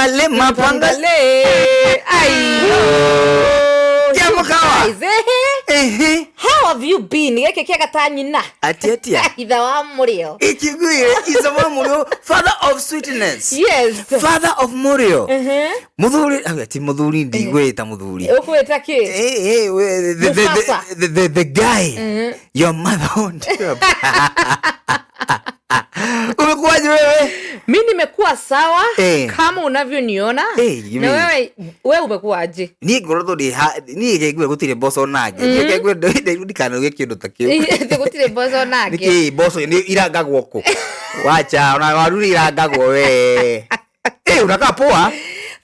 Mapangale, mapangale. Ayo. Kiamukawa. Guys, eh, Ehe. how have you been? Gĩkĩ kĩega ta nyina. Atia atia. Ithe wa mũrĩo. Ikiguire iza wa Murio, father of sweetness. Yes. Father of Murio. Mhm. Muthuri, ati muthuri ndigwita muthuri. Ũkwĩta kĩ? Hey, hey, Mufasa. the guy your mother owned. Umekuwaje wewe? Mi nimekuwa sawa Eh. kama unavyoniona. Eh, you Na mean- wewe wewe umekuwaje? Niä ngorotwo niä ngegue gå tirä mboco nangä niä ngegue ndikanoge kä ndå ta kä u Atĩ gũtirĩ mboco nake. nä mboco nä irangagwo kå wacha ona waru nä irangagwo we. Eh, unakaa poa.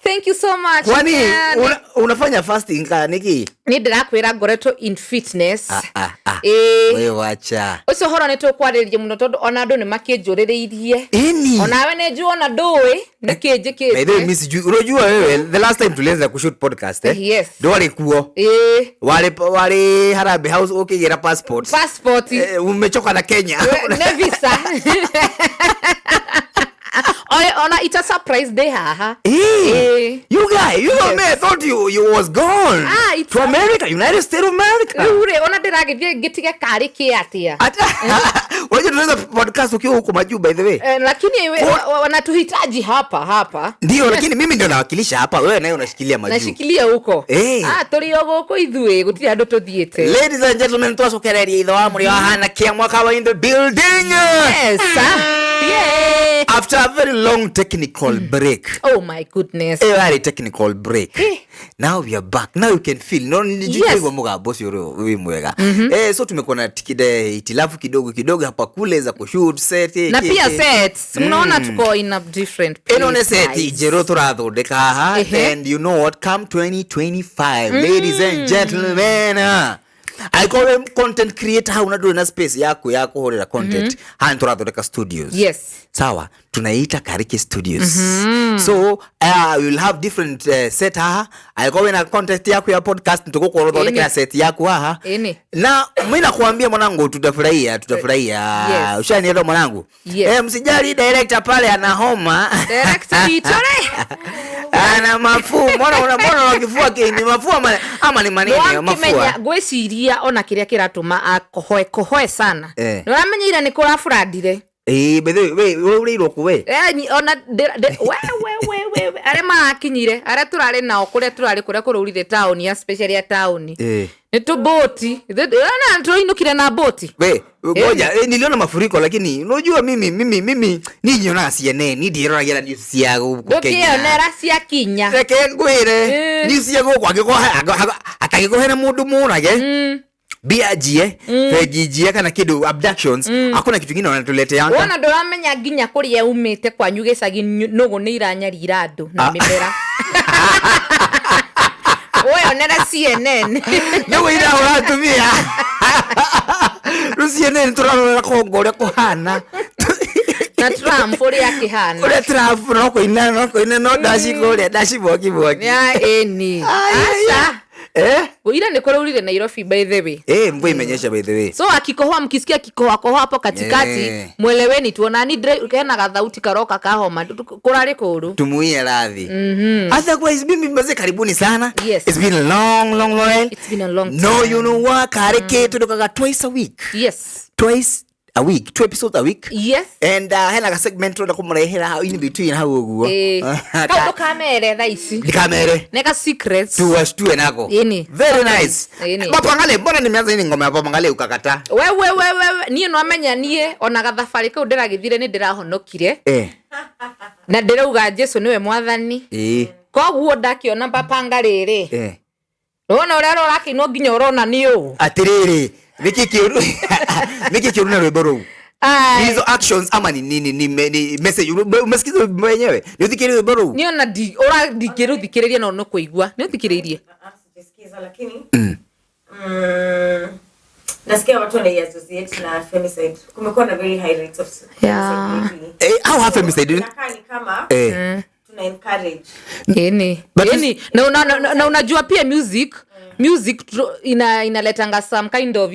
Thank you so much. Kwani Yeah, unafanya fasting kana niki? nĩ ndĩrakwĩra ngoretwo in fitness. Ah, ah, ah. Ĩĩ. We wacha. Ũcio ũhoro nĩ tũkwarĩrĩria mũno tondũ ona andũ nĩ makĩnjũrĩrĩirie. Ini. Onawe nĩ njũĩ ona ndũĩ nĩkĩ By the way, njĩkĩte. mimi sijui. Unajua wewe the last time tulianza kushoot podcast, eh? Yes. Ndwarĩ kuo. Ĩĩ. Warĩ Harambee House ũkĩgĩra passport. Passport. Eh, umechoka na Kenya. Nĩ visa. Ona it's a surprise day haha. Eh. Eh. You guy, you know me, I thought you was gone. Ah, it's to America, United States of America. Rĩu rĩ ona ndĩragĩthiĩ ngĩtige karĩ kĩ atĩa. Ata unajua tunaweza podcast ukiwa huko majuu, by the way. Eh, lakini wanatuhitaji hapa hapa. Ndio, lakini mimi ndio nawakilisha hapa, wewe naye unashikilia majuu. Nashikilia huko. Eh. Ah, tũrĩ o gũkũ ithuĩ gũtirĩ handũ tũthiĩte. Ladies and gentlemen, twacokereria ithe wa mũrĩ wa hana kia mwaka wa in the building. Yes. Ah. Yeah. After a very long technical break. Oh my goodness. A very technical break. Eh. Now we are back. Now you can feel. No, Yes. nijua mugambo ucio uri wi mwega. Eh, so tumekuwa na hitilafu kidogo kidogo hapa kule za kushoot set. Na pia sets mnaona tuko in a different place, Ĩno nĩ seti guys. njerũ tũrathondeka haha. Ehe. And you know what, come 2025, ladies and gentlemen, angĩkorwo wĩ content creator hau na ndũrĩ na space yaku ya kũhũrĩra content, haha nĩ tũrathondeka studios. Sawa, tunaita Kariki Studios. So we will have different set haha. Angĩkorwo wĩna content yaku ya podcast, tũgũkorwo thondekera Ĩni. set yaku haha. Ĩni. Na mi nakwambia mwanangu, tutafurahia, tutafurahia. Yes. Ushanielewa mwanangu? Yes. Eh, msijali, director pale ana homa. Director Itore. Ana mafua. Mbona una kifua ni mafua ama ni manini ya Nĩwakĩmenya mafua? Ngwĩciria ona kĩrĩa kĩratũma akohoe kohoe sana. Eh. Nĩũramenyeire nĩ kũraburandire. Eh, by the way, we ũrĩirwo kũ we? Eh, ona we we we we we arĩa marakinyire arĩa tũrarĩ nao kũrĩa tũrarĩ kũrĩa kũraurire taũni ya special ya taũni. Eh. Nĩ tũbũti tũinũkire na bũti. We, ngoja, eh, niliona mafuriko lakini unajua mimi ninyonaga CNN, ndiroragĩra news cia gũkũ Kenya. Ndũkĩonera ciakinya. Reke ngwĩre, Eh. news cia gũkũ angĩkorwo atangĩkorwo hena mũndũ mũrage, mbia njie, bengi njie kana kĩndũ abductions, hakuna kitu kingine wanatuleteanga. Wona ndũramenya nginya kũrĩa umĩte kwanyu gĩcagi nũgũ nĩ iranyarira andũ na Ah. mĩmera. Weyonera CNN. Nĩguo irahũra atumia. Rĩu CNN tũrarora Kongo ũrĩa kũhana. Na Trump ũrĩa akĩhana. Ũrĩa Trump no kũina no kũina no ndaci kũrĩa ndaci mwaki mwaki. Ya ĩni. Ai, ai, Aca. ai. Eh? Ira nĩ kũraurire Nairobi, by the way. Eh, mvua imenyesha, by the way. So akikohoa, mkisikia akikohoa kohoa hapo katikati, mweleweni tuonani hena gathauti karoka kahoma kũrarĩ kũũru. Tumuie radhi. Otherwise mimi mazee karibuni sana. Yes. It's been a long long while. It's been a long No, time. you know what? Kareke tudokaga twice a week. Yes. Twice a week. Two episodes a week. Yes. And hena ga segment turenda kũmũrehera hau in between hau ũguo. Eh, kau ndũkamere thaa ici. Ndikamere. Neka secrets. Tuwashtue nako. Ini. Very nice. Ini. Mapangale, mbona nimeanza hii ngoma ya Papangale ukakataa? Wewe wewe niĩ nwamenya niĩ ona gathabarĩ kau ndĩragĩthire nĩ ndĩrahonokire. Eh. Na ndĩrauga Jesu nĩwe mwathani. Eh. Koguo ndakĩona papanga rĩrĩ. Eh. Wona ũrĩa ũrakĩinwo nginya ũrona nĩ ũũ. Atiriri, niki kiuru niki kiuru na rwimbo rũu? Ai. Hizo actions ama ni nini, ni message umesikiza mwenyewe? Ni uthikirie rwimbo rũu? Niĩ ona ũra ndingĩrũthikĩrĩria no nĩkũigua. Nĩ ũthikĩrĩirie? Ah, sijasikiza lakini nasikia watu wanaiassociate na femicide. Kumekuwa na very high rates of femicide lately. Eh, au ha femicide? Inakaa ni kama Eh. tuna encourage. Ĩni. But Ĩni. Na unajua pia music inaletanga some kind of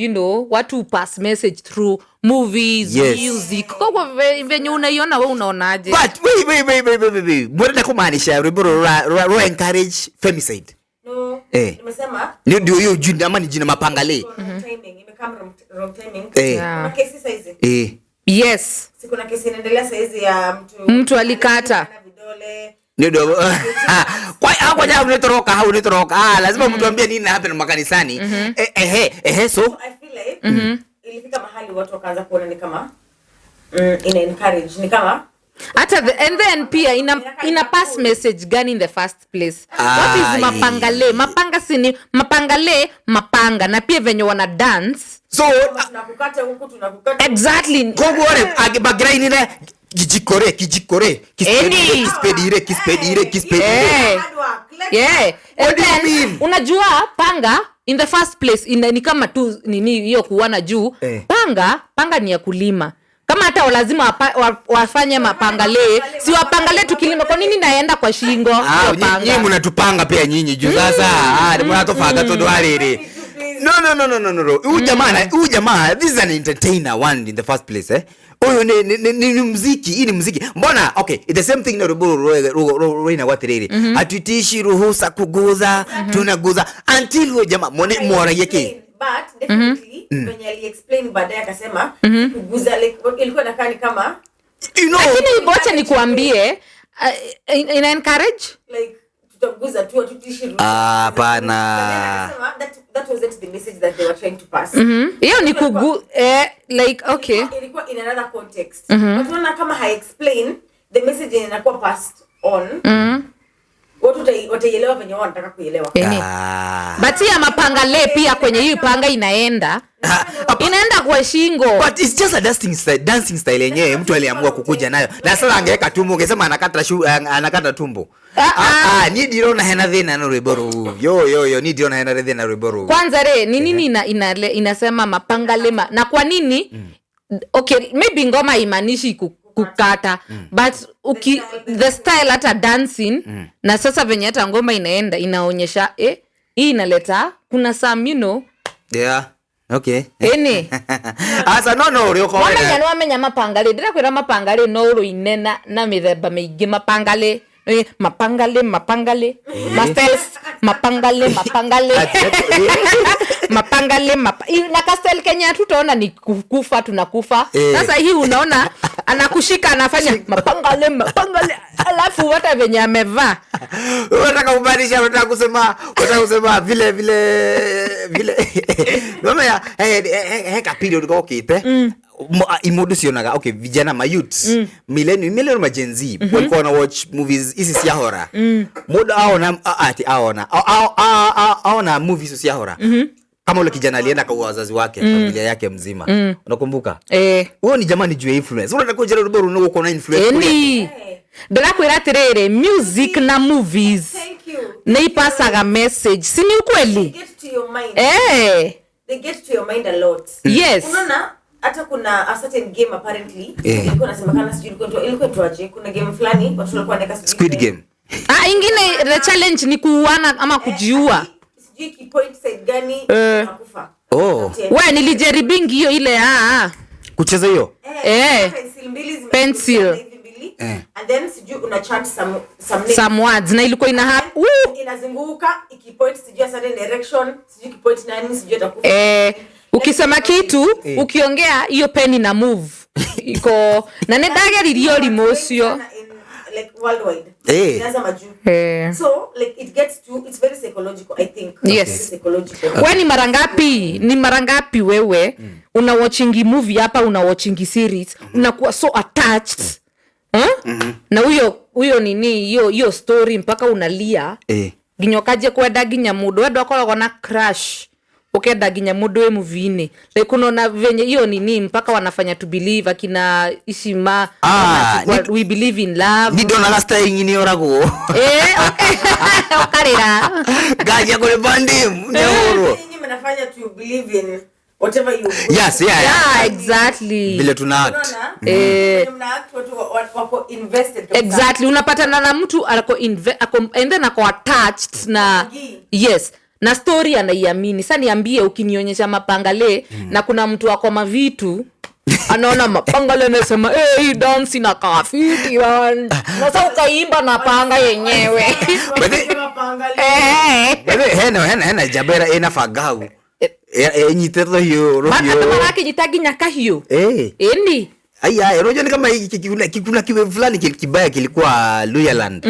watu pass message through Movies, Yes. music. Koguo venye unaiona, we unaonaje? But wait, wait, wait, wait, wait, wait. Murenda kumaanisha rwimbo rũrũ rwa encourage femicide? No. Eh. Nimesema Ni ndio hiyo jina ama ni jina mapangale? Wrong timing. Imekam wrong timing. Eh. Yeah. Kuna kesi saizi. Yes. Si kuna kesi inaendelea saizi ya mtu Mtu alikata. alikata vidole. Ndio ndio. Kwa hapo jamaa unatoroka, hau unatoroka. Ah, lazima mtuambie nini happen makanisani. Eh, ehe, ehe, so So I feel like ilifika mahali watu wakaanza kuona ni kama ina encourage, ni kama Hata and then pia ina pass message gani in the first place? What is Ah, mapangale? Mapanga sini mapangale, mapanga, na pia venye wana dance. So kama tunakukata huku, tunakukata. Exactly. Koguo rĩ angĩbangĩra-inĩ kijikore kijikore Eni. kispedire kispedire kispedire. Eh. Hard work. Let's Yeah. What And do you then, mean? Unajua panga in the first place ni kama tu nini hiyo kuana juu. Eh. Panga ni ya kulima. Kama hata lazima wafanye mapangale, si wapangale tukilima, kwa nini naenda kwa shingo? Ah, Hiyo panga. nyinyi mnatupanga pia nyinyi juu sasa. Ah, ni mnatufanga tondu wariri. No, no, no, no, no, no, no. Huyu jamaa, huyu jamaa, this is an entertainer one in the first place, eh. Huyu ni muziki, hii ni muziki. Mbona okay, the same thing na rwimbo rwina gwatiriri. Hatuitishi ruhusa kuguza, tunaguza until huyo jamaa mwone mworagie ki. But definitely venye ali-explain baadaye akasema kuguza, like ilikuwa inakaa ni kama You know, Lakini wacha nikuambie, ina encourage like tutaguza tu, hatutishi ruhusa. Ah, hapana. But then akasema that wasn't the message that they were trying to pass. Hiyo ni kugu, like okay. Ilikuwa in another context. But unaona kama hai explain the message yenye inakuwa passed on. Watu wataielewa venye wao wanataka kuielewa. Eni. Ah. But ya mapangale pia kwenye hii panga inaenda kwa shingo. But it's just a dancing style, dancing style yenyewe mtu aliamua kukuja nayo. Na sasa angeweka tumbo, ungesema anakata tumbo. Ah, ah. Ah, ni ndirona hena thina na rwimbo rũu. Yo yo yo, ni ndirona hena thina na rwimbo rũu. Kwanza re ni nini inasema mapangale na kwa nini? Okay, maybe ngoma imaanishi kukata, but the style hata dancing, na sasa venye hata ngoma inaenda inaonyesha, hii inaleta kuna some, you know. Yeah. Okay. Eni. Asa no no uri uko Wamenya ni wamenya mapangale, ndirakwira mapangale no uruine na mithemba miingi mapangale. Mapangale, mapangale, mastels, mapangale, mapangale. Mapangale, na kastel Kenya tutaona ni kufa, tunakufa. Sasa hii unaona anakushika anafanya mapangale, mapangale, alafu hata venye amevaa. Unataka kubadilisha, unataka kusema vile, vile, vile. Mama ya, ka period gokite. Imundu cionaga, okay, vijana ma youths, millennial ma Gen Z, walikuwa wana watch movies hizi cia horror. Mundu aona, ati aona, aona movies cia horror. Kama ule kijana alienda kwa wazazi wake, familia yake mzima. Unakumbuka? Huyo ni jamani juu ya influence. Unataka kujua rwimbo rũu uko na influence kule. Eni. Ndĩrakwĩra atĩrĩrĩ, music na movies Thank you. nĩ ipasaga message, si ni ukweli? They get to your mind. They get to your mind a lot. Yes. Unaona hata kuna a certain game apparently. Ilikuwa inasemekana sijui ilikuwa inaitwaje, kuna game fulani watu walikuwa wanaweka sijui Squid game. Game. Ingine the challenge ni kuuana ama kujiua. Sijui ki point side gani unakufa. Oh. Tena. We nilijaribingi hiyo ile, Kucheza hiyo? Pencil mbili zime- Pencil. hivi mbili. And then sijui una chant some names. Some words na ilikuwa ina Then inazunguka ikipoint sijui a certain direction, sijui ikipoint nani, sijui atakufa. Ukisema kitu, ukiongea hiyo pen ina move. Iko na nĩ ndageririe ũrimũ ũcio. In, like, worldwide. Inaanza majuu. So, like, it gets to, it's very psychological, I think. Yes. Very psychological. We ni mara ngapi? Ni mara ngapi wewe una watchingi movie hapa, una watchingi series, unakuwa so attached? Huh? Na huyo nini, hiyo story mpaka unalia. Nginya ũkanjia kwenda nginya mũndũ, wendo akoragwo na crush. Ukenda nginya mũndũ wĩ movie-inĩ. Like unaona venye hiyo nini mpaka wanafanya to believe akina Ishima, wanachukua, we believe in love. Ni ndonaga style nyini yoragwo. Okay. Ukarira. Ngaja kule bandim, nyauro. Nyinyi mnafanya to believe in whatever you Yes, yeah, yeah. Yeah, exactly. Vile tuna act. Unaona? Vile mna act, watu wako invested kabisa. Exactly. Unapatana na mtu ako, and then ako attached na Gi. yes, na story anaiamini. Sasa niambie ukinionyesha mapangale na kuna mtu ako mavitu. Anaona mapanga leo anasema, "Eh, hii dance inakaa fiti man." Na sasa ukaimba na panga yenyewe. Eh. By the way, hena jabera ena fagau enyite rũhiũ. Andũ Rũhiũ. marakinyita nginya kahiũ. Eh. Ĩni. Aya, unajua ni kama kuna kiwe fulani kibaya kilikuwa Luyaland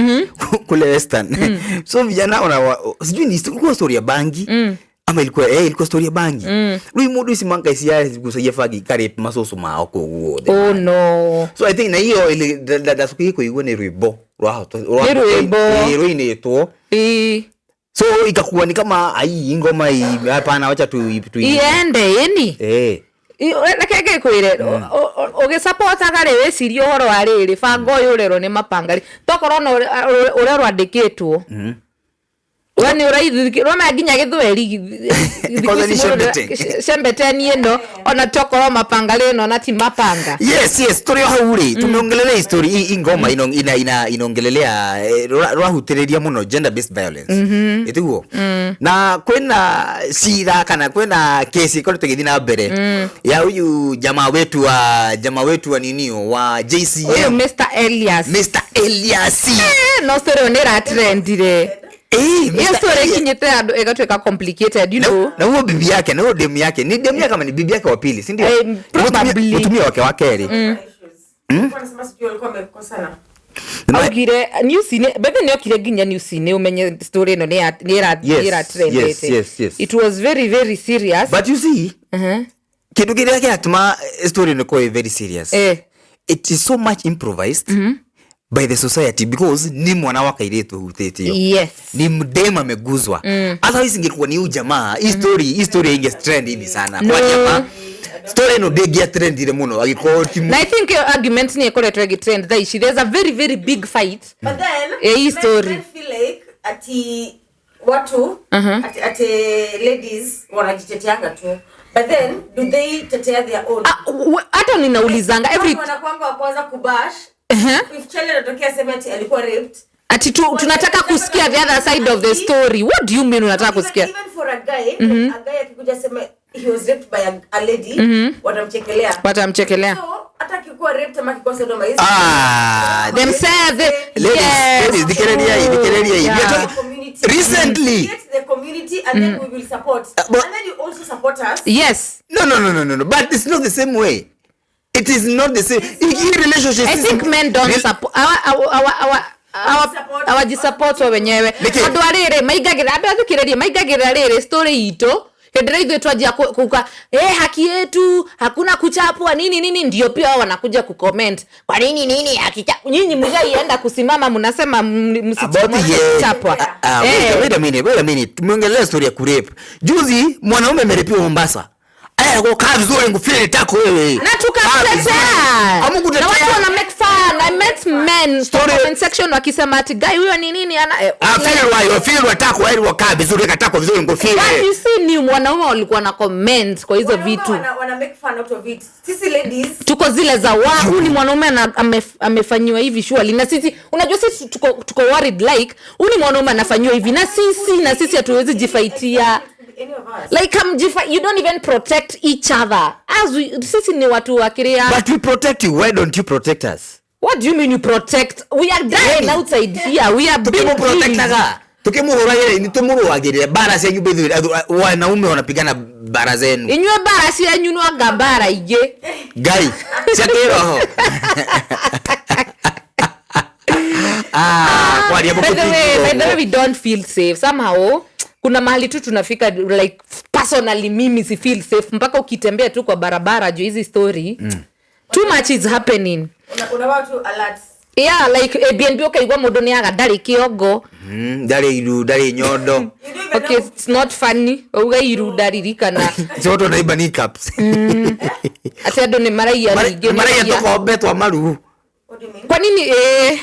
kule Western. So vijana wana sijui ni ilikuwa story ya bangi ama ilikuwa story ya bangi. Rui mundu ici manka ici ya gucagia bangi kare macucu mao kũu guothe. Oh no. So I think na hiyo ile ndacokire kuigua ni rwimbo rwa Nĩ rwĩmbo. Rwinĩtwo. Ĩ. So ikakuwa ni kama ai ngoma hii hapana, wacha tu Iende ĩni. Eh. Reke ngĩkwĩre ũgĩcapotaga rĩ wĩcirie ũhoro wa rĩrĩ banga ũyũ ũrerwo nĩ mapanga rĩ tokorwo ona ũrĩa rwandĩkĩtwo we nĩ ũraithirona nginya gĩthweri Kwanza ni shembeteni. shembeteni ĩno ona tokorwo mapanga rĩ ĩno na ti mapanga. Yes, turi hau rĩ tumeongelelea history hii ngoma ino ina ina inaongelelea rwahutĩrĩria mũno gender based violence ĩtiguo na kwĩna cira kana kwĩna kesi ĩkoretwo ĩgĩthiĩ na mbere ya huyu jamaa wetu wa ninio wa Ũyũ JCM. Mr Elias. Mr Elias. Eh, no story ĩyo nĩ ĩratrendire. Eh, Iyo Mr. story Elias. ĩkinyĩte andũ ĩgatuĩka complicated. Na huo bibi yake, na huo demu yake, ni demu yake kama ni bibi yake wa pili, si ndio? Eh, probably. Mtumia wake wa kerĩ. Wanasema sijui walikuwa wamekosana. Augire news-inĩ bethe nĩ okire nginya news-inĩ ũmenye story ĩno nĩ ĩratrendete. Yes. It was very very serious. But you see, kindu kiria kiratuma story ĩno ĩkorwo ĩ very serious, it is so much improvised by the society because ni mwana wa kairĩtu hutĩtio, ni mdem ameguzwa. Otherwise ingekuwa ni huyu jamaa, hii story inge trend hivi sana. No. Kwa jamaa story ĩno ndĩngĩa trendire mũno agĩkorwo ti Na I think iyo argument nĩ ĩkoretwo ĩgĩtrend thaa ici. There's a very very big fight. But then Eh, hii story. men feel like ati watu ati ladies wanajiteteanga tu, but then do they tetea their own? Ah, hata ninaulizanga every Watu wanakuanga wa kwanza kubash. If Charlie anatokea aseme ati alikuwa raped, ati tu, tunataka kusikia the other side of the story. What do you mean unataka kusikia? Even for a guy, a guy akikuja aseme he was raped by a lady, watamchekelea. Watamchekelea. So hata akikuwa raped ama akikuwa sodomized, Ah, themselves. Ladies, Yes. ladies, thikĩrĩriai, thikĩrĩriai. Yeah. We are talking- Community. Recently. Create the community and then we will support. And then you also support us. Yes. No, but it's not the same way. It is not the same. Hii relationship I think men don't support our Support. awajisupport o wenyewe. Nĩkĩ? Andũ arĩrĩ maingagĩra andũ athikĩrĩrie maingagĩrĩra rĩrĩ story itũ hĩndĩ ĩrĩa ithuĩ twanjia kuka eh, haki yetu hakuna kuchapwa nini nini, ndio pia wao wanakuja kucomment kwa nini nini akicha nyinyi mshaienda kusimama mnasema About msichapwa. Ah, ah, Eh. wait, wait a minute, wait a minute. Tumeongelea story ya kurape. Juzi mwanaume amerepiwa Mombasa. Aya, kwa kaa vizuri ngufile tako wewe. Na Kaa vizuri. tukamtetea. Hamukutetea. Na watu wana make fun. I met men comment section wakisema ati guy huyo ni nini ana Ah, feel wa feel wa tako wewe kaa vizuri katako vizuri ngufile. But you see ni wanaume walikuwa na comment kwa hizo Wanaume vitu. wana make fun out of it. Sisi ladies, Tuko zile za wa huyu ni mwanaume amefanyiwa hivi surely, na sisi unajua sisi tuko worried like huyu ni mwanaume anafanyiwa hivi na sisi hatuwezi jifightia. Any of us. Like you don't even protect each other as we, sisi ni watu wa kiria. But we protect you. Why don't you protect us? What do you mean you protect? We are dying Yani. outside here, we are being killed. Tukimuprotectaga tukimuhuragĩra nĩ tũmũrũagĩrĩra bara cianyu bethu wanaume wanapigana bara zenu. Inyuĩ mbara cianyu no anga mbara ingĩ. Ngai cia kĩroho. Ah, kwaria By the way, we don't feel safe somehow. Kuna mahali tu tunafika, like personally mimi si feel safe mpaka ukitembea tu kwa barabara juu hizi story. Too much is happening. Una watu alert. Yeah, like Airbnb ukaigua mundu ni aga ndarĩ kĩongo. Ndarĩ iru, ndarĩ nyondo. You don't even Okay, know. it's not funny uga iru ndaririkana. Si watu wanaiba kneecaps. Ati andũ nĩ maraiya ningĩ. Maraiya nĩ maraiya. tũkombe twa maru. What do you mean? Kwa nini eh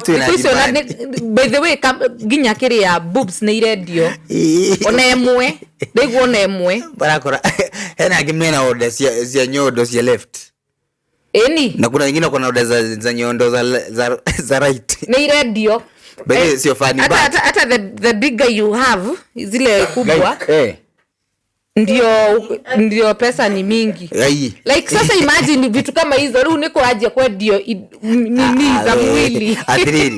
Twĩna thikũ icio na demand. by the way nginya kĩrĩa boobs nĩ irendio ona ĩmwe ndaigua ona ĩmwe. Barakora hena angĩ mena order cia nyondo cia left Ĩni. na kuna wengine wako na order za nyondo za right. Nĩ irendio. By the way, sio funny, hata but- hata the bigger you have zile kubwa. Eh. Ndio pesa ni mingi. Ai. Like sasa imagine vitu kama hizo riu niko aje kwendio nini za mwili. Atiriri.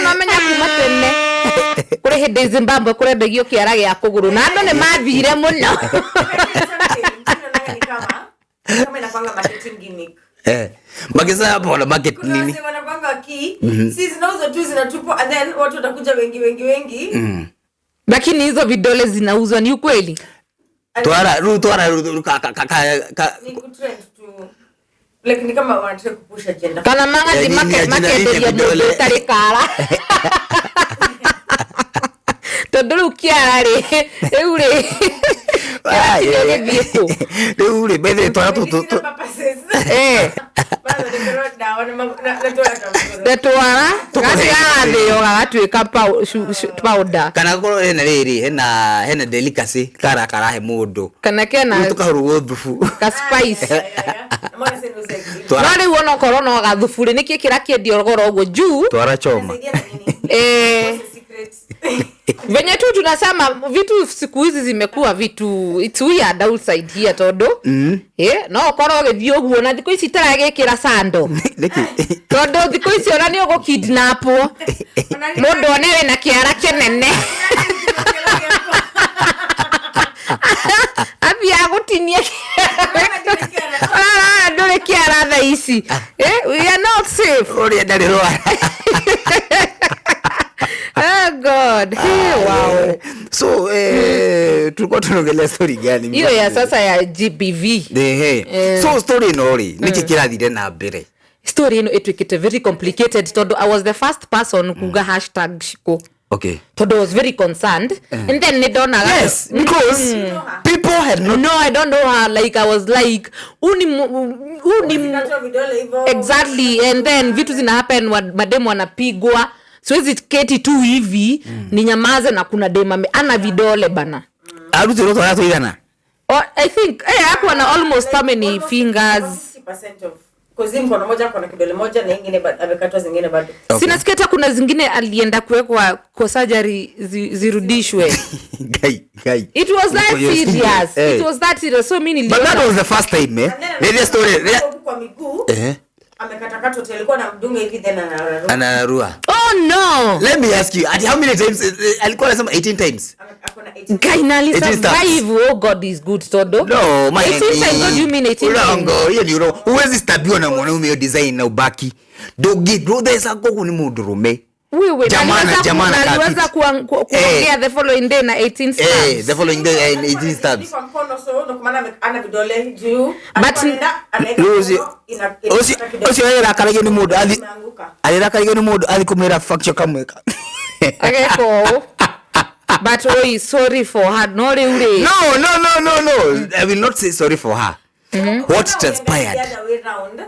No menya kuma tene kuri hindi Zimbabwe kurendagio kiara gia kuguru na andu ni mathire muno. Kama inakwanga marketing gimmick. Mageza hapo wana market Kuna nini? wase wanakwanga ki, si zinauzwa tu zinatupwa and then watu watakuja wengi wengi wengi. Lakini hizo vidole zinauzwa ni ukweli? Twara ru twara ru ka ka ka ka Ni kutrend tu. Like ni kama wanataka kupush agenda. Kana manga Ya di nini, market ya jina market nini ya ya mundu vidole? utari kara. Tondu riu kiara ri riu ri kĩrathiĩ kũ? Riu ri bethe twara tu tu Tetwara gatigathĩo gagatuĩka powder. Kana korwo hena rĩrĩ hena delicacy kara karahe mũndũ. Kana kena Rĩu tũkahũrwo thubu. ka spice. No rĩu onokorwo no gathubu rĩ nĩkĩ kĩrakĩendio goro ũguo juu? Twara choma. Venye tu tunasema vitu siku hizi zimekuwa vitu it's weird outside here tondu no ukorwo ũgĩthiĩ ũguo na thikũ ici itaragĩkĩra sando. Nĩkĩ? Tondu thikũ ici ona nĩ ũgũkidnapwo mũndũ one wĩna kĩara kĩnene athiĩ agũtinie ndũrĩ kĩara thaa ici. We are not safe. Ũrĩa ndarĩ rwara. Oh God. Hey, wow. So tulikuwa tunaongelea story gani? Hiyo ya sasa ya GBV. So story ino ri niki kirathire na mbere? Story ino ituikite very complicated tondu I was the first person kuga hashtag Shiko. Okay. Tondu I was very concerned. And then nidona. Yes, because people had not. No, I don't know her. Like I was like uni exactly. And then vitu zina happen mademu wanapigwa. Siwezi keti tu hivi ninyamaze na kuna dema ana vidole bana. Aruti roto watu igana. Oh, I think hakuwa na almost how many fingers? 50% of cause mkono moja kuna kidole moja na nyingine bado amekatwa zingine bado. Okay. Sina sikia kuna zingine alienda kuwekwa kwa surgery zirudishwe. Guy. It was that serious. It was that serious. So mimi But that was the first time Ile story kwa miguu. Amekatakata hotel alikuwa anamdunga hivi then anararua. Anararua. Oh no. Let me ask you, at how many times alikuwa anasema 18 times? Guy survive. Oh God is good todo. No, my 18 times, what do you mean 18 times? Urongo, hiyo ni urongo. Huwezi stabiwa na mwanaume hiyo design na ubaki. Dogi, brother sako ni mundurume. Wewe jamana aliweza kuongea the following day na 18 stabs. The following day 18 stabs. Kwa mkono so ndo kwa maana ana vidole juu. But Osi arakaragio ni mundu ali arakaragio ni mundu ali kumira fracture kamweka. Okay, ko. But oi, sorry for her. No really. No. I will not say sorry for her. What transpired? The other way round.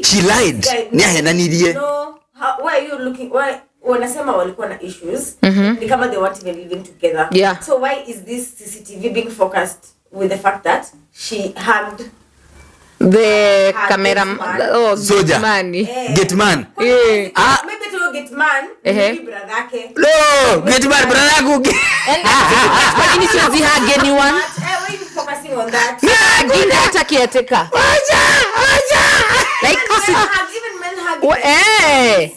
She lied. Ni ahenanirie. No. Why are you looking? Why wanasema walikuwa na issues? Ni kama they weren't even living together. Yeah. So why is this CCTV being focused with the fact that she hugged the camera? Oh, soldier. Get man. Maybe to get man. Maybe brother yake. No, get man brother yako. And kwa nini siwezi hug anyone? Why are you focusing on that? Gina hata kiateka. Acha. Like even men hug.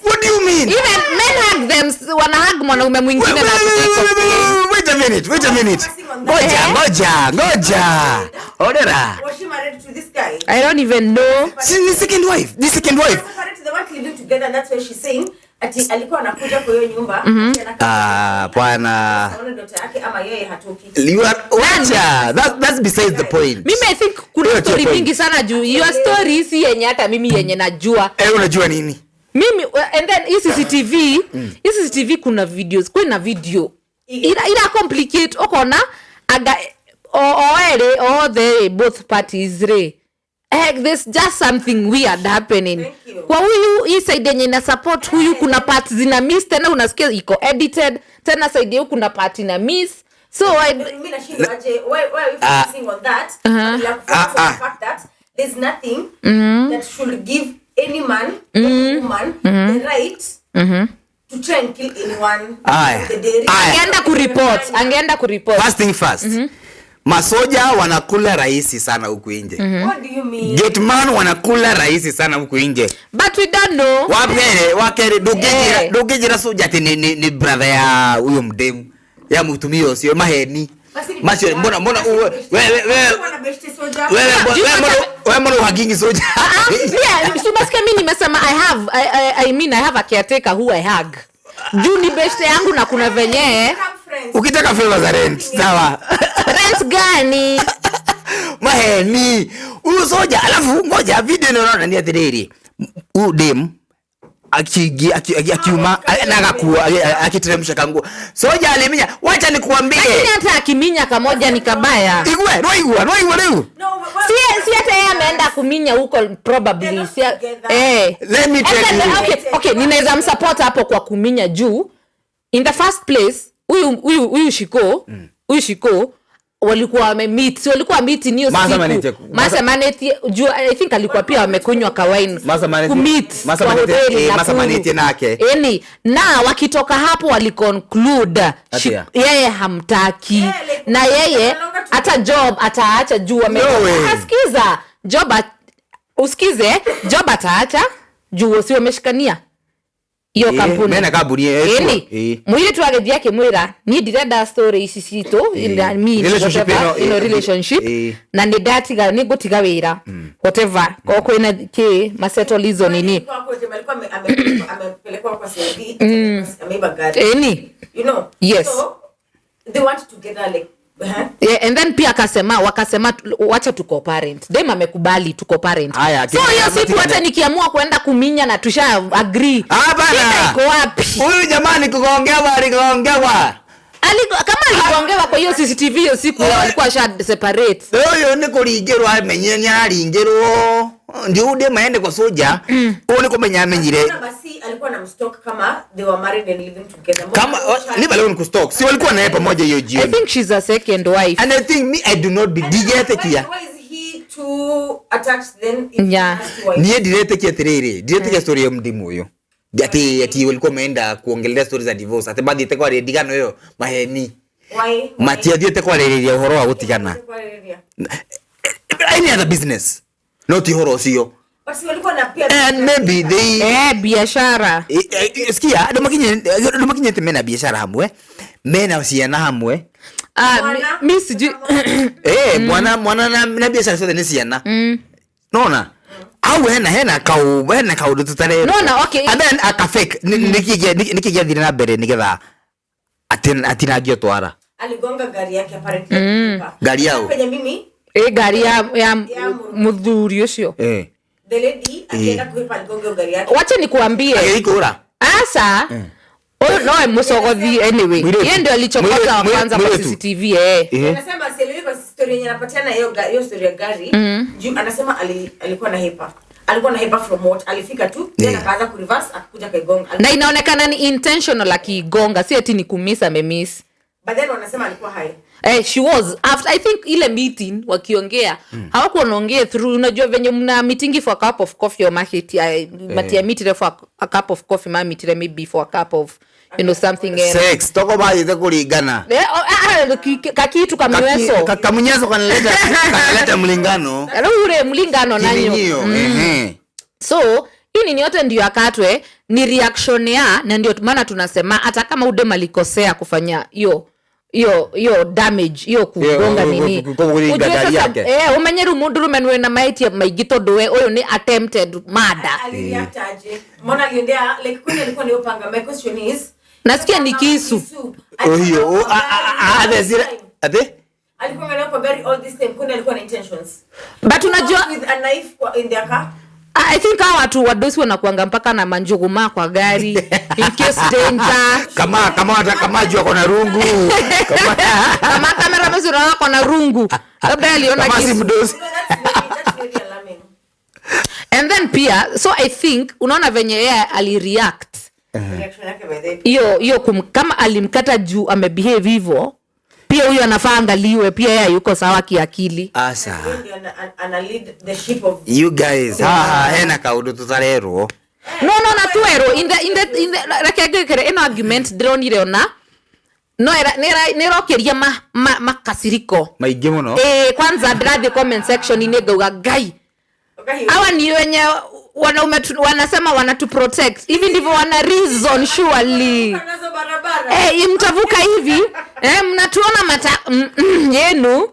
What do you mean? Even men hug them, wana hug mwanaume mwingine na Wait a minute. Ngoja. Orera. Was she married to this guy? I don't even know. She's the second wife. The second wife. They weren't living together, that's why she's saying ati alikuwa anakuja kwa hiyo nyumba. Bwana. Ndoto yake ama yeye hatoki. You are wacha. That's besides the point. Mimi I think kuna story mingi sana juu. Your story si yenye hata mimi yenye najua. Unajua nini? Mimi and then hii CCTV, hii CCTV kuna videos, kuna video. Ila complicate okona aga oere all the both parties re. There's just something weird happening. Kwa huyu hii side yenye ina support huyu kuna parts zina miss, tena unasikia iko edited, tena side huyu kuna part ina miss. So mimi nashindwa aje, why are we focusing on that? Like focus on the fact that there's nothing that should give any man, any woman the right to try and kill anyone. Aya. The day. Aya. Angeenda kuripot, angeenda kuripot. First thing first. Masoja wanakula rahisi sana huku nje. What do you mean? Gateman wanakula rahisi sana huku nje. But we don't know. Wakere ndũngĩnjĩra Eh. ndũngĩnjĩra soja atĩ ni brother ya huyo mdemu ya mutumia ũcio maheni Basi ni macio mbona mbona basi ni wewe beshte. wewe wewe Wana beshte soja. wewe Do you wewe mbona wewe mbona uhagingi soja? Ah, yeah, si unasikia mi nimesema I have I mean I have a caretaker who I hug. Juu ni beshte yangu na kuna venye Have friends. Ukitaka favor za rent sawa. rent gani? Maheni huyu soja, alafu ngoja video inaona ni atiriri huyu dem akiuma na akakua akiteremsha kanguo, soja aliminya. Wacha nikuambie, Lakini hata akiminya kamoja ni kabaya. Igwe roigwa roigwa rĩu. No, but- Si hata yeye ameenda kuminya huko probably. They're not Si, together. eh. Let me tell And then, you. okay, ninaweza msupport hapo kwa kuminya juu in the first place huyu Shiko, huyu Shiko walikuwa wamemeet, si walikuwa meet ni hiyo Masa siku. Manete- Masa Manete, juu I think alikuwa pia wamekunywa kawaini. Masa Manete- Kumeet Masa kwa Manete, hoteli eh, Masa Nakuru. Manete nake. Yaani, na wakitoka hapo waliconclude Atia. yeye hamtaki. Yeah, like, na yeye no longer to- hata job ataacha juu No way. Asikiza, job usikize, job ataacha juu si wameshikania hiyo Eh, kampuni. mena kambuni, eh, Ĩni, eh. mũirĩtu agĩthiĩ akĩmwĩra niĩ ndirenda story ici citũ, ina- me, Relationship whatever, ĩno, ĩno eh, relationship eh. na nĩ ndatiga nĩ ngũtiga wĩra whatever ko kwĩna kĩ masettle hizo nini. Alikuwa kwetu, alikuwa amepelekwa kwa CID, ameiba gari. Ĩni. You know? Yes. So, they want together like, huh? Yeah, and then pia akasema wakasema wacha tuko parent. Dem amekubali tuko parent. Aya, So hiyo siku akina- hata nikiamua kuenda kuminya na tusha agree. Hapana. Shida iko wapi? Huyu jamani kugongewa aligongewa. Kama aligongewa kwa hiyo CCTV hiyo siku walikuwa sha separate. Huyu ni kuringirwo amenyire ni araringirwo. Ndio dem aende kwa soja. Huyu ni kumenya amenyire. Mbona basi alikuwa na mstalk kama they were married and living together. Mbona Kama alikuwa ni bale ni kustalk. Si walikuwa naye pamoja hiyo I jioni. think she's a second wife. And I think me I do not be ndigetekia. Why is he too attached then if Yeah. he has two wives? Niĩ ndiretĩkia atĩrĩrĩ, ndiretĩkia story ya mdimu ũyũ. Ati walikuwa wameenda kuongelea story za divorce, ati mathiĩte kwaria ndigano ĩyo maheni. Why? Matiathiĩte kwarĩrĩria ũhoro wa gũtigana. Any other business. No ti ũhoro ũcio. But si walikuwa na pia And maybe they Biashara. Sikia, andũ makinyĩte mena biashara hamwe, mena ciana hamwe. Mwana. Mi sijui. Mwana na biashara ciothe nĩ ciana. Nona? Au hena kau hena kaundu tutarerwo. Nona, okay. And then aka fake niki gĩathire na mbere nigetha atinangio twara. Aligonga gari yake apparently. Gari yao? Penye mimi Gari ya muthuri ucio. The lady akienda kuipa aligonga gari yake. Wacha nikuambie. Agĩikũra. Asa. Huyu no musogothi anyway. Mwiretu. Yeye ndio alichokoza wa kwanza kwa Mwiretu. CCTV eh. Anasema sielewi kwa story yenye anapatiana hiyo story ya gari. Juu anasema alikuwa na hepa. Alikuwa na hepa from what? Alifika tu, then akaanza ku reverse akakuja akaigonga. Na inaonekana ni intentional akiigonga, si ati ni kumiss amemiss. But then wanasema alikuwa high. She was after I think ile meeting wakiongea hawakuwa wanaongea through, unajua venye mna meeting for a cup of coffee or market matia meeting for a cup of coffee ma meeting maybe for a cup of you know something else. Sex toko bathiĩte kũringana. Kakitu kamweso. Kamunyeso kanaleta mlingano. Ule mlingano nanyo. Kivinyio, ehe. So hii nini yote ndio akatwe ni reaction ya, na ndio maana tunasema hata kama udem alikosea kufanya hiyo hiyo damage, hiyo kugonga Hiyo, nini. kugonga Ujue gari sasa, yake. umenye rĩu mũndũ rũme nĩwe na mahĩtia maingĩ tondũ we ũyũ nĩ attempted murder. Alireact aje? Mbona aliendea like kwani alikuwa ni upanga? My question is, Nasikia ni kisu. Oh, hiyo, oh, ate? Alikuwa anaenda kwa gari all this time, kwani alikuwa na intentions? But unajua with a knife in their car? I think hawa watu wadosi wanakuanga mpaka na manjuguma kwa gari in case danger. Kama jua kona rungu. Kama kamera mzuri wako na rungu. Labda aliona Kama si kisu. mdosi. No, that's very alarming. And then pia so I think unaona venye yeye alireact. Reaction yake by the Hiyo kama alimkata juu amebehave hivyo, pia huyo anafaa angaliwe, pia yeye yuko sawa kiakili. Asa. Ndio ana lead the ship of You guys, ha hena kaundu tutarerwo. No na twero in the reke ngwĩkĩre ĩno argument ndĩronire ona no nĩrokeria makasiriko maingĩ mũno. Kwanza ndĩrathiĩ comment section inĩ ngauga ngai hawa ni wenye wanaume wanasema wanatu protect hivi ndivyo wana reason surely. Nazo barabara. Mtavuka hivi mnatuona mata yenu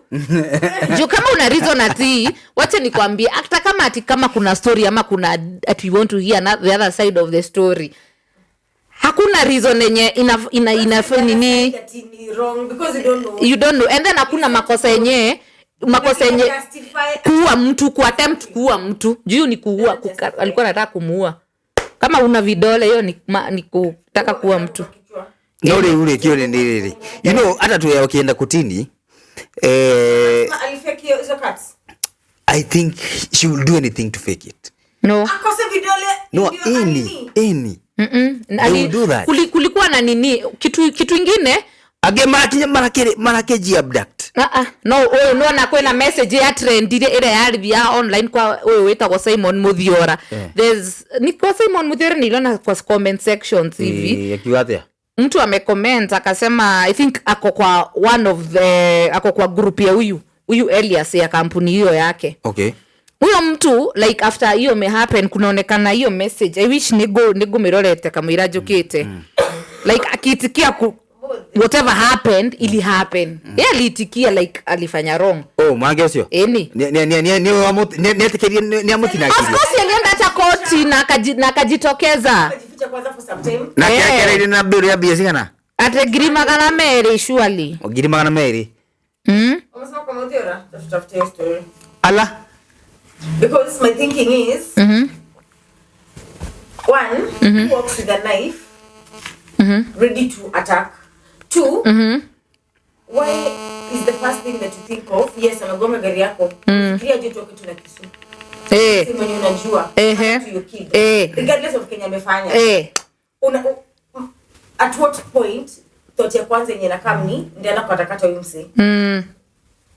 juu kama una reason ati wacha nikwambie hata kama ati kama kuna story ama kuna ati you want to hear the other side of the story, hakuna reason yenye ina nini That ni wrong because you don't know. You don't know, and then hakuna makosa yenye Justify kuua mtu, kuattempt kuua mtu juu ni kuua, alikuwa anataka kumuua. Kama una vidole hiyo ni kutaka kuua mtu. Kichwa. No rĩu rĩ kĩũria nĩ rĩrĩ, you know, hata tu wakienda kotini, Ma alifake hizo cuts. I think she will do anything to fake it. No. Akose vidole No, ndio any anini. any They will do that. Kulikuwa na nini kitu ingine. Angĩ marakinya marakeji abduct. No ũyũ nĩwona kwĩna message ya trendire ĩrĩa yarithia online kwa ũyũ wĩtagwo Simon Muthiora. There's ni kwa Simon Muthiora niliona kwa comment sections hivi. Akiuga atĩa? Mtu amecomment akasema, I think ako kwa one of the ako kwa group ya huyu Elias ya kampuni hiyo yake. Huyo mtu like after hiyo may happen kunaonekana hiyo message, I wish nigumirorete kamwira njukite, like akiitikia whatever happened ili happen, yeye aliitikia like alifanya wrong. Oh, mwanake ũcio Eni. Nĩetĩkĩrie nĩamũtinakirie. Of course alienda hata koti na akajitokeza. Akajificha kwanza for some time. Na kĩakereire na bill ya mbia cigana? Ate 200,000 surely. 200,000. Umesema kwa Muthiora, tutafute hiyo story. Ala. Because my thinking is, one, who walks with a knife ready to attack? Two, why is the first thing that you think of, yes, amegonga gari yako, fikiria je tuoke tuna kisu. Si mwenye unajua, to your kid. Regardless of Kenya amefanya. At what point thought ya kwanza yenye inakaa ni ndio anakatakata huyu msee.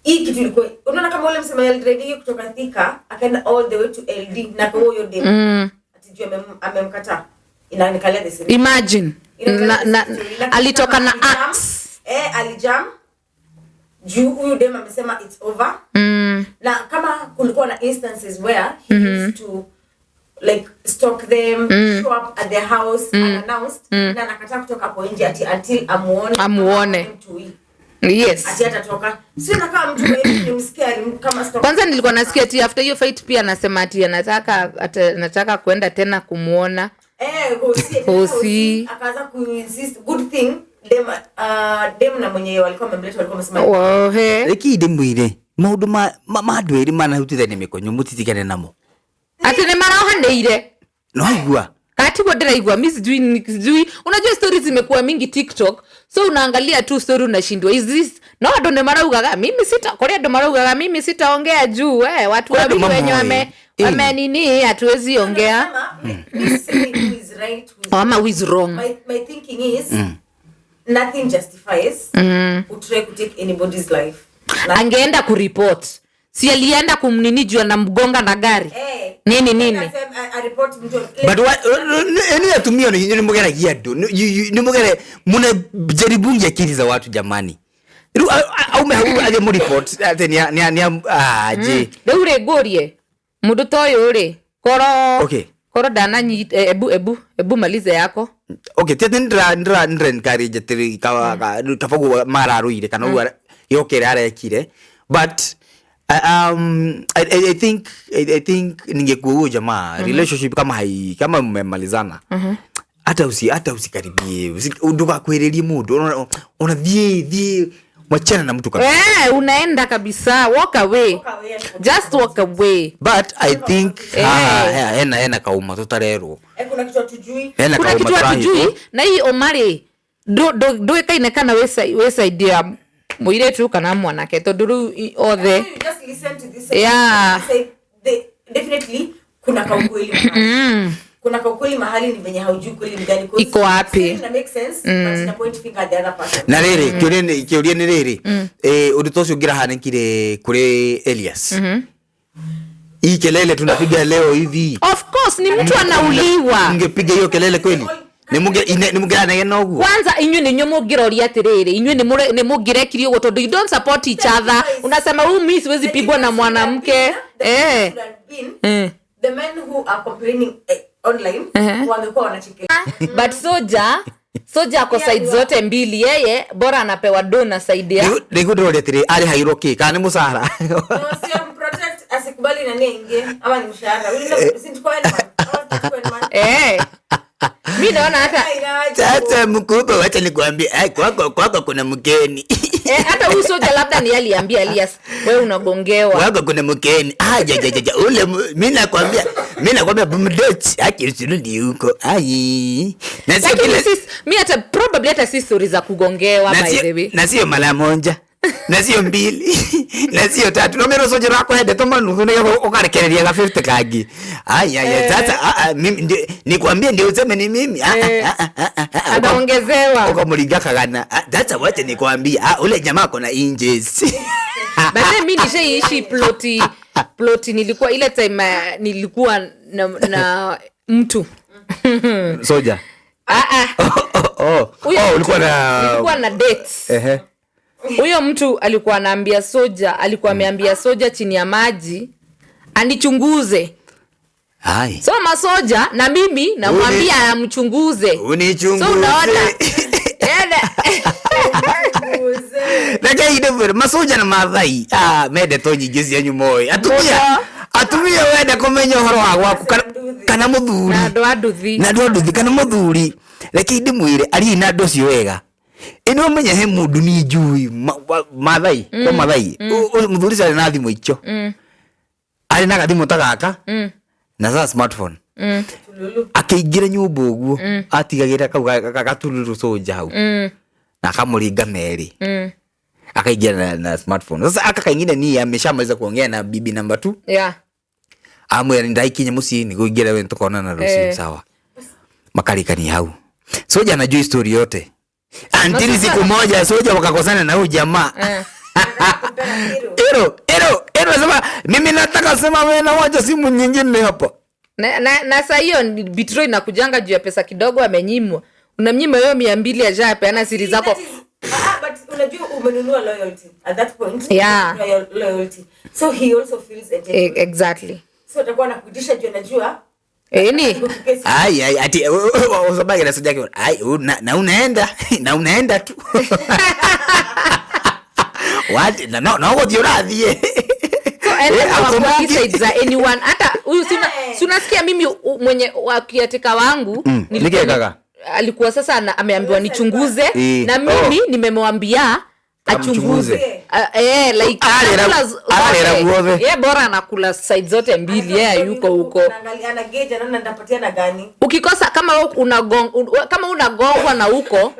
Hii kitu ilikuwa unaona kama ule msema already kutoka Thika akaenda all the way to LD na kwa huyo dem. Ati juu amemkataa. Inanikalia the same. Imagine. Inanikalia Na, the na, same story. Lakini alitoka kama na alijam, axe. Alijam. Juu huyu dem amesema it's over. Na kama kulikuwa na instances where he used to like stalk them, show up at their house unannounced, na anakataa kutoka hapo nje ati until amuone. Amuone. Mtu hii. Yes. Ati atatoka. Si nakaa mtu mwenye ni mscary kama stalker. Kwanza nilikuwa nasikia ati after hiyo fight pia anasema ati anataka kwenda tena kumuona. Hosi, Hosi. Hosi. Akaanza kuinsist. Good thing dem na mwenye walikuwa wamemleta walikuwa wamesema. Oh, he. Reke ndimwire maundu ma andũ erĩ manahutithania mĩkonyo mũtitigane namo. Ati nĩ marohanĩire. No aigua. Katiguo ndĩraigua, mi sijui. Unajua stories zimekuwa mingi TikTok, so unaangalia tu story unashindwa is this no andũ nĩ maraugaga mimi sita kũrĩ andũ maraugaga mimi sitaongea juu watu Kũrĩ andũ wawili wenye mamoĩ. wame nini hatuwezi ongea. Anasema, mi sisemi who is right, who is Ama who is wrong. My thinking is nothing justifies utry to take anybody's life. Na- Angeenda kuripot. Si alienda kumnini juu anamgonga na gari. Nini, nini? Nasema, I report mtu. But what any atumia ni mugeragia andu. Ni mugere muna jaribungia akili za watu jamani. Riu aume hau athie mu report ati ni aje. Riu rĩ ngũrie mũndũ ta ũyũ rĩ koro Okay. koro ndananyita ebu malize yako. Okay, tete ndira encourage atĩ kabaguo mararũire kana ũguo gĩoka arekire, but I think ningekuwa huyo jamaa, relationship kama hai kama mmemalizana, hata usikaribie, ndugakwĩrĩrie mũndũ, ona thiĩ wachana na mtu kabisa. Unaenda kabisa, walk away. Walk away and forget Just walk away. But I think haha hena kauma tutarerwo. Kuna kitu hatujui. Hena Kuna kauma kitu hatujui tũrahithwo. Na hii Omari ndũĩkaine kana wĩ side ya mũirĩtu kana mwanake tondũ rĩu othe. You just listen to this. Say, they, definitely kuna kaukweli mahali. Kuna kaukweli mahali ni venye haujui kweli ni gani. Iko wapi? Ina make sense, but ina point finger at the other person. Na rĩrĩ kĩũria nĩ rĩrĩ, ũndũ ta ũcio ũngĩrahanĩkire kũrĩ Elias, Hii kelele tunapiga leo hivi. Of course ni mtu anauliwa. Ungepiga hiyo kelele kweli? Ni muge anegena uguo. Kwanza inyuĩ nĩ inyuĩ mũngĩroria atĩrĩrĩ, inyuĩ nĩ mũngĩrekirie ũguo tondũ you don't support each other. Unasema huyu mimi siwezi pigwa na mwanamke. Eh. The men who are complaining online wangekuwa wanachekea. But soja ako side zote mbili, yeye bora anapewa do na side ya. Nĩngũndĩroria atĩrĩ, arĩhagirwo kĩ kana nĩ mũcara? No, sio protect asikubali nani aingie ama ni mshahara. Eh. Mimi naona hata sasa mkubwa, wacha nikwambie, kwako kuna mgeni. Hata huyu soja labda ni aliambia Elias, wewe unagongewa. Kwako kuna mgeni. Ja ule mimi nakwambia bumdochi akirudi huko. Ai. Na sio kile mimi hata probably hata si stories za kugongewa by the way. Na sio mara moja. Na sio mbili. Na sio tatu. No mero soja rako hede toma nuthu nige ukarekereria ga 50 kangi. Ai ai sasa mimi nikwambie ndio useme ni mimi. Anaongezewa. Ukamuringa kagana. Sasa wacha nikwambie, ule jamaa kona inches. Baadaye mimi nishaiishi ploti nilikuwa ile time nilikuwa na mtu. Soja. Ulikuwa na nilikuwa na dates. Huyo mtu alikuwa anaambia soja, alikuwa ameambia soja chini ya maji anichunguze. Hai. So masoja na mimi namwambia amchunguze. Unichunguze. So unaona. Lakini ndio masoja na Maathai. Mende to nyingi cia nyumoe. Atumia wenda kumenya uhoro wa gwaku kana muthuri. Na andu a nduthi. Na andu a nduthi kana muthuri. Reke ndimwire ari na andu acio wega. Ino menye he mundu ni njui Maathai kwa Maathai muthuri cio arĩ na thimũ icio arĩ na gathimũ ta gaka na sasa smartphone akĩingĩra nyũmba ũguo atigagĩra kau gatururu soja hau na akamũringa merĩ akaingia na smartphone. Sasa aka kaingine ni ameshamaliza kuongea na bibi number 2. Yeah. Amwĩra ndaikinya mũciĩ nĩ kũingĩra we tukonana rũciũ sawa. Makarikani hau. Soja anajua story yote. Until siku moja soja wakakosana na huyu jamaa. Ero sema mimi nataka sema wewe na wacha simu nyingine hapa. Na saa hiyo bitro inakujanga juu ya pesa kidogo amenyimwa. Unamnyima wewe 200 ajapeana siri zako. But unajua umenunua loyalty at that point. Yeah. Loyalty. So he also feels entitled. Exactly. So atakuwa anakuitisha juu anajua. Ni. Ai ati usabaki na soja yake. Ai na unaenda na unaenda tu. What? Na uko urathie. So and za anyone hata huyu unasikia mimi mwenye wakiatika wangu nilikuwa alikuwa sasa ameambiwa nichunguze na mimi nimemwambia achunguze. Like anakula bora anakula side zote mbili, yeye yuko huko. Anaangalia ana gauge anaona nitapatia na gani. Ukikosa kama kama unagongwa na huko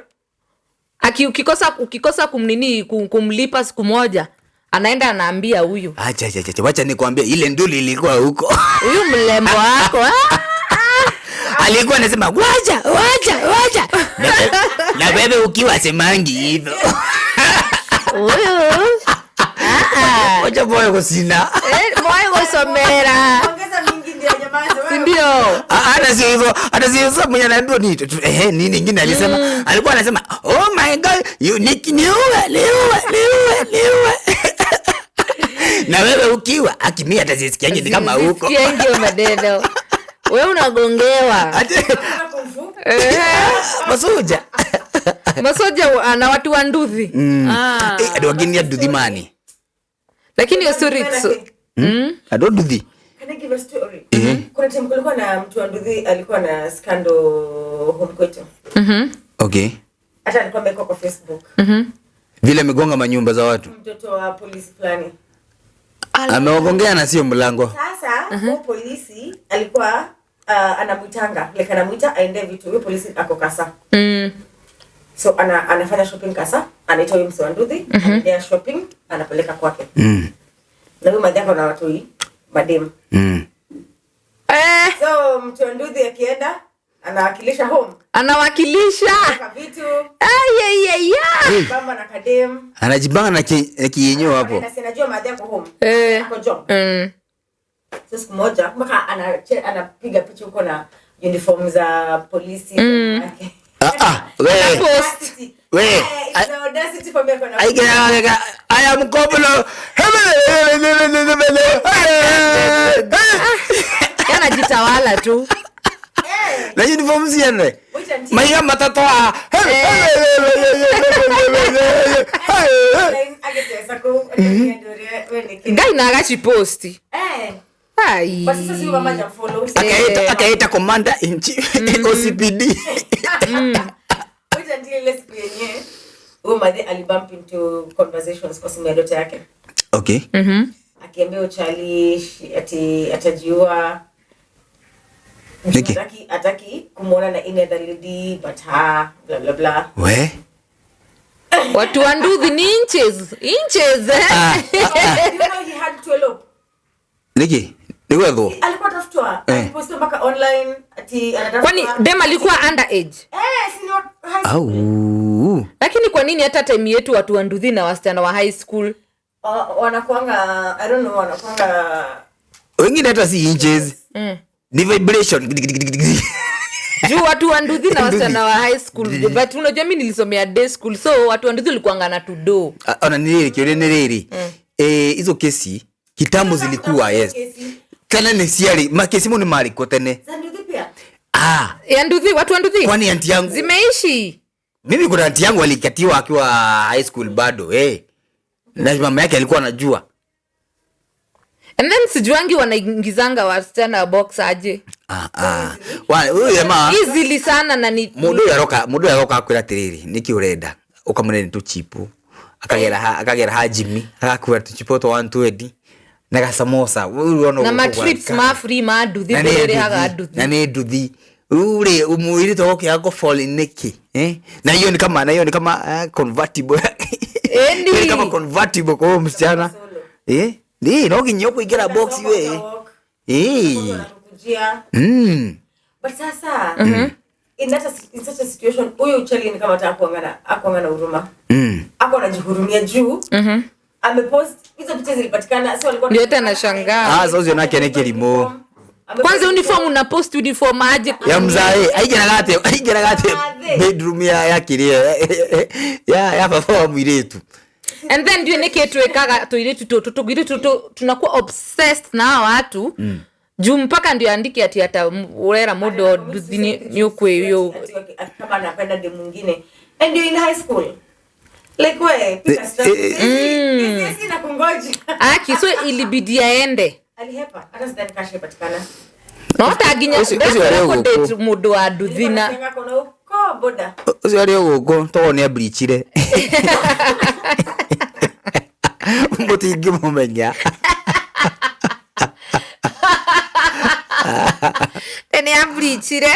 ukikosa kumnini kumlipa siku moja anaenda anaambia huyu. Acha wacha nikwambie ile nduli ilikuwa huko. Huyu mlembo wako. Alikuwa anasema wacha. Na wewe ukiwa semangi hivyo. Huyu. Wacha moyo kusina. Moyo kusomera. Ongeza mingi ndio jamaa. Ndio. Hata sio hivyo, hata sio hivyo mwenye anaambiwa ni nini nyingine alisema. Alikuwa anasema oh my god, you niwe. Na wewe ukiwa akimia hata sisikiangi ni kama huko. Sisikiangi maneno. Wewe unagongewa. Masoja. Masoja na watu wa nduthi. Ado wageni ya nduthi mani. Lakini hiyo story Ado nduthi. Can I give a story? Kuna time kulikuwa na mtu wa nduthi alikuwa na scandal home kwetu. Okay. Hata alikuwa ameweka kwa Facebook. Vile amegonga manyumba za watu. Mtoto wa polisi fulani. Ameogongea na sio mlango. Sasa huyo polisi alikuwa anamuitanga, like anamuita aende vitu. Huyo polisi ako Kasa. So anafanya shopping Kasa, anaita huyo msee wa nduthi, anaendea shopping, anapeleka kwake. Na huyo madhako na watu hii madem. So mtu wa nduthi akienda anawakilisha home. Anawakilisha vitu. Ai. Bamba na kadem. Anajibanga na kienyo hapo. Na sinajua madhako home. Ako job. So siku moja mpaka anapiga picha huko na uniform za polisi yake. Ah, ah, we. Post. We. It's the audacity for me akona. I am Koblo. Anajitawala tu. Na uniform ciene. Wait until Maiga matatu a. agetesa ku ndio we ni Ngai na agachiposti. Eh. Ai. But sasa si mama hajamfollow. Akaita commander in chief OCPD. Wait until ile siku yenyewe huyo madhe alibump into conversations kwa simu ya dota yake. Okay. Akiambia uchali ati atajiua. Niki. Hataki kumuona na any other lady but her blah blah blah. We. Watu wa nduthi ni inches. Inches. Ah, Do you know he had to elope? Niki, ni gwethwo. Alikuwa tafutwa. Eh. Alipostiwa mpaka online ati anatafutwa. Kwani dem alikuwa underage? Eh, si ni high school. Au. Lakini kwa nini hata time yetu watu wa nduthi na wasichana wa high school? Wanakuanga, I don't know, wanakuanga Wengine hata si inches. Ni vibration. Juu watu wa nduthi na Nduthi. wasichana wa high school. But unajua mimi nilisomea day school, so watu wa nduthi walikuanga na tudo. Ona ni riri, kiuria ni riri. Hizo kesi kitambo zilikuwa, yes. Kesi. Tena ni ciarĩ, makesi mo nĩ marĩkwo tene. Za nduthi pia? Ah, Ya nduthi, watu wa nduthi. kwani anti yangu Zimeishi. Mimi kuna anti yangu alikatiwa akiwa high school bado, eh. Na mama yake alikuwa anajua. And then sijuangi wanaingizanga wasichana wa box aje. Ah, ah. Wa huyu jamaa Easily sana na ni mundu uyu aroka, mundu uyu aroka akwira atiriri, niki urenda? Ukamwira ni tuchipu. Akagera ha Jimmy, agakwira tuchipu twa 120 na gasamosa. Huyu ona na gũkũ ma trips gwaka. ma free ma nduthi Na nĩ kũrĩhaga nduthi. Na nduthi. nĩ nduthi. Ure umuiri to gokia go fall in niki, eh? Na hiyo ni kama, na hiyo ni kama convertible. Endi. Ni kama convertible kwa huyo msichana. Eh? Ni no nginya kuingira box we. Eh. Wanakukujia. But sasa, in such a situation, huyo uchali ni kama hata hakuanga na huruma. Hakuwa anajihurumia juu. Amepost hizo picha zilipatikana, so alikuwa Ndio hata anashangaa. Ah, sasa usiona yake ni kilimo. Kwanza uniform una post uniform aje? Ya mzae, aigera gate bedroom ya kiria. Ya baba wa mwiritu. And then ndio niki tuwekaga tuiritu tu tunakuwa obsessed na hawa watu. Juu mpaka ndio andike ati ata urera mudo nduthi ni ukwe hiyo. Kama anapenda dem mwingine. And you're in high school. Like we, pick a step. Sisi na kungoja. Aki, so ilibidi aende. Alihepa, hata sidhani kasha ipatikana. No, hata nginya Ucio arĩ ndakũ gũkũ. date mũndũ wa nduthi na Nilikuwa nashangaa kona huko boda. Ucio arĩ gũkũ, tokorwo nĩ abreachire. Mũtingĩmũmenya. Nĩ abreachire.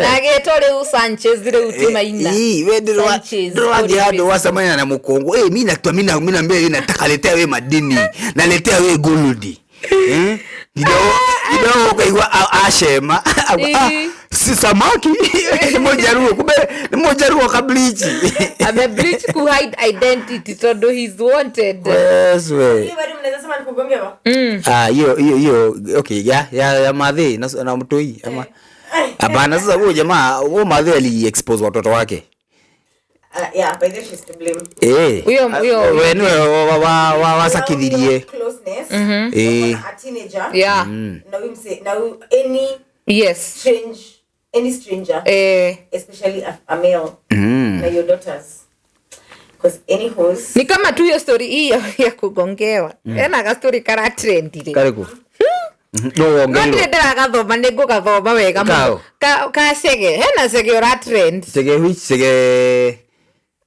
Na agĩtwo rĩu Sanchez rĩu ti Maina. We Sanchez, ndĩrwathiĩ handũ Boniface. wacemania na mũkũngũ. Mimi natua, mimi na, mimi naambia yeye nataka letea we madini. Naletea we gold. Ndio ukaigua ashema. Si samaki. Ni Mjaluo, kumbe ni Mjaluo ka bleach. Ame bleach ku hide identity tondu he's wanted. Yes, we. Hiyo bado mnaweza sema ni kugongewa? Ah, hiyo, hiyo, hiyo, okay, ya, ya, ya madhe, na, na mtoi, ama. Hapana, sasa huyo jamaa, huyo madhe ali expose watoto wake. Yeah, by the way, she's to blame. Huyo, huyo. We ni wasakithirie. Closeness. A teenager. Yeah. Na huyu mse, na huyu any Yes. strange, any stranger. Especially a male. Na your daughters. Because any host. Ni kama tu hiyo story hii ya kugongewa. Ena ka story kara trend ile. Karibu. No, No, wongerirwo. ndire ndĩragathoma, nĩ ngũgathoma wega mũno. Kao. Ka cege, hena cege ũra trend. Cege which cege?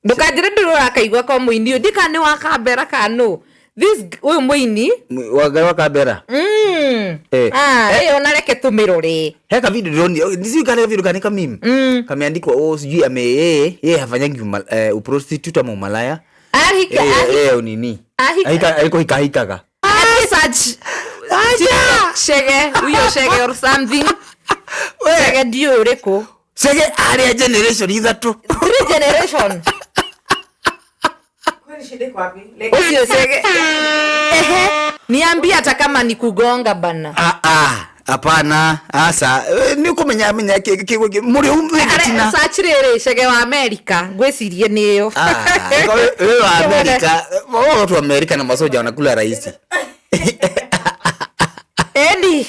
Ndũkanjĩre ndũrĩ ũrakaigua kwa mũini ũyũ, ndika nĩ wa Kambera ka nũ. This ũyũ mũini. Wa Ngai wa Kambera? Ah, ona reke tũmĩrore. He ka video ndĩronire, sijui kana video kana ka meme. Kameandikwa, oh, sijui ame, yeye hafanyangi uprostitute ama umalaya. Ahika, ahika. Nini? Ahika. Ahika, aliko hika hikaga. Ah, such. Acha. Shege, huyo shege or something. We. Shege ndio ũrĩkũ? Shege aria generation ithatũ. Three generation. Kwani shida iko wapi? Like Ucio Chege, ehe, niambie hata kama ni kugonga bana. Ah ah, hapana, asa ni kumenya menya muri umwe tina. Search rĩrĩ Chege wa America, ngwĩcirie nĩyo. Ah, wewe wa Amerika, wao watu wa Amerika na masoja wanakula rahisi. Eni.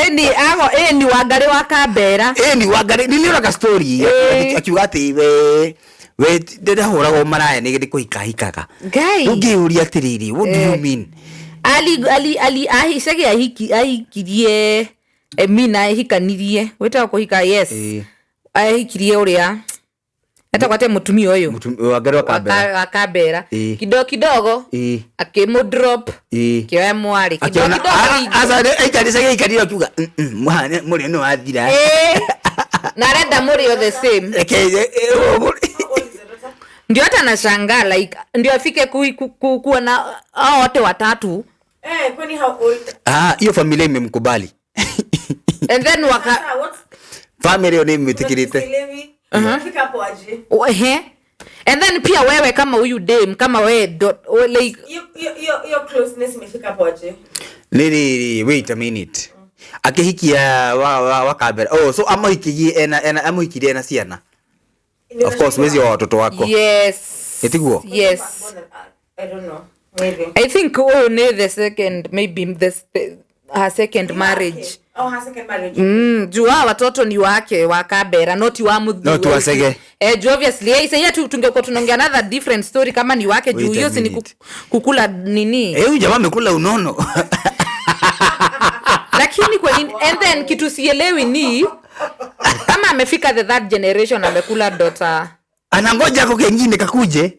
Eni ago eni Wangari wa Kambera. Eni Wangari niliona ka story akiuga ati we ndahũragwo maraya nĩ gĩthĩ kũhikahikaga. Ngai. Ũngĩũria atĩrĩrĩ, what do you mean? Ali ali ali ahi Chege ahiki ahikirie Mina ahikanirie wĩtagwo kũhika, yes. Ahikirie ũrĩa etagwo atĩa mũtumia ũyũ? Wangari wa Kambera. Wa Kambera. Kidogo kidogo akĩmũ drop kĩoya mwarĩ kidogo Akiona kidogo rĩngĩ. asa aikarire Chege aikarire akiuga mũrĩ nĩ wathira. Na arenda mũrĩo the same. Reke how old is the daughter? Ndio hata nashangaa, like ndio afike kuwa na hao wote watatu. Eh, kwani how old? Ah, hiyo familia imemkubali. And then waka Sasa what? Family hiyo ni imetikirite. Sielewi. Unafika hapo aje? Ehe. And then pia wewe kama huyu dame, kama wewe like Hiyo hiyo hiyo hiyo closeness imefika hapo aje? Nini, wait a minute. Akihikia wa Kambera. Oh, so amuhikirie ena amuhikirie ena ciana. Of course, wezi wa watoto wako. Yes. Etiguo? Yes. I don't know. Maybe. I think oh ne the second, maybe her second marriage. Okay. Oh, her second marriage. Juu hawa watoto ni wake wa Kambera, not wa muthu. Not wa Chege. Juu obviously, sasa tungekuwa tunaongea another different story kama ni wake, juu Wait a hiyo si ni minute. kukula nini. Huyu jamaa amekula unono. Lakini kwa nini? And then kitu sielewi ni kama amefika the third generation amekula daughter. Anangoja kwa kengine kakuje.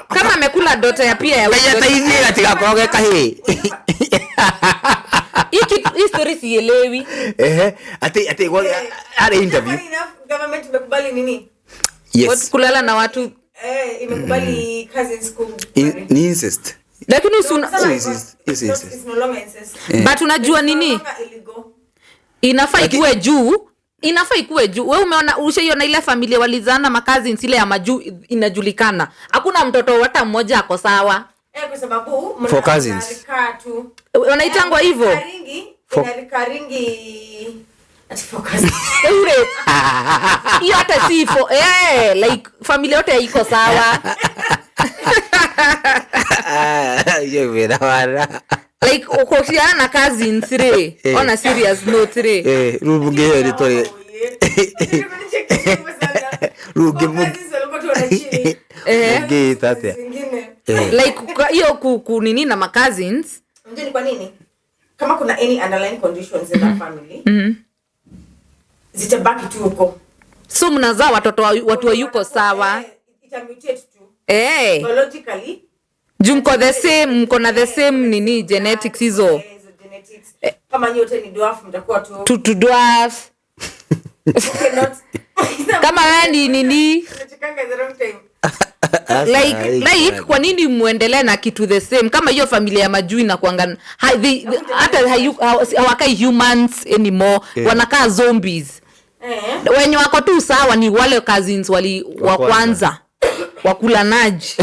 Kama amekula daughter ya pia ya Kaya taizi katika kwa kahe. Hii story sielewi. Ehe, ati are interview. Funny enough, government imekubali nini? Yes. Watu kulala na watu. Imekubali cousins ku Ni incest. Lakini Sasa, Incest, incest. it's no longer incest. But unajua It's no nini? longer illegal. Inafaa ikuwe juu. Inafaa ikuwe juu. Wewe umeona, ushaiona ile familia walizana makazi ile ya majuu inajulikana. Hakuna mtoto hata mmoja ako sawa. Kwa sababu mna For cousins. mna tu. Wanaitangwa hivyo. Inarika ringi. Ati for cousins. Ule. Hiyo hata si for, like familia yote haiko sawa. Hiyo ni wala. Like ukofiana na cousins re. On a serious note re. Rubunge hiyo ni tole. Ruge Munge tate. Like hiyo kunini na cousins. Unajua ni kwa nini? Kama kuna any underlying conditions in that family, zitabaki tu huko. So mnazaa watoto watu wa yuko sawa. Itamutate tu. Biologically Juu mko the same, mko na the same nini genetics hizo. Genetics. Kama nyote ni dwarf mtakuwa tu. Tu dwarf. Cannot. Kama wewe ni nini? Unachekanga the wrong time. Like kwa nini muendelee na kitu the same? Kama hiyo familia ya majuu inakuanga hata hawakai humans anymore, wanakaa zombies. Wenye wako tu sawa ni wale cousins wali wa kwanza. Wakula naji.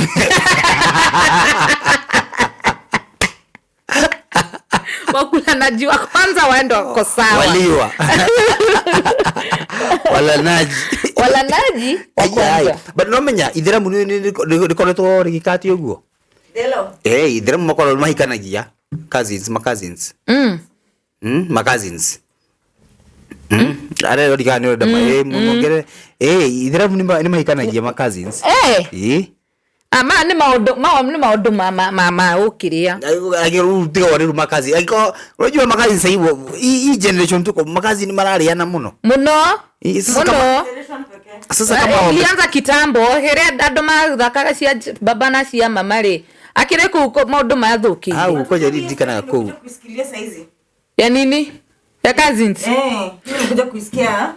Wakula naji wa kwanza waende wako sawa. Waliwa. Wala naji. Wala naji wa kwanza. But no menya itheramu ni rikoretwo rigikati uguo. Delo. Itheramu makorwo mahikanagia cousins, ma cousins. Ma cousins. Are rorika ni renda mongere. Itheramu ni mahikanagia ma cousins. Ama ni maundu ni maundu ma ukiria. Tiga wariru makazi. Angĩkorwo unajua makazi sasa hivi hii generation tuko makazi ni marariana muno. Muno. Sasa sasa kama ilianza kitambo here andu mathakaga cia baba na cia mama ri akire kuu maundu mathũkĩire. Au koja ririkanaga kuu. Kusikilia saizi. Ya nini? Ya cousins. Nimekuja kuisikia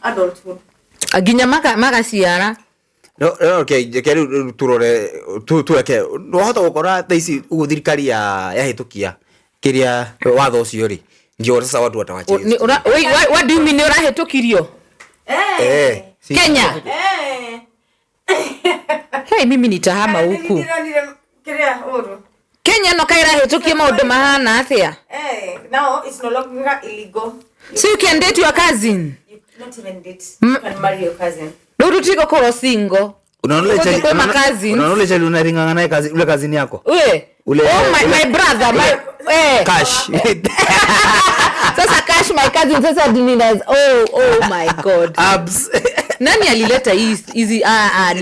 adulthood. Nginya magaciara. No, okay, reke turore tureke wahota gukora thaa ici uguo thirikari ya yahitukia kiria watho ucio ri ndio sasa watu watawacha. What do you mean urahitukirio? Kenya. Hey, mimi nitahama huku. Kenya no kaira hitukie maundu mahana atia. Eh, now it's no longer illegal. So you can date your cousin. You not even date. You can marry your cousin. Ndio tutiko koro single. Unaona ile unaringana naye kazi ule kazini yako. Ule, oh my, my brother my Cash. Sasa Cash my cousin sasa dinina. Oh my God. Abs. Nani alileta hizi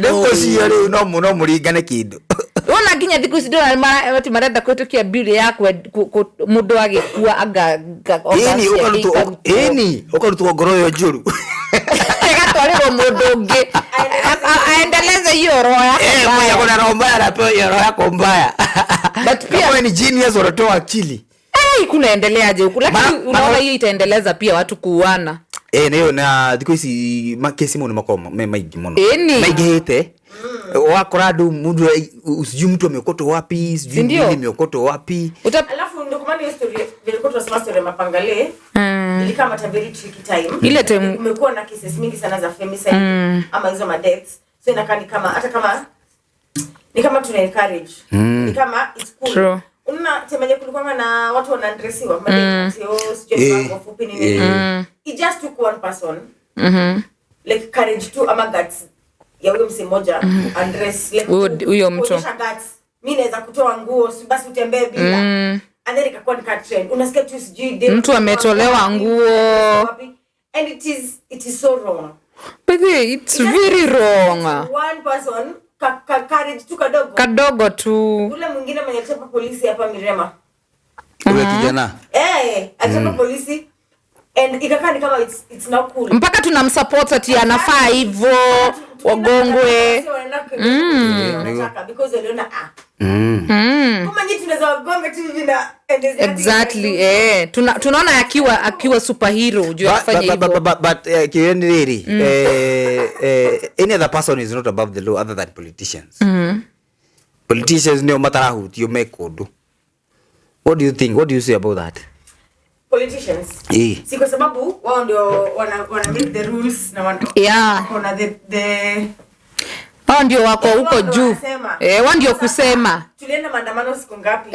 no. Ndio no muringane kindu. Ona nginya thiku ici ndona ati marenda kwitukia bill yakwe mundu agikua anga ini ukarutwo ngoro yo njuru agatwarirwo mundu ungi aendeleze hiyo roho yako mbaya. Kuna roho mbaya na pia roho yako mbaya. But pia wewe ni genius unatoa akili. Kunaendeleaje huku? Lakini unaona hiyo itaendeleza pia watu kuuana. Nayo na thiku ici makesi muno makoma me maingi muno. Maingihite. Wakora andu mundu sijui mtu ameokotwa wapi, sijui nini ameokotwa wapi. Alafu ndio kwa maana hiyo story vilikuwa tunasema story mapangale. Ilikuwa kama very tricky time. Ile time kumekuwa na cases mingi sana za femicide ama hizo ma deaths. So inakaa ni kama hata kama ni kama tuna encourage. Ni kama it's cool. True. Unaona temeje kulikuwa na watu wanadressiwa madeti sijui mambo fupi nini. It just took one person. Like courage to ama guts ya huyo mse mmoja undress like huyo mtu. Mimi naweza kutoa nguo basi utembee bila. And then ikakuwa ni trend. Unasikia tu sijui mtu ametolewa nguo. And it is so wrong. But it's very wrong. One person courage tu kadogo. Kadogo tu. Ule mwingine mwenye alichapa polisi hapa Mirema. Ule kijana. Alichapa polisi. And ikakaa ni kama it's not cool. Mpaka tunamsupport ati anafaa hivyo wagongwe. Because waliona Kama nyinyi tunaweza wagonga tu hivi na exactly tunaona akiwa superhero unajua afanye hivyo. But kieni really any other person is not above the law other than politicians. Politicians ndio matarahutio mekundu. What do you think? What do you say about that? Politicians. Si kwa sababu wao ndio wana make the rules na wana the wao ndio wako huko juu. Wao ndio kusema. Tulienda maandamano siku ngapi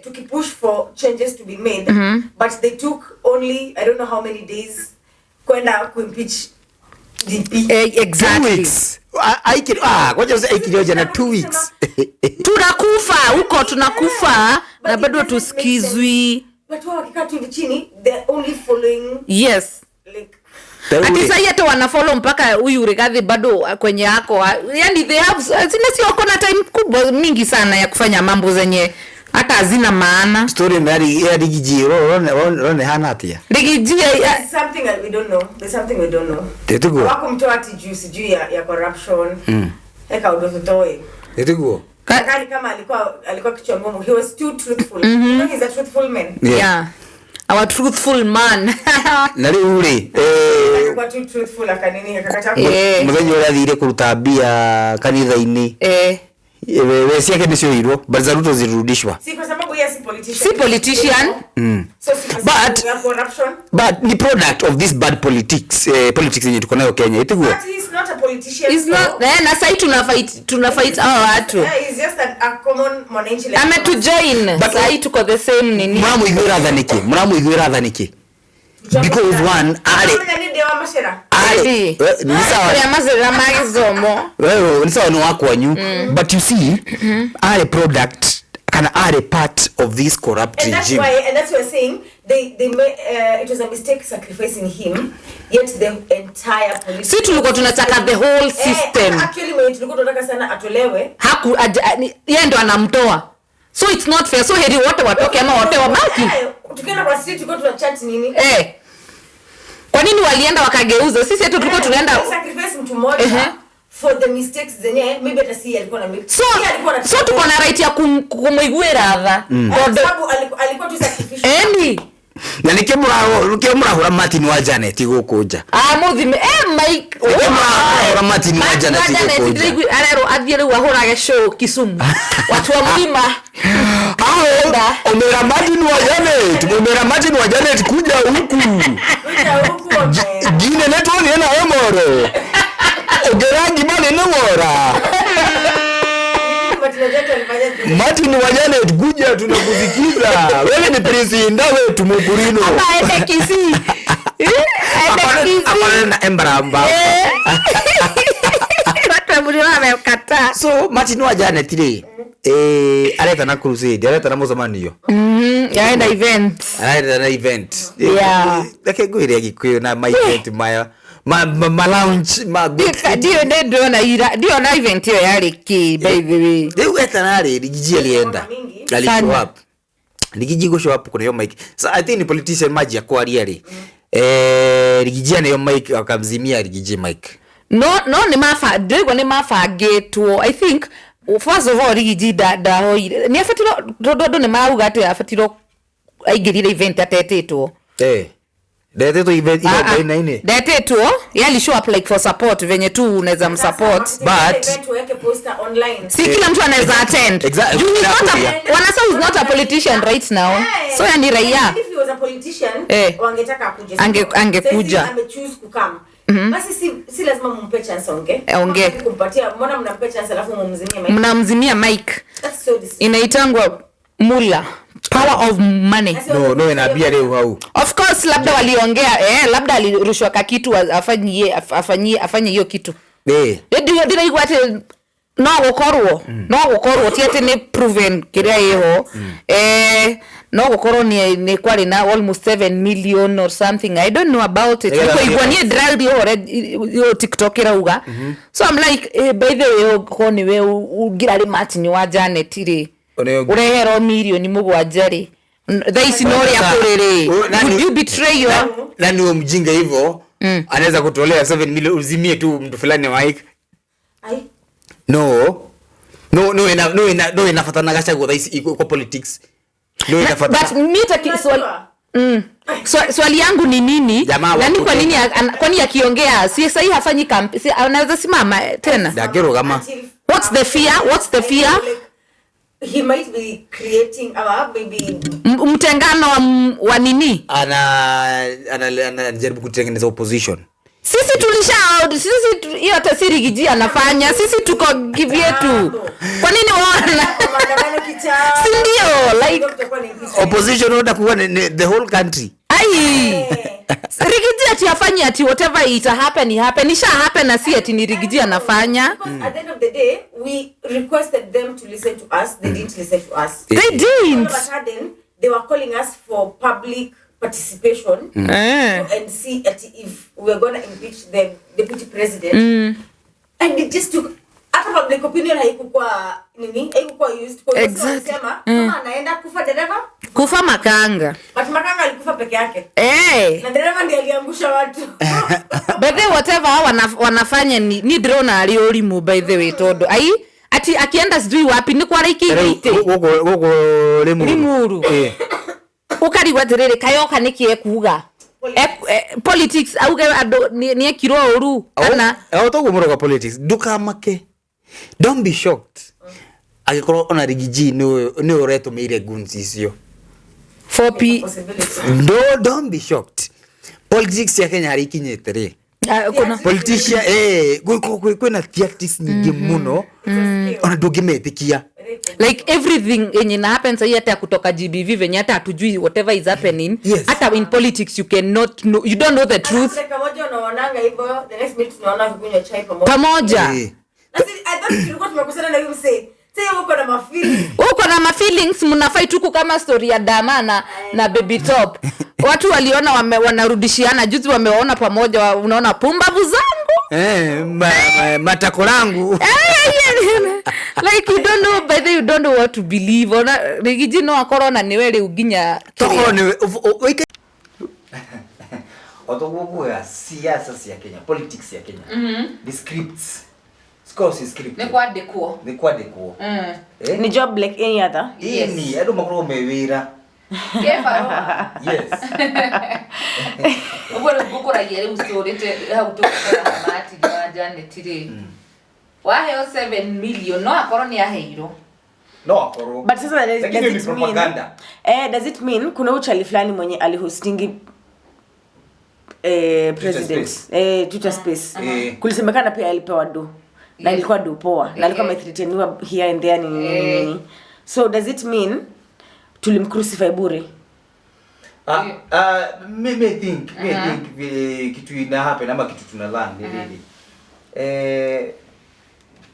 tukipush for changes to be made but they took only I don't know how many days kwenda kuimpeach DP. Exactly. 2 weeks. Ngoja aikilioja na 2 weeks. Tunakufa huko, tunakufa na bado tusikizwi. Watu wakikaa tu chini they're only following. Yes. Like ati sasa hata wana follow mpaka huyu Rigathi bado kwenye yako. Yaani they have sina wako na time kubwa mingi sana ya kufanya mambo zenye hata hazina maana. Story ndari ya Rigiji rone hana atia. Rigiji something that we don't know. There's something we don't know. Tetugo. Wako mtoa ati juice juu ya corruption. Eka udotoe. Tetugo. Kani kama alikuwa kichwa ngumu. He was too truthful. You know he's a truthful man. Yeah. Our truthful man. Na rĩu rĩ alikuwa too truthful akanini akakataa. Mũthenya ũrĩa athire kũruta mbia kanitha-inĩ. Wewe ciake nĩcioirwo, but za Ruto zilirudishwa. Si kwa sababu yeye si politician. Si politician. So si kwa sababu ya corruption. But ni product of this bad politics, politics yenye tuko nayo Kenya. Itiguo. But he's not a politician. He's not. Na sasa tuna fight hao watu. Yeah, he's just a common mwananchi like. Ametujoin. Sasa tuko the same nini. Muramuiguira tha niki? Because one ale ni sawa ya mazera magizomo. Wewe ni sawa ni wako wanyu. But you see are product kana are part of this corrupt and regime. And that's why saying they may, it was a mistake sacrificing him, yet the entire police. Si tulikuwa tunataka the whole system. Actually mwenye tulikuwa tunataka sana atolewe. Haku yeye ndo anamtoa. So it's not fair. So heri wote watoke ama wote wabaki. Tukienda kwa street tulikuwa tunachat nini? Kwa nini walienda wakageuza? Sisi yetu tulikuwa tunaenda sacrifice mtu mmoja for the mistakes zenye maybe hata si alikuwa na make. So tuko na right ya kumuiguira tha. Kwa sababu alikuwa tu sacrificial. Eni. Na nikemurahura Martin wa Janet gukunja. Muthime Mike. Nikemurahura Martin wa Janet gukunja. Arero athie riu ahurage show Kisumu. Watu wa mlima. Omera Martin wa Janet, omera Martin wa Janet kuja huku. Kuja huku omera. Gine neto ni na omoro. Ogerangi mane ne wora. Martin wa Janet, kuja tunakusikiza. Wewe ni Prince Inda wetu Mukurino. Ama aende Kisii. Aende Kisii. Akona na Embaramba. Watu wa Murima wamekataa. So Martin wa Janet rĩ, aretana crusade, aretana mũcemanio. Yaenda event. Aretana event. Yeah. Reke ngwĩre Gĩkũyũ na ma event maya. Ma lounge ma Ndio ndona ira ndio na event hiyo yarĩ kĩ, by the way. Rĩu etana rĩ, Rigiji alienda. Ali show up. Rigiji go show up kuna hiyo mic. So I think ni politician maji ya kwaria rĩ. Rigiji ana hiyo mic, akamzimia Rigiji mic. No nĩ maba ndĩrigwo nĩ mabangĩtwo. I think first of all Rigiji ndahoire. Nĩ abatirwo tondũ andũ nĩ marauga atĩ abatirwo aingĩrire event atetĩtwo. Ndetĩtwo event ina-inĩ. Ndetĩtwo, yali show up like for support venye tu unaweza msupport. But event weke poster online. Si kila mtu anaweza attend. Exactly. You is not a, wanasema he's not a politician right now. So yani ni raia. If he was a politician, wangetaka akuje. Angekuja. Sasa ame choose ku come. Basi si lazima mumpe chance aongee. Aongee. Kumpatia, mbona mnampe chance alafu mumzimie mic? Mnamzimia mic. That's so disrespectful. Inaitangwa mula. Power of money. No, inaambia leo hau. Of course labda waliongea, labda alirushwa ka kitu afanyie hiyo kitu. Ndio ndiraigua ati no gukorwo, no gukorwo ti ati ni proven kiria iho. No gukorwo ni kwari na almost 7 million or something. I don't know about it. Niko igua ni ndirathi already yo TikTok irauga. So I'm like, by the way, ko ni we ungirari Martin wa Janet ri. Urehero milioni 7 ri. Thaa ici no ria kuri ri. Would you betray your nani huyo mjinga hivyo? Anaweza kutolea 7 million uzimie tu mtu fulani wa mic. Ai. No. No, no, ina, no, ina, no, inafatana Gachagua thaa ici iko kwa politics. No, inafatana. But mimi taki swali. Swali yangu ni nini? Nani kwa nini kwani akiongea si sahi hafanyi camp, si anaweza simama tena? Ndakero kama. What's the fear? What's the fear? He might be creating our maybe mtengano wa nini? Anajaribu kutengeneza opposition. Sisi tulisha sisi hiyo hata si Rigiji anafanya, sisi tuko kivyetu. Kwa nini waona? Si ndio like opposition order kuwa the whole country. Ai. Rigiji ati afanye ati whatever it happen happen. Isha happen na si ati ni Rigiji anafanya. Because at the end of the day we requested them to listen to us, they didn't listen to us. They didn't. All of a sudden they were calling us for public participation and see if we're going to impeach the deputy president. And it just took hata public opinion haikuwa nini, haikuwa used kwa exactly. Sema kama anaenda kufa dereva, kufa Makanga. But Makanga alikufa peke yake. Na dereva ndiye aliangusha watu. By the way, whatever wanafanya ni drone aliolimu by the way todo. Ai ati akienda sijui wapi ni kwa like ite. Huko Limuru. Ukarigwa atiriri kayoka niki ekuga politics auge andu ni ekirwo uru kana toguo muroga politics ndukamake, don't be shocked agikorwo ona Rigiji ni uretumiire guns icio 4p. No, don't be shocked. Politics ya Kenya hari ikinyite ri kuna politician kwina tactics nyingi muno ona ndungimetikia. Like everything yenye na happens hii hata kutoka GBV venye hata hatujui whatever is happening. Yes. Hata in politics you cannot know, you don't know the truth. Dakika moja unaonanga hivyo, the next minute tunaona kunywa chai pamoja. Pamoja. Na si I thought tulikuwa tumekosana na yule msee. Sasa uko na mafeelings. Uko na mafeelings, mnafight huku kama story ya Dama na Baby Top. Watu waliona wanarudishiana juzi, wamewaona pamoja, unaona pumbavu zangu. Matako langu. Like you don't know, by the way, you don't know what to believe. Ona Rigiji no akorwo na niwe riu nginya Tokorwo niwe wike Otoguo siasa cia Kenya, politics ya Kenya. The scripts. Scores is script. Ni kwandikwo. Ni kwandikwo. Ni job like any other. Yes. Ni andu makorwo me wira. Kefa. Yes. Uguo riu ngukuragia riu story te hau tukora Martin wa Janet ri. Waheo 7 million no akorwo ni aheirwo. No akorwo. But sasa does it mean does it mean kuna uchali fulani mwenye alihostingi president Twitter space. Kulisemekana pia alipewa do. Na ilikuwa dupoa na alikuwa amethreateniwa here and there, nini nini nini. So does it mean tulimcrucify bure? Me think vile kitu ina happen ama kitu tuna learn ni nini?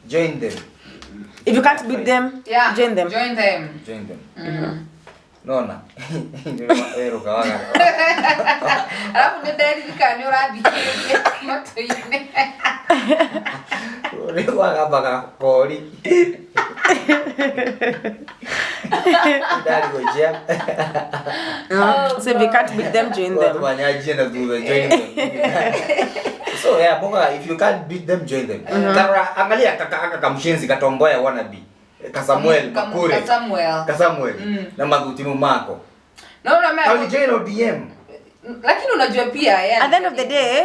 Join them. If you can't beat them, join them. Join them. Join them. Nona. Rukawaga. Alafu nĩ nderirikana nĩ ũrathikĩrĩria matũ-inĩ. Rĩu wagambaga kori. Ndarigojea. So if you can't beat them, join them. Watu wanyajie na thutha, join them. So yeah, boga, if you can't beat them, join them. Tara, angalia kaka aka kamshenzi katomboya wannabe. Kasamuel Makure. Kasamuel. Kasamuel na magutimu mako. No, no, Au join ODM. Lakini unajua pia yani. At the end of the day,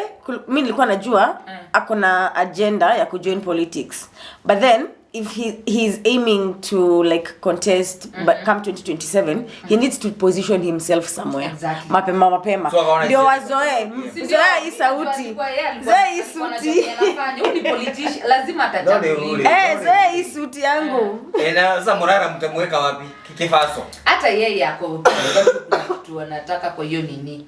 mimi nilikuwa najua ako na agenda ya kujoin politics. But then if he is aiming to like contest but come 2027, he needs to position himself somewhere. Mapema mapema. So akaona Ndio njia. wazoe. Si ndio? Zoea hii sauti. Alikuwa- yeye alikuwa- Zoea hii alikuwa suti. anajua kenye anafanya. Huyu ni politician, lazima atachaguliwa. Ndio, Zoea hii suti yangu. Na sasa Morara mtamweka wapi? Kifaso. Hata yeye ako kuna kitu anataka kwa hiyo nini.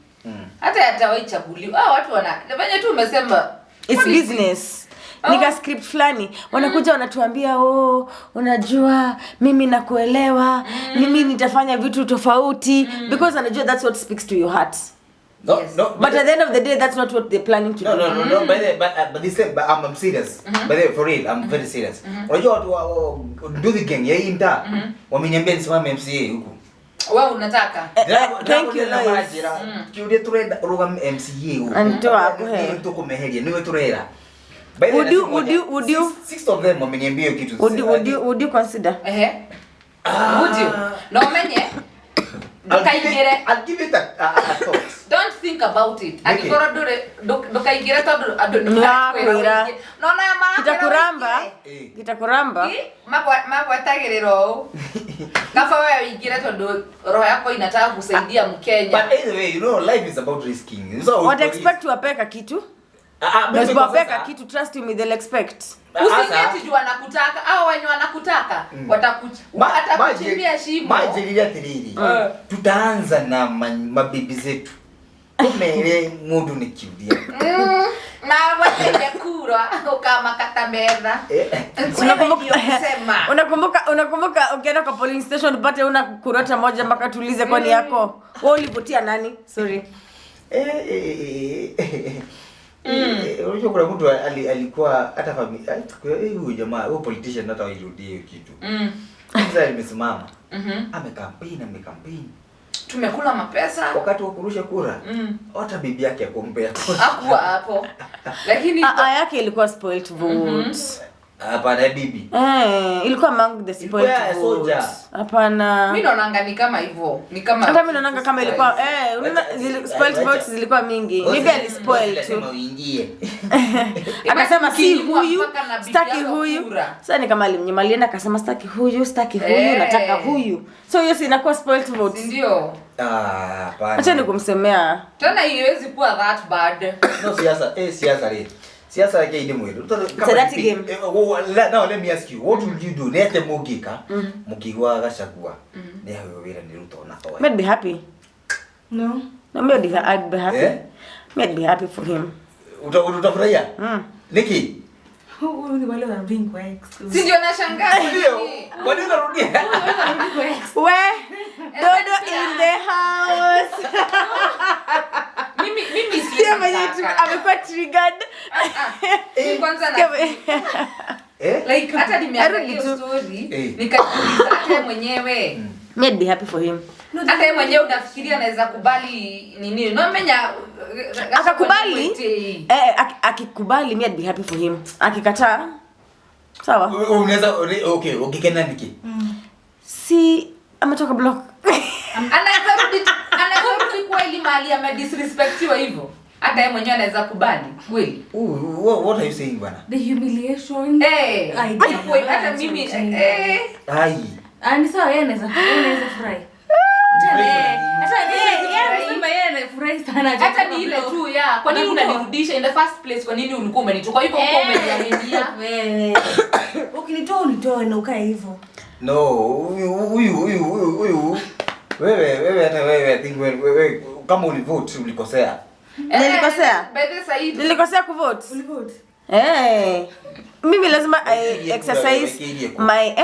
Hata atawahi chaguliwa. Ah, watu wana venye tu umesema It's politics. business. Nika script fulani wanakuja wanatuambia, "Oh, unajua mimi nakuelewa, mimi nitafanya vitu tofauti," because anajua that's what speaks to your heart. No, no. But at the end of the day, that's not what they're planning to No, do. no, no, no. By the, but this but I'm serious. By the way, for real, I'm very serious. Unajua watu wa Nduthi Gang ya hii mtaa wameniambia nisimame MCA huku. Wewe unataka? Thank you, Lois. Kiuria turenda rugame MCA huku. Anitoa akuhe. Niwe tukumeheria, niwe turera. By the way, Would you- six of them wameniambia hiyo kitu. Would you consider? Ehe. Would you? No menye. Ndukaingire. I'll give it a thought. Don't think about it. Nĩkĩ? Angĩkorwo ndũrĩ ndũkaingĩre tondũ andũ nĩ Nĩmakwĩra. marakwĩra ũingĩre. No na marakwĩra Kitakuramba. ũingĩre. Kitakuramba. Magwetagĩrĩra ũũ. Kaba wewe uingire tondu roho yako inataka kusaidia Mkenya. But anyway, you know, life is about risking. So What expect wapeka kitu? Ah, Na usipowapeka sasa- kitu, trust me, they'll expect. Usingeti juu wanakutaka au wenye wanakutaka watakuchimbia shimo. Majirire atiriri, tutaanza na mabibi zetu tumere mundu ni kiuria. Na weteire kura ukamakata metha. Unakumbuka Kusema. Unakumbuka ukienda kwa polling station upate una kurata moja mpaka tuulize kwani yako. Wewe ulivotia nani? Sorry. Unajua kuna mtu alikuwa hata familia huyu jamaa, huyu politician, hata wairudie hiyo kitu. Sasa limesimama. Amekampeni, amekampeni. Tumekula mapesa. Wakati wa kurusha kura, hata bibi yake akumpea kura. Hakuwa hapo. Lakini Ah, ah, yake ilikuwa spoilt vote. Hapana, bibi. Ilikuwa among the spoilt Ilikuwa ya vote. soja. Hapana. Mimi naonanga ni kama hivyo. Ni kama Hata mimi naonanga kama ilikuwa unaona spoilt votes zilikuwa mingi. Maybe alispoil tu. Lazima uingie. Akasema si Ukinyimwa huyu, mpaka na bibi staki yako huyu. kura. Sasa ni kama alimnyima, alienda akasema staki huyu, staki huyu, nataka huyu. So hiyo si inakuwa spoilt Si votes. ndio? Ah, hapana. Acha ni kumsemea. Tena iwezi kuwa that bad. No, siasa, siasa re. Siasa yake ide mweru. It's a dirty game. Now let me ask you, what would you do? Nete mugika, mukigwa Gachagua. Ne hawe wira ni Ruto na toa. I'd be happy. No. No, me I'd be happy. Eh? Me I'd be happy for him. Utafurahia? Niki? Huyu ni wale wanarudi kwa ex. Si ndio nashangaa. Ndio. Kwa nini unarudia? Wanarudi kwa ex. We, Dodo in the house. Mimi Sikia siwezi venye taka. amekuwa triggered. Mimi kwanza Sikia na Eh? like hata nimeangalia Arudi hiyo tu. story nikajiuliza hata yeye mwenyewe. Me I'd be happy for him. Hata yeye mwenyewe unafikiria anaweza kubali nini? Unamenya Akakubali? Akikubali me I'd be happy for him. Akikataa, sawa. Unaweza, okay, ukikena niki. Si ametoka block. Anaweza rudi kweli mahali amedisrespectiwa hivyo. Hata yeye mwenyewe anaweza kubali kweli. Ooh, what are you saying bwana? The humiliation. Eh, I kweli, hata mimi Ai. Ah, ni sawa, yeye anaweza furahi. Hata yeye, yeye amesema yeye anafurahi sana. Hata ni ile tu ya. Kwa nini unanirudisha in the first place? Kwa nini ulikuwa umenitoa? Kwa hivyo uko umeniaminia. Wewe. Ukinitoa unitoe na ukae hivyo. No, huyu. Wewe hata wewe I think wewe kama ulivote ulikosea. Nilikosea? By the side. Nilikosea kuvote. Ulivote. Mimi lazima I exercise my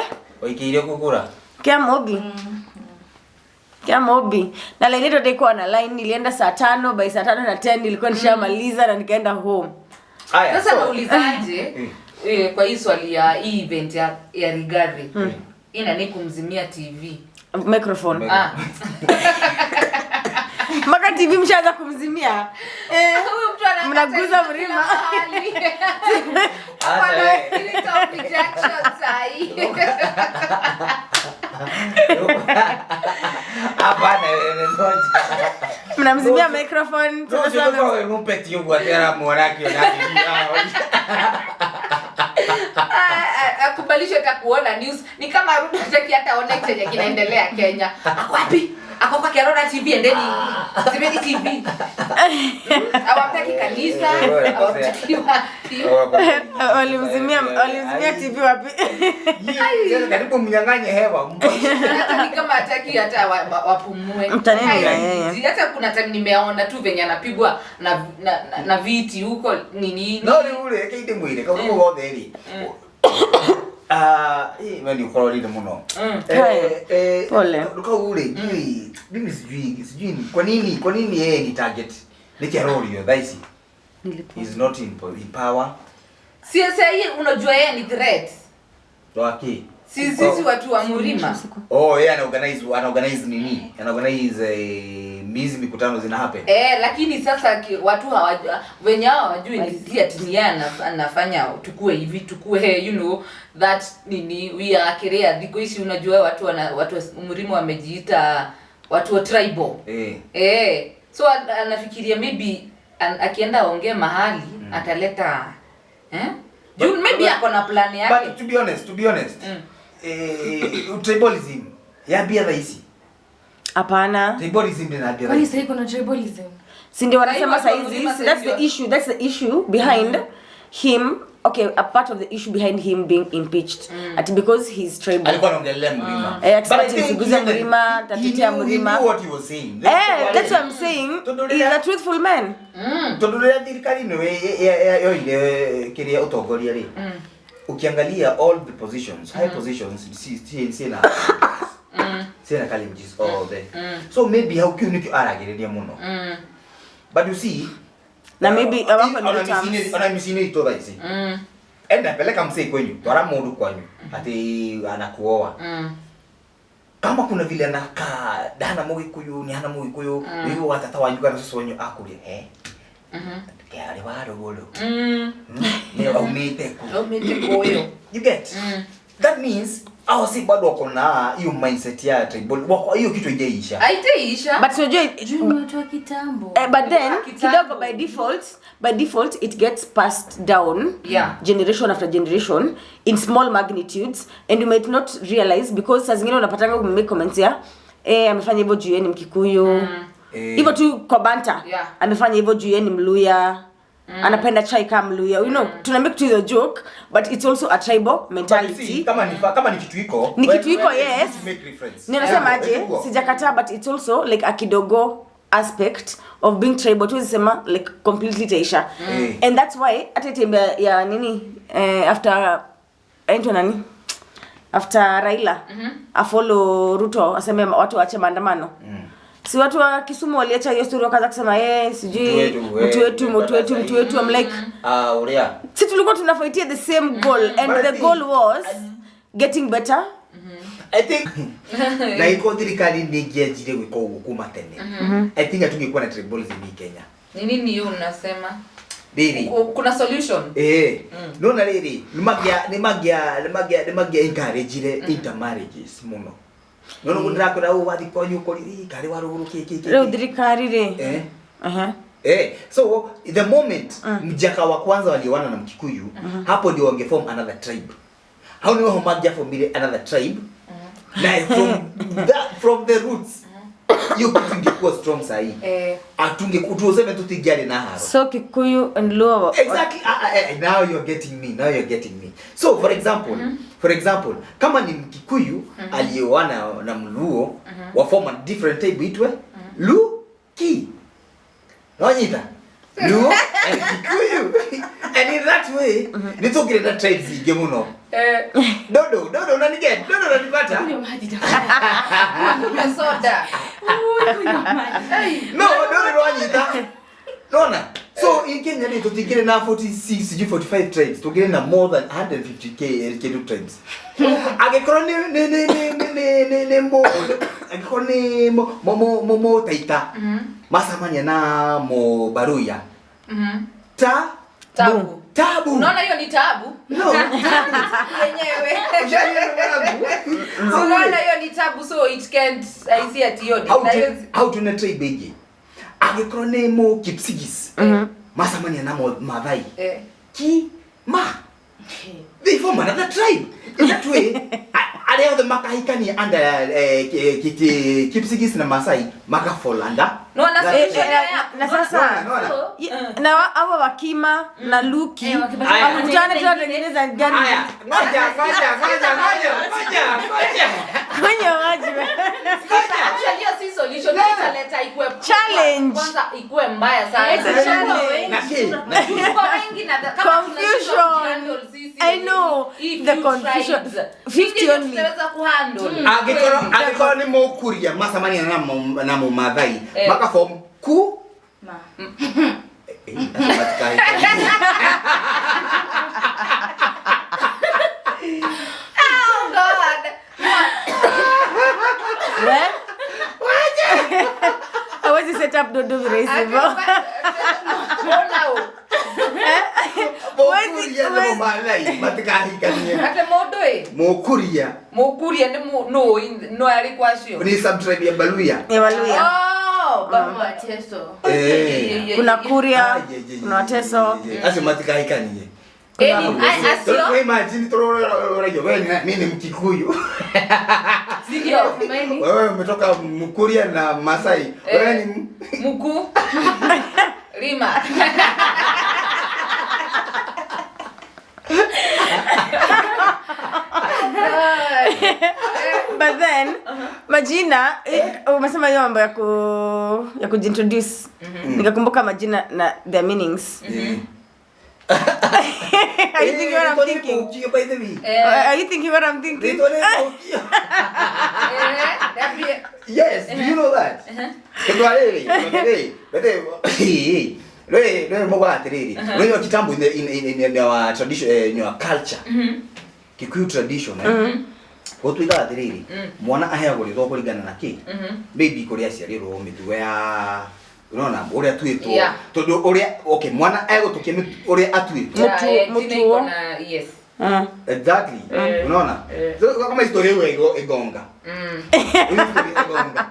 Waikiire kukura. Kia mobi. Kia mobi. Na line yetu ilikuwa na line, nilienda saa 5, by saa 5:10 nilikuwa nishamaliza na nikaenda home. Aya, sasa naulizaje kwa hii swali ya hii event ya Rigathi. Ina ni kumzimia TV microphone. Maka TV mshaanza kumzimia. Huyu mtu anataka mnaguza mlima. Hata rejection sahi. Hapana wewe ngoja. Mnamzimia microphone. Sasa wewe mpe tiyo atera mwanake na akubalishe hata kuona news ni kama Ruto hataki hata aone chenye kinaendelea Kenya. Ako wapi? Ako kwa Kerona TV, endeni zimeni TV. Hawamtaki kanisa, hawamtaki wapi. Walimzimia TV wapi? Karibu mnyang'anye hewa. Hata ni kama hataki hata wapumue. Hata kuna time nimeona tu venye anapigwa na viti huko nini. No ni ule kide mwile kama wothe ri. Wewe ni ukororire muno. Pole. Ule mimi sijui kwa nini yeye ni target. Ni Kerorio thaisi. He's not in power. Si yeye unajua yeye ni threat. Waki. Sisi watu wa Murima. Oh, yeye ana organize nini? Ana organize mizi mikutano zina happen. Lakini sasa watu hawajui, wenye hawajui ni si ati ni yeye anafanya tukue hivi, tukue you know that nini we are career dhiko hizi unajua watu wa Murima wamejiita watu wa tribal. So anafikiria maybe akienda aongee mahali ataleta maybe ako na plan yake. But to be honest, tribalism ya bia hizi. Hapana. Tribalism ni nadi. Kwani sasa kuna tribalism? Si ndio wanasema sasa hizi that's the issue behind him. Okay, a part of the issue behind him being impeached. At because he's tribal. Alikuwa anaongelea Mlima. But I Mlima, tatetea Mlima. He knew what he was saying. That's what I'm saying. He's a truthful man. Tondu rĩrĩa thirikari ĩno yoire kĩrĩa ũtongoria rĩ, ukiangalia all the positions, high positions, si na challenges all there. So maybe how kiu nikio aragĩrĩria mũno. But you see, na maybe wako ni terms. Ona micini itũ thaa ici. Enda peleka msee kwenyu, twara mũndũ kwanyu ati anakuoa. Kama kuna vile anakaa dana Mũgĩkũyũ ni hana Mũgĩkũyũ, wewe watata wanyu kana cũcũ wanyu akũrie he. Kĩarĩ wa rũgũrũ. Nĩ aumĩte kũ. Aumĩte kũyũ. You get? That means hao si bado wako na hiyo mindset ya tribal. Wako hiyo kitu haijaisha. Haijaisha. But unajua juu watu wa kitambo. But then kidogo by default it gets passed down generation after generation in small magnitudes and you might not realize because saa zingine unapatanga umemake comments ya amefanya hivyo juu yeye ni Mkikuyu. Hivyo tu kwa banta. Amefanya hivyo juu yeye ni Mluya. Anapenda chai kama Mluya. You know, tuna make to the joke but it's also a tribal mentality. See, kama ni kitu iko. Ni kitu iko, yes. Make reference. Ninasema aje? Sijakataa but it's also like a kidogo aspect of being tribal. Tu sema like completely taisha. And that's why hata tembea ya nini after ento nani? After Raila afollow Ruto aseme watu waache maandamano. Si watu wa Kisumu waliacha hiyo story wakaanza kusema sijui mtu wetu I'm like ulia. Si tulikuwa tunafightia the same goal and But the goal was getting better. I think na iko thirikari ningianjire gwika uguo kuma tene. I think atungekuwa na tribalism in Kenya. Ni nini hiyo unasema? Riri. Kuna solution? No na riri, ni magia encourage intermarriages muno. No no ndakora u wathi kwanyu kori kari wa ruguru ki. Rĩu thirikari rĩ. So the moment mjaka wa kwanza walioana na Mkikuyu, hapo ndio wangeform another tribe. Hao ni ho magia formile another tribe. Na from the roots. Hiyo kitu ingekuwa strong sahi. Atunge tuseme tutingiarĩ na haro. So Kikuyu and Luo. Exactly. Now you're getting me. Now you're getting me. So for example, kama ni Mkikuyu alioana na Mluo, wa form a different type itwe Lu Ki. Nonyita. Luo and Kikuyu. And in that way, nitũngĩrĩ na tribes ingĩ mũno. Dodo, Dodo unaniget? Dodo unanipata? Kunywa soda. No, Dodo nĩwanyita. Nona? So in Kenya ni tutingĩrĩ na 46 sijui 45 tribes, tũngĩrĩ na more than 150K kĩndũ tribes. Angĩkorwo nĩ mo angĩkorwo nĩ mo Taita macamania na mo Baruya ta Tabu. Tabu. Unaona hiyo ni tabu? No, tabu. Yenyewe. Ushaniona mwanangu? So unaona hiyo ni tabu, so it can't, I see at hiyo ni. How to how to na tribe ĩngĩ angĩkorwo nĩ mo Kipsigis macamania na mo Mathai ki ma they form another tribe. In that way, arĩa othe makahikania under Kipsigis na Masai maka fall under No, na that solution tribe. ya Na sasa Unaona? Na hawa Wakima na Luki Aya. wakikutana tena watengeneza gari. Aya, ngoja ngoja ngoja ngoja ngoja ngoja. Kunywa maji. Actually hiyo si solution, italeta ikue Challenge. Kwanza ikue mbaya sana. It's a challenge. Na ki na ki Tuko wengi na kama tunashindwa Confusion. kuhandle sisi. I know. Hii The few confusion. tribes. 50 Ingine only. tutaweza kuhandle. Angĩkorwo nĩ Mũkuria macamania na Mũmathai maka form ku Ma. Acio matikahikania. Oh God. We? Hawezi set up Dodo virahisi hivyo. Mbona u? Mũkuria na Mũmathai matikahikanie. Ate mũndũ ĩ? Mũkuria Mũkuria nĩ no no arĩ kwacio. ni subtribe ya Baluya. Ni Waluya. Oh, but Wateso. Kuna Kuria, kuna Wateso. Acio matikahikanie. Acio We imagine tũroragio wewe mimi ni Mkikuyu. Ndio. Wewe umetoka Mkuria na Masai. Wewe ni Mkuu. Lima. But then majina, umesema hiyo mambo ya kujiintroduce. Nikakumbuka majina na their meanings. Are you thinking what I'm thinking? Mukio, by the way. Are you thinking what I'm thinking? Rĩtwa nĩ Mukio. Niambie. Yes, do you know that? Tondũ rĩrĩ, by the way, rĩrĩ mũgwa atĩrĩrĩ, rĩrĩ kitambo in our tradition, in our culture, Kikuyu tradition, gũtuĩkaga atĩrĩrĩ, mwana aheagwo rĩtwa kũringana na kĩ? Maybe kũrĩa aciarĩrwo, mĩtugo ya unaona ũrĩa atuĩtwo, tondũ ũrĩa, okay, mwana egũtũkia ũrĩa atuĩtwo. Yeah, jina Mutuo. iko na yes. Exactly. Unaona? So kama historia hiyo igonga. Hiyo historia igonga.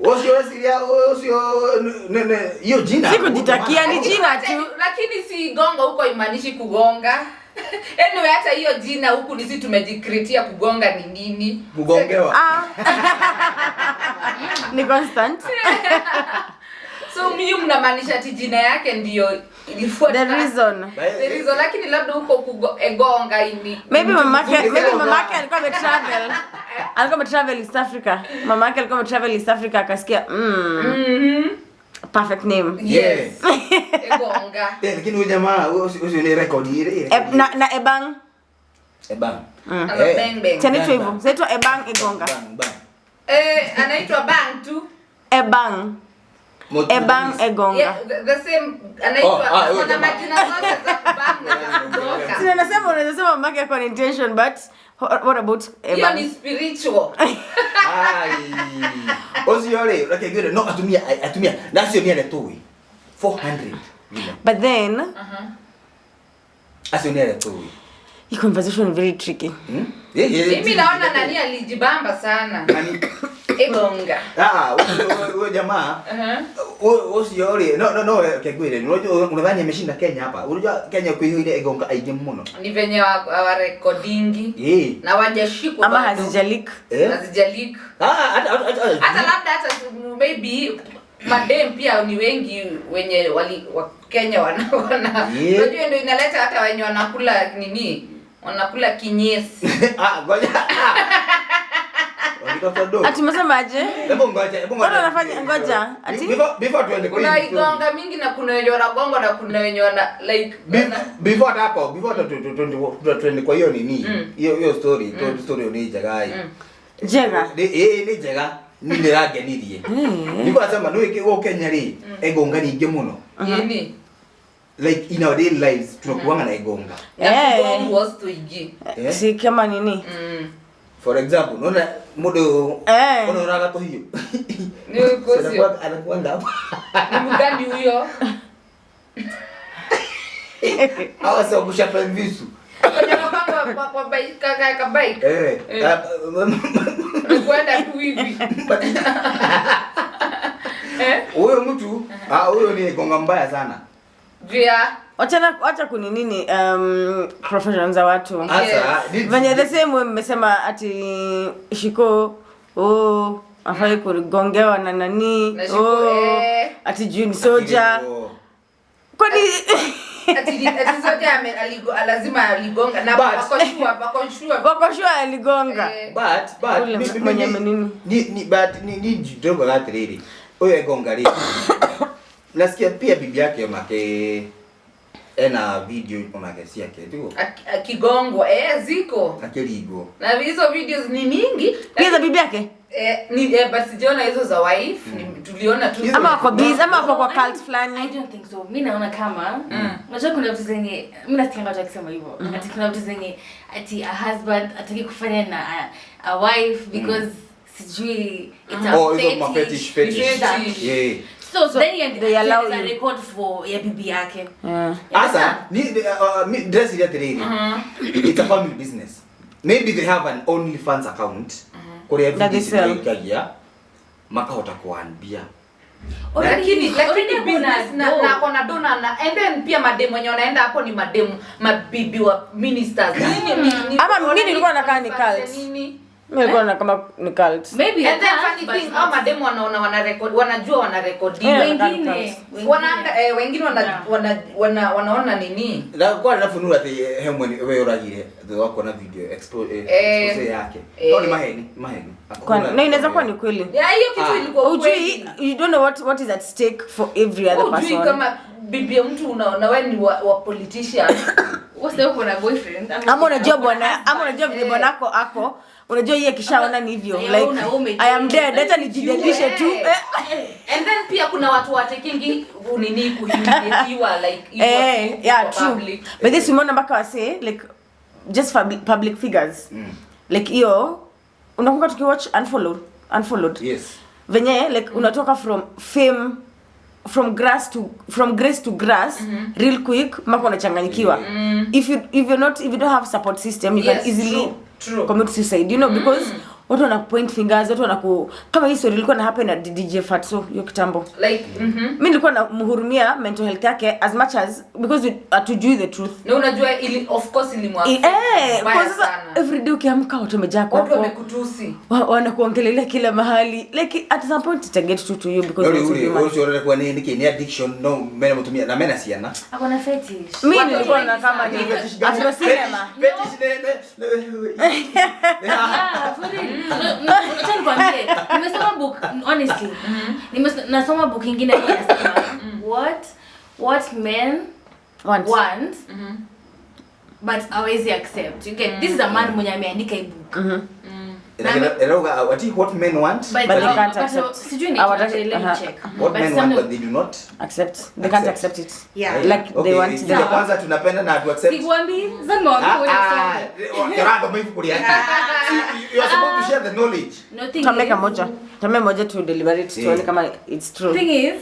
Ũcio weciria ũcio hiyo jina. Si kujitakia, ni jina tu. Lakini si gonga huko imaanishi kugonga. Anyway, hata hiyo jina huku ni sisi tumejikreatia kugonga ni nini? Kugongewa. Ah. Ni constant. So mimi mnamaanisha ati jina yake ndio ilifuata. The reason. The reason, lakini labda huko egonga ini. Maybe mamake alikuwa ametravel. Alikuwa ametravel East Africa. Mamake alikuwa ametravel East Africa akasikia perfect name. Yes. Egonga. Eh, lakini huyu jamaa huyu ni record ile. Na Ebang. Ebang. Ama bang bang. Tena hivyo. Zaitwa Ebang Egonga. Bang bang. Anaitwa Bang tu. Ebang. Ebang Egonga. Yeah, the same anaitwa, Oh, ah, huyo kuna jamaa. majina zote za kubang na za kugonga. Sina nasema unaweza sema mamake ako na intention, but what about Hiyo Ebang? ni spiritual. Ai. Ũcio rĩ, reke ngwĩre, no atumia na acio nĩ arĩa tũĩ. 400 women. But then Acio nĩ arĩa tũĩ. hii conversation is very tricky. Hmm? Yeah, Mimi naona nani alijibamba sana. Nani? Egonga. Ah, huyo jamaa. Ũcio rĩ, no kengwĩre, unajua unadhani ameshinda Kenya hapa. Unajua Kenya kuihoire egonga aingĩ mũno. Ni venye wa recordingi na wajashikwa ama hazijalik. Hazijalik. Ah, hata labda hata maybe madem pia ni wengi wenye wali wa Kenya wana. Unajua ndio inaleta hata wenye wanakula nini? Wanakula kinyesi. Ah, ngoja. Ati msemaje? Hebu ngoja, hebu ngoja. Bado anafanya ngoja. Ati before tuende kwa kuna igonga mingi na kuna wenye wanagonga na kuna wenye wana like before hapo, before tuende kwa hiyo nini? Hiyo story, story ni njega. Njega. Ni njega. Ni ndiragenirie. Niko nasema no iki Kenya ri egonga nyingi muno. Nini? Like in our daily lives tunakuanga na egonga. Eh, was to igi. Si kama nini? For example, unaona mundu unaonaga to hiyo. Ni uko anakuanga hapo. Ni mgani huyo? Hawa sio kushapa visu. Kwa kwa bike kaka bike. Eh. Kwenda tu hivi. Huyo mtu, huyo ni gonga mbaya sana. Via acha kuni nini profession za watu. Sasa venye the same way mmesema ati Shiko afai kugongewa na nani na Shiko, ati juu ni soja. Kwani ati soja lazima aligonga na wako sure aligonga. But mwenye nini ni but ni ndogo la triri. Huyo gonga ri. Nasikia pia bibi yake make ena video onake ciake tu akigongwa ziko akirigwo na hizo videos ni mingi pia za bibi yake ni but sijaona hizo za wife ni tuliona tu ama wako busy ama wako kwa cult fulani. I don't think so. Mimi naona kama unajua kuna vitu zenye mimi nasikia watu wakisema hivyo ati kuna vitu zenye ati a husband ataki kufanya na a wife because sijui it's a fetish. Yeah. So then they allow you record for ya bibi yake. Asa ni dress ile tereni. It's a family business. Maybe they have an OnlyFans account. Korea video ikagia makahota kuambia. Lakini business na kona dona na and then pia mademu wenye wanaenda hapo ni mademu mabibi wa ministers. Ama mimi nilikuwa nakaa ni cult. Mimi nilikuwa na kama ni cult. Maybe and then funny thing au mademu wanaona wana record, wanajua wana record. Wengine wengine wana wanaona nini? Na kwa nafunura ati hemwe wewe uragire wako na video expose yake. Kwa ni maheni. Kwa na inaweza kuwa ni kweli. Ya hiyo kitu ilikuwa kweli. You don't know what is at stake for every other person. Ujui kama bibi mtu unaona wewe ni wa politician. Wewe uko na boyfriend ama unajua bwana ama unajua vile bwanako ako. Unajua yeye kishaona ni hivyo like I am dead, acha nijidedishe tu. And then pia kuna watu watekingi nini kuhumiliwa like hivyo. Yeah, true. But this umeona mpaka wase like just public figures. Like hiyo unakumbuka tukiwatch unfollowed. Yes. Venye like unatoka from fame from grace to grass real quick mpaka unachanganyikiwa. If you don't have support system you can easily true. Commit suicide, you know, because watu wana point fingers, watu wana kama hii story ilikuwa na happen na DJ Fatso hiyo kitambo. Like mimi nilikuwa namhurumia mental health yake as much as because hatujui the truth. Na unajua ili of course ilimwaffect. Kwa sasa every day ukiamka watu wamejaa kwako. Watu wamekutusi. Wanakuongelelea kila mahali. Like at some point it get to you because it's human. Ule kwa nini ni addiction no mena mtumia na mena siana. Akona fetish. Mimi nilikuwa na kama ni afro cinema. Fetish ne. Yeah, for real. Acha nikwambie, nimesoma book honestly. Nasoma book nyingine inasema what men want but always accept. You get this is a man mwenye ameandika hii book. What men want but they can't accept. Sijui ni check. What men want but they do not accept. They can't accept it. Yeah. Like they want it. Kwanza tunapenda na to accept. Sikwambi, zama wako. You are supposed to share the knowledge. Tameka moja. Tameka moja to deliberate tuone kama it's true. Thing is,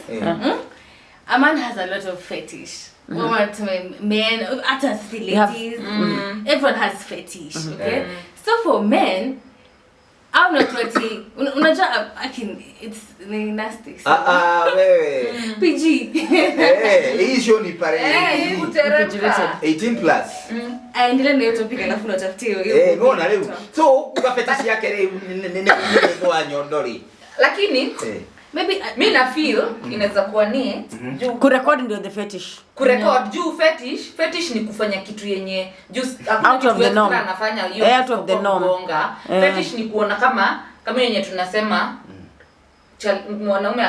a man has a lot of fetish. Women, men, hata ladies, everyone has fetish, okay? So for men, Au na watu ati unajua it's ni nasty. So. Wewe. PG. Hii show ni pare. Kuteremka. 18 plus. Aendelee na hiyo topic alafu natafutie hiyo. Unaona leo. So uka fetish yake leo ni kwa nyondori. Lakini maybe mimi na feel inaweza kuwa ni juu kurecord ndio the fetish. Kurecord juu fetish ni kufanya kitu yenye juu out of the norm. Anafanya hiyo out of the norm. Fetish ni kuona kama yenye tunasema mwanaume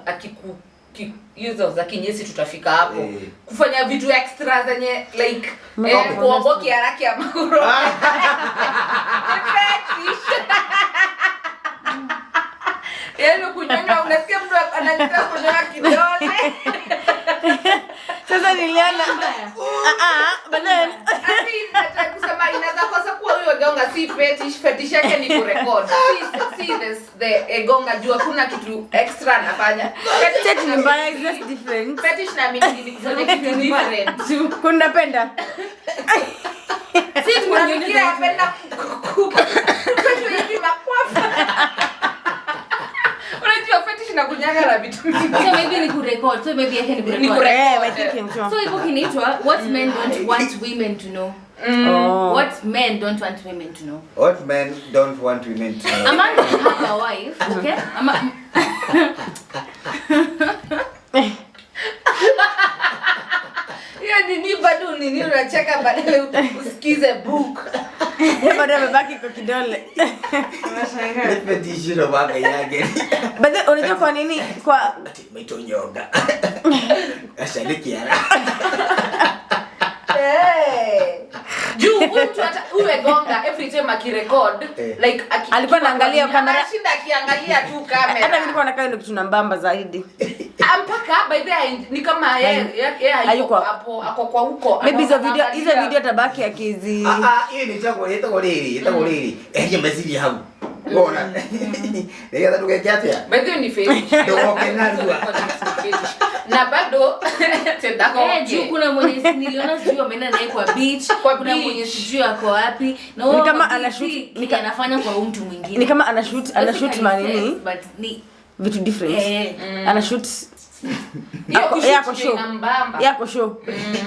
akiku hizo za kinyesi tutafika hapo. Kufanya vitu extra zenye like kuogoki haraka ya maguru. Fetish. Yaani kunyonya unasikia mtu anataka kunyonya kidole. Sasa niliona but then nataka kusema inaweza kosa kuwa huyo gonga si fetish yake ni kurecord. Si this the gonga juu hakuna kitu extra anafanya. Fetish ni mbaya, is just different. Fetish na mimi ni kufanya kitu different. Kuna penda. Si mwingine anapenda kufanya hivi makwafa. Unajua fetish na kunyaga na vitu mingi. So maybe ni kurecord. So maybe yake ni kurecord. I think so. So hivyo kinaitwa what men don't want women to know. What men don't want women to know. What men don't want women to know. A man can have a wife, okay? Hiyo nini bado nini unacheka badala usikize book. Bado amebaki kwa kidole. Fetish ndo baka yake. But then unajua kwa nini kwa maitonyoga. Ashaliki ara. Juu mtu hata uwe gonga every time akirecord like alikuwa anaangalia kamera, anashinda akiangalia tu kamera. Hata mimi nilikuwa nakaa ndio kitu nambamba zaidi. Mpaka by the way ni kama yeye hayuko hapo, ako kwa huko. Maybe hizo video tabaki akizi. Hiyo ni chako itago riri. Eh, mezili hau. Unaona? Ndio tukeke atia. By the way ni fetish. Ndio kenarua. Na bado tenda kwa juu kuna mwenye niliona sijui ameenda naye kwa beach, kuna mwenye sijui ako wapi na wao kama anashoot ni anafanya kwa mtu mwingine. Ni kama anashoot manini but ni vitu different. Anashoot yako show yako show.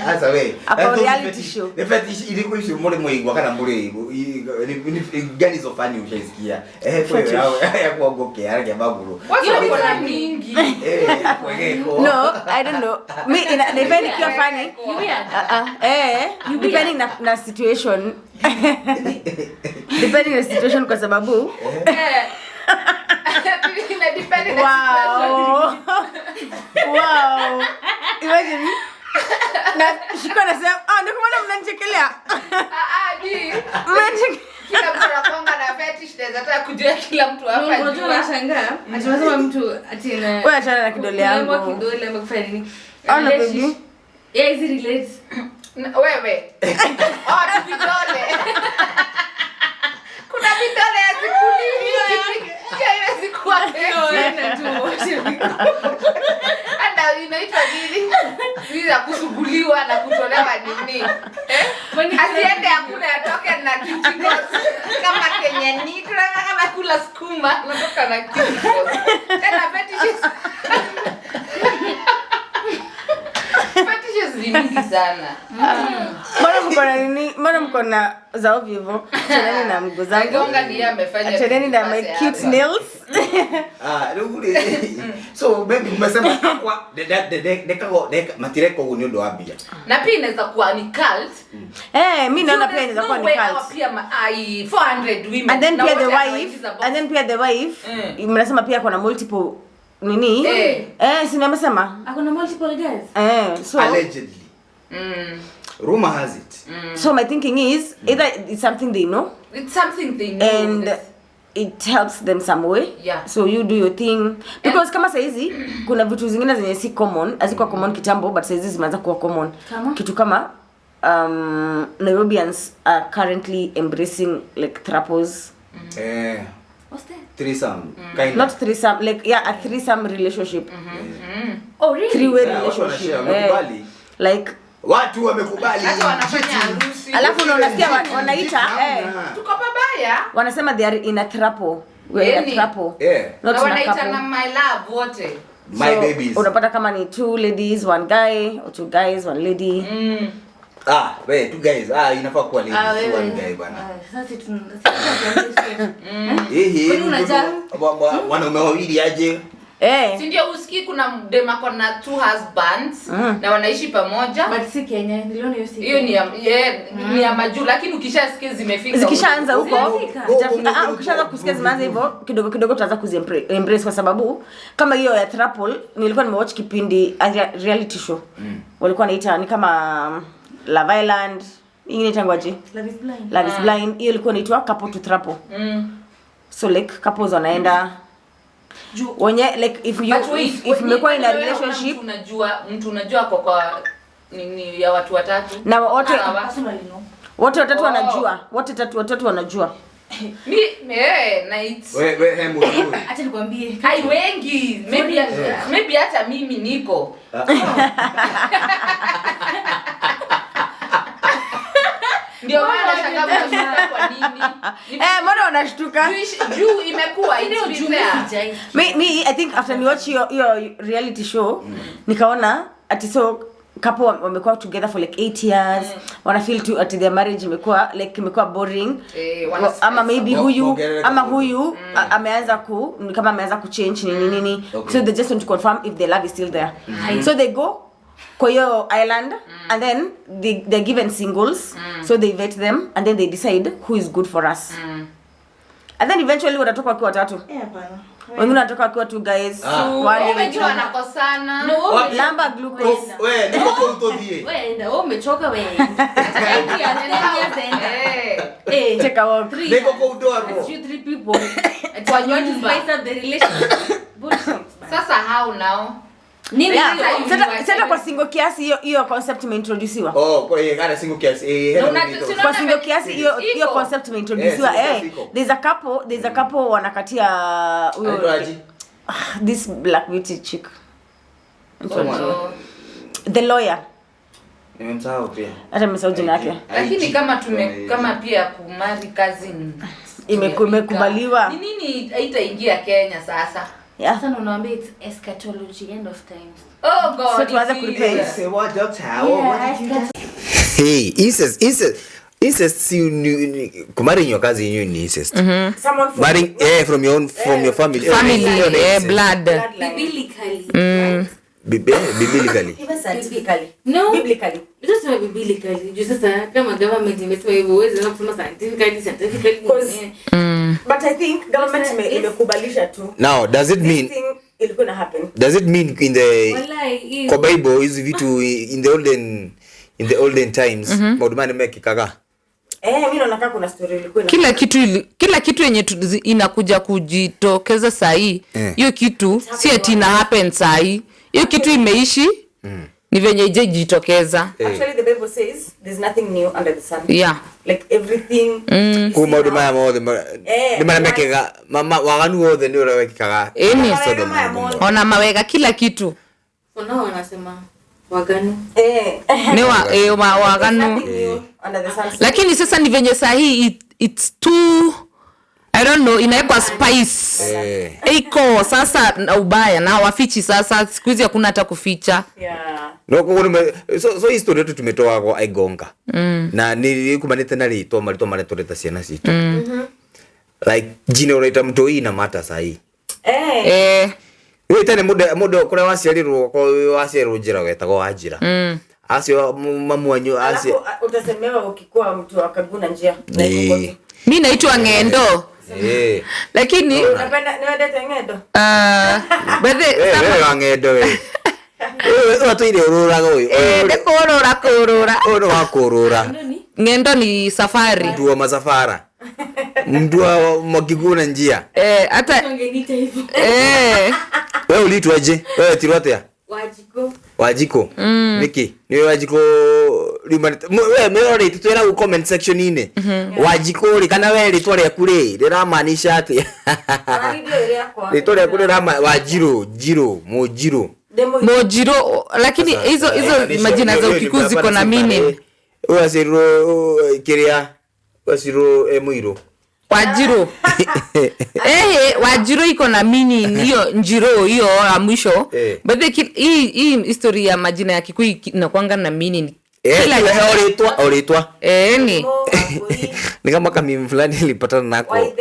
Sasa wewe ako reality show. The fetish ilikuwa issue mole mwigwa kana mole gani zo fani ushaisikia. Kwa ya kuogoke yake baguru. Watu wako mingi. No, I don't know. Me depending kwa funny. Depending na situation. Depending na situation kwa sababu wow. Wow. Imagine. Na shiko nasema, ndio kwa maana mnanichekelea. Ni. Kila mtu anakuanga na fetish, naweza hata kujua kila mtu hapa. Unajua unashangaa. Atunasema mtu ati na wewe achana na kidole yangu. Kidole ama kufanya nini? Ona baby. Yeah, is it relate? Wewe. Vidole. Kuna vidole hazikuliwi. Haiwezi kuwa Anda inaitwa nini? Bila kusuguliwa na kutolewa nini? Asiende hakuna atoke na kijiko kama Kenya ni kama kula sukuma natoka na kijiko. Tena fetishes. Fetishes ni mingi sana. Mbona mko na nini? Mbona mko na za ovyo hivyo? Cheneni na mguu zangu. Gonga ni amefanya. Cheneni na my cute nails. So maybe umesema kwa de matireko ni ndo abia. Na pia inaweza kuwa ni cult. Mimi naona pia inaweza kuwa ni cult. Pia 400 women. And then pia the wife, and then pia the wife mnasema pia kuna multiple nini? Si nimesema? Akona multiple guys. So allegedly. Rumor has it. So my thinking is either it's something they know. It's something they know. And it helps them some way. Yeah. So you do your thing. Because kama saizi kuna vitu zingine zenye si common, hazikuwa common kitambo but saizi zimeanza kuwa common. Kama? Kitu kama Nairobians are currently embracing like trapos. What's that? Threesome. Kind not threesome, like yeah, a threesome relationship. Oh really? Three-way relationship. Like watu wamekubali. Hata wanafanya harusi. Alafu unasikia wanaita tuko pabaya. Haya. Wanasema they are in a throuple. We are in a throuple. Yeah. Not na in a couple. wanaitana my love wote. My so, babies. Unapata kama ni 2 ladies, 1 guy, or 2 guys, 1 lady. Ah, we 2 guys. Ah, inafaa kuwa ladies, 1 guy bana. Sasa tuna Eh, wanaume wawili aje? Eh. Si ndio usikii kuna dem ako na 2 husbands na wanaishi pamoja. But si Kenya, niliona hiyo si. Hiyo ni ya ni ya majuu, lakini ukishasikia zimefika. Zikishaanza huko, ukishaanza kusikia zimeanza hivyo, kidogo kidogo tutaanza kuziembrace kwa sababu kama hiyo ya throuple nilikuwa nimewatch kipindi reality show. Walikuwa wanaita ni kama Love Island, ingine itangwaje? Love is Blind. Love is Blind. Hiyo ilikuwa inaitwa couple to throuple. So like couples wanaenda wenye like if you if mmekuwa in a relationship, mtu unajua kwa nini ya watu watatu na wote wote watatu wanajua, wote watatu wanajua. Mi na it's we hemu. Acha nikwambie hai wengi maybe hata mimi niko. Ndio maana nashangaa kwa nini. Mbona unashtuka? Juu imekuwa it's fair. Me I think after ni watch your reality show nikaona ati so couple wamekuwa together for like 8 years. Wana feel too at their marriage imekuwa like imekuwa boring. Ama maybe huyu ama huyu ameanza ku kama ameanza ku change nini nini. Okay. So they just want to confirm if the love is still there. So they go kwa hiyo island and then they're given singles. So they vet them and then they decide who is good for us. And then eventually watatoka wakiwa watatu. Hapana. Wengine wanatoka wakiwa 2 guys. One umejua wanakosana. No, lamba glucose. Wewe niko kwa utodhie. Wewe enda, wewe umechoka wewe. Eh, take a walk. Niko kwa udoro. 2 3 people. Kwa nyumba. Spice up the relationship. Bullshit. Sasa how now? Nini sasa kwa single kiasi hiyo concept imeintroduciwa. Oh, kwa hiyo kana single kiasi. Kwa single kiasi hiyo concept imeintroduciwa. There's a couple wanakatia huyo this black beauty chick. The lawyer. Nimemsahau pia. Hata nimesahau jina yake. Lakini kama kama pia kumari cousin imekubaliwa. Ni nini haitaingia Kenya sasa? Yeah. Sasa unawaambia it's eschatology, end of times. Oh God. So tuanze kurepent. Say what doctor? What did you just Hey, incest si kumari your cousin you ni incest. Someone from marrying from your own from your family. Family, blood. Biblically. Biblically. Even scientifically. No. Biblically. Just say biblically. Juu sasa kama government imesema hivyo huwezi kusema scientifically. But I think government imekubalisha tu. Now, does it mean this thing is going to happen? Does it mean in the kwa Bible hizi vitu in the olden times maundu maya mekikaga? Mimi naona kama kuna story ilikuwa kila kitu yenye inakuja kujitokeza saa hii. Hiyo kitu si ati ina happen saa hii. Hiyo kitu imeishi. Ni venye ijejitokeza. Actually the Bible says there's nothing new under the sun. Yeah. Like everything. Ku maundu maya mothe ni mara mekega mama waganu wothe ni uria wekikaga. Ona mawega kila kitu. Ona wanasema waganu. Ni waganu. Lakini sasa ni venye saa hii it's too I don't know, inawekwa spice. Iko sasa na ubaya na wafichi sasa siku hizi hakuna hata kuficha. Yeah. No so history yetu tumetoa kwa Igonga. Na ni kumanite na ritwa maritwa maretwa ciana citu. Like jina unaita mtu hii na mata sahi. Wewe tena muda kule waciarirwo kwa waciarirwo njira wetagwo wa njira. Acio mamu wanyu acio utasemewa ukikuwa mtu akaguna njia. Mimi naitwa Ngendo. Lakini unapenda niwendete Ngendo? Wewe wa Ngendo wewe. Wewe watu ile ururaga uyu. Ndikurura kurura. Uyu wa kurura. Ngendo ni safari. Mtu wa masafara. Mtu wa makiguna njia. Hata ungeniita hivyo. Wewe uliitwaje? Wewe tirwatea? Wajiko. Wajiko. Niki, ni Wajiko wewe merore tutwira ku comment section ine. Wajiko ri kana wewe ritwa rĩaku rĩ rĩramaanisha atĩa? Ritwa rĩaku rĩrama Wajiro, Jiro, Mojiro. Mojiro, lakini hizo majina za Ukikuyu ziko na meaning. Wewe asiro kiria, asiro muiro. Wajiro. Wajiro iko na meaning hiyo njiro hiyo ya mwisho. But hii history ya majina ya Kikuyu inakuanga na meaning. Kila oritwa. Ni. Ni kama kamimi fulani nilipatana nako.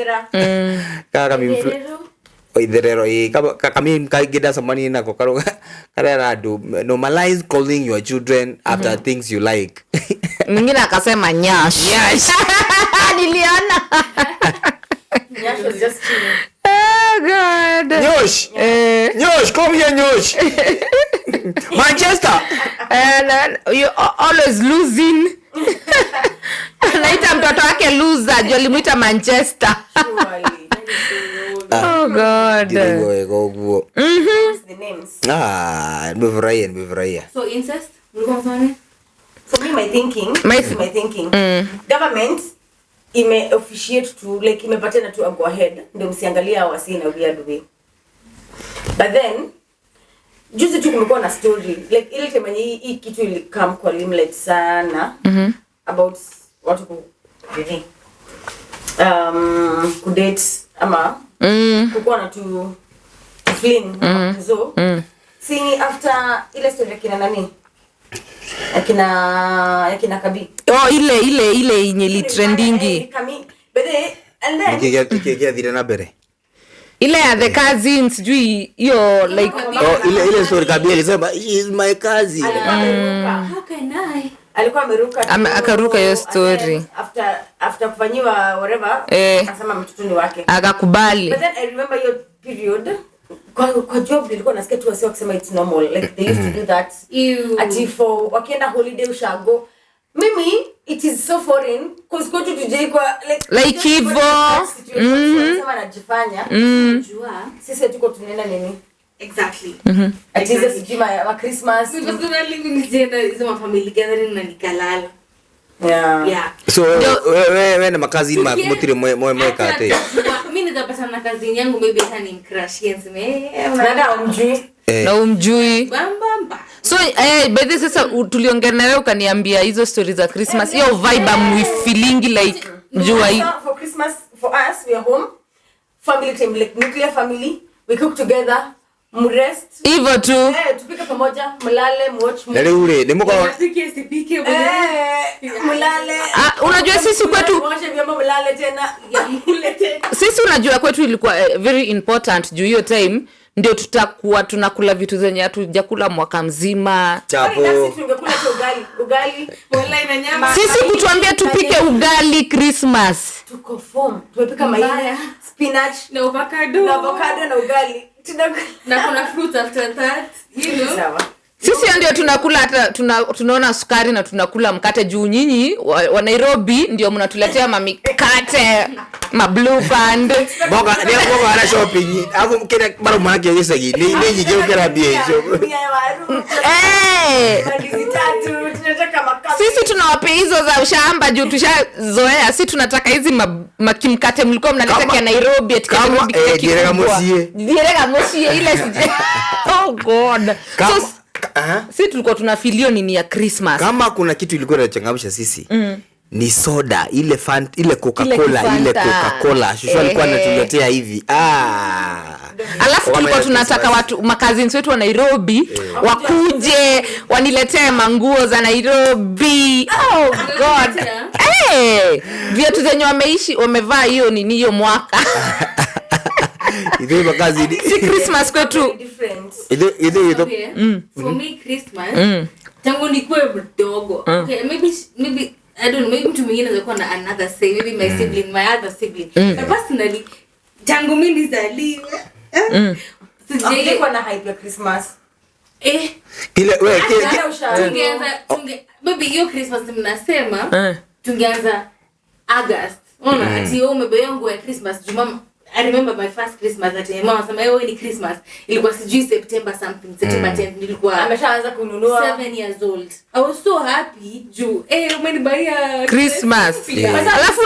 Kaka kamimi fulani. Oitherero kama kamimi kaigida samani nako karo karera do normalize calling your children after things you like. Mwingine akasema nyash. Nyash. Niliona. Nyash was just chilling. Oh God. Nyosh. Nyosh, come here Nyosh. Manchester. And you always losing. Anaita mtoto wake loser, juu alimuita Manchester. Oh God. Go. The names. Nimefurahia. So incest? Ulikuwa unasema? For me, my thinking. Government ime officiate to like imepatana tu go ahead ndio msiangalia wasi na weird way. But then juzi tu kumekuwa na story like ile time hii kitu ilikam kwa limelight sana about watu ku nini kudate ama kukuwa na tu fling so see after ile story kina nani akina Kabi. Oh ile yenye li trendingi. But and then nikigia na bere. Ile ya the cousins sijui hiyo like ile story Kabi alisema she is my cousin. How can I? Alikuwa ameruka. Akaruka hiyo story. After kufanyiwa whatever akasema mtoto ni wake. Akakubali. But then I remember your period kwa job nilikuwa nasikia tu wasi wakisema it's normal like they used to do that. Ati for wakienda holiday ushago. Mimi it is so foreign cause kwetu tujai kwa like hivyo sema najifanya sisi tuko tunaenda nini exactly. Ati hizo sijui ma Christmas mimi personally mimi nilienda hizo ma family gathering na nikalala. Yeah. So wewe na makazi mutire mwe kate. Mimi nitapata na kazi yangu maybe hata ni crush yenseme na umjui. Na umjui. Bamba. So by the sasa tuliongea na wewe ukaniambia hizo stories za Christmas hiyo vibe am feeling like jua hii. For Christmas for us we are home family time like nuclear family we cook together mrest hivyo tu tupike pamoja mlale watch movie. Leo ule ni mko sipike mlale. Unajua sisi kwetu waoshe vyombo mlale tena mkule tena. Sisi unajua kwetu ilikuwa very important juu hiyo time ndio tutakuwa tunakula vitu zenye hatujakula mwaka mzima. Chapo. Tungekula ugali wala ina nyama. Sisi kutuambia tupike ugali Christmas. Tuko form. Tumepika mayai, spinach na avocado. Na avocado na ugali. Na kuna fruit after that, you know. Sawa. Sisi ndio tunakula hata tunaona sukari na tunakula mkate juu nyinyi wa Nairobi ndio mnatuletea mamikate, ma blue band. Boga ndio boga ana shopping. Alafu kile bado mwanake yeye sasa ni nyinyi kera bia hizo. Sisi tunawapea hizo za ushamba juu tushazoea. Sisi tunataka hizi makimkate mlikuwa mnaleta kwa Nairobi ati Nairobi. Direga mosie ile sije. Oh God. So sisi tulikuwa tuna filio nini ya Christmas. Kama kuna kitu ilikuwa inachangamsha sisi ni soda ile Fanta, ile Coca-Cola, ile Coca-Cola. Shushu alikuwa anatuletea hivi. Alafu tulikuwa tunataka watu makazins wetu wa Nairobi wakuje waniletee manguo za Nairobi. Oh God. Viatu zenye wameishi wamevaa hiyo nini hiyo mwaka. Idho makazi si Christmas kwetu. Idho For me Christmas tangu nikuwe mdogo. Okay, maybe I don't know, maybe mtu mwingine anaweza kuwa na another say, maybe my sibling, my other sibling. But personally tangu mimi nizaliwe sijai na hype ya Christmas. Kile wewe tungeanza maybe hiyo Christmas mnasema tungeanza August. Unaona ati wewe umebeba nguo ya Christmas juma. I remember my first Christmas that mama sema wewe ni Christmas ilikuwa sijui September something, September 10th nilikuwa ameshaanza kununua 7 years old. I was so happy juu umenibaiya Christmas. Alafu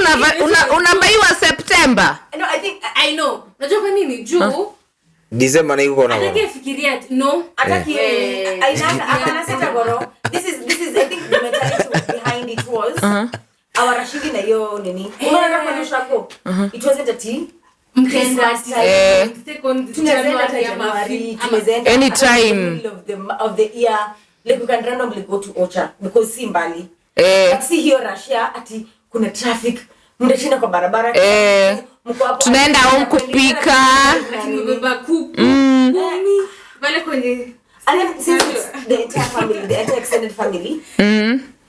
unabaiwa September. No, I think I know. Unajua kwa nini juu December na iko na. Atakifikiria no ataki aina akana seta goro. This is I think the mentality behind it was Awarashidi na hiyo nini. Unaona kama ushago. It wasn't a tea. Anytime of the year, like we can randomly go to Ocha because si mbali. Si hiyo Russia ati kuna traffic, mndashinda kwa barabara. Mko hapo tunaenda home kupika. Tumebeba kuku. Wale kwenye and then since the entire family, the entire extended family.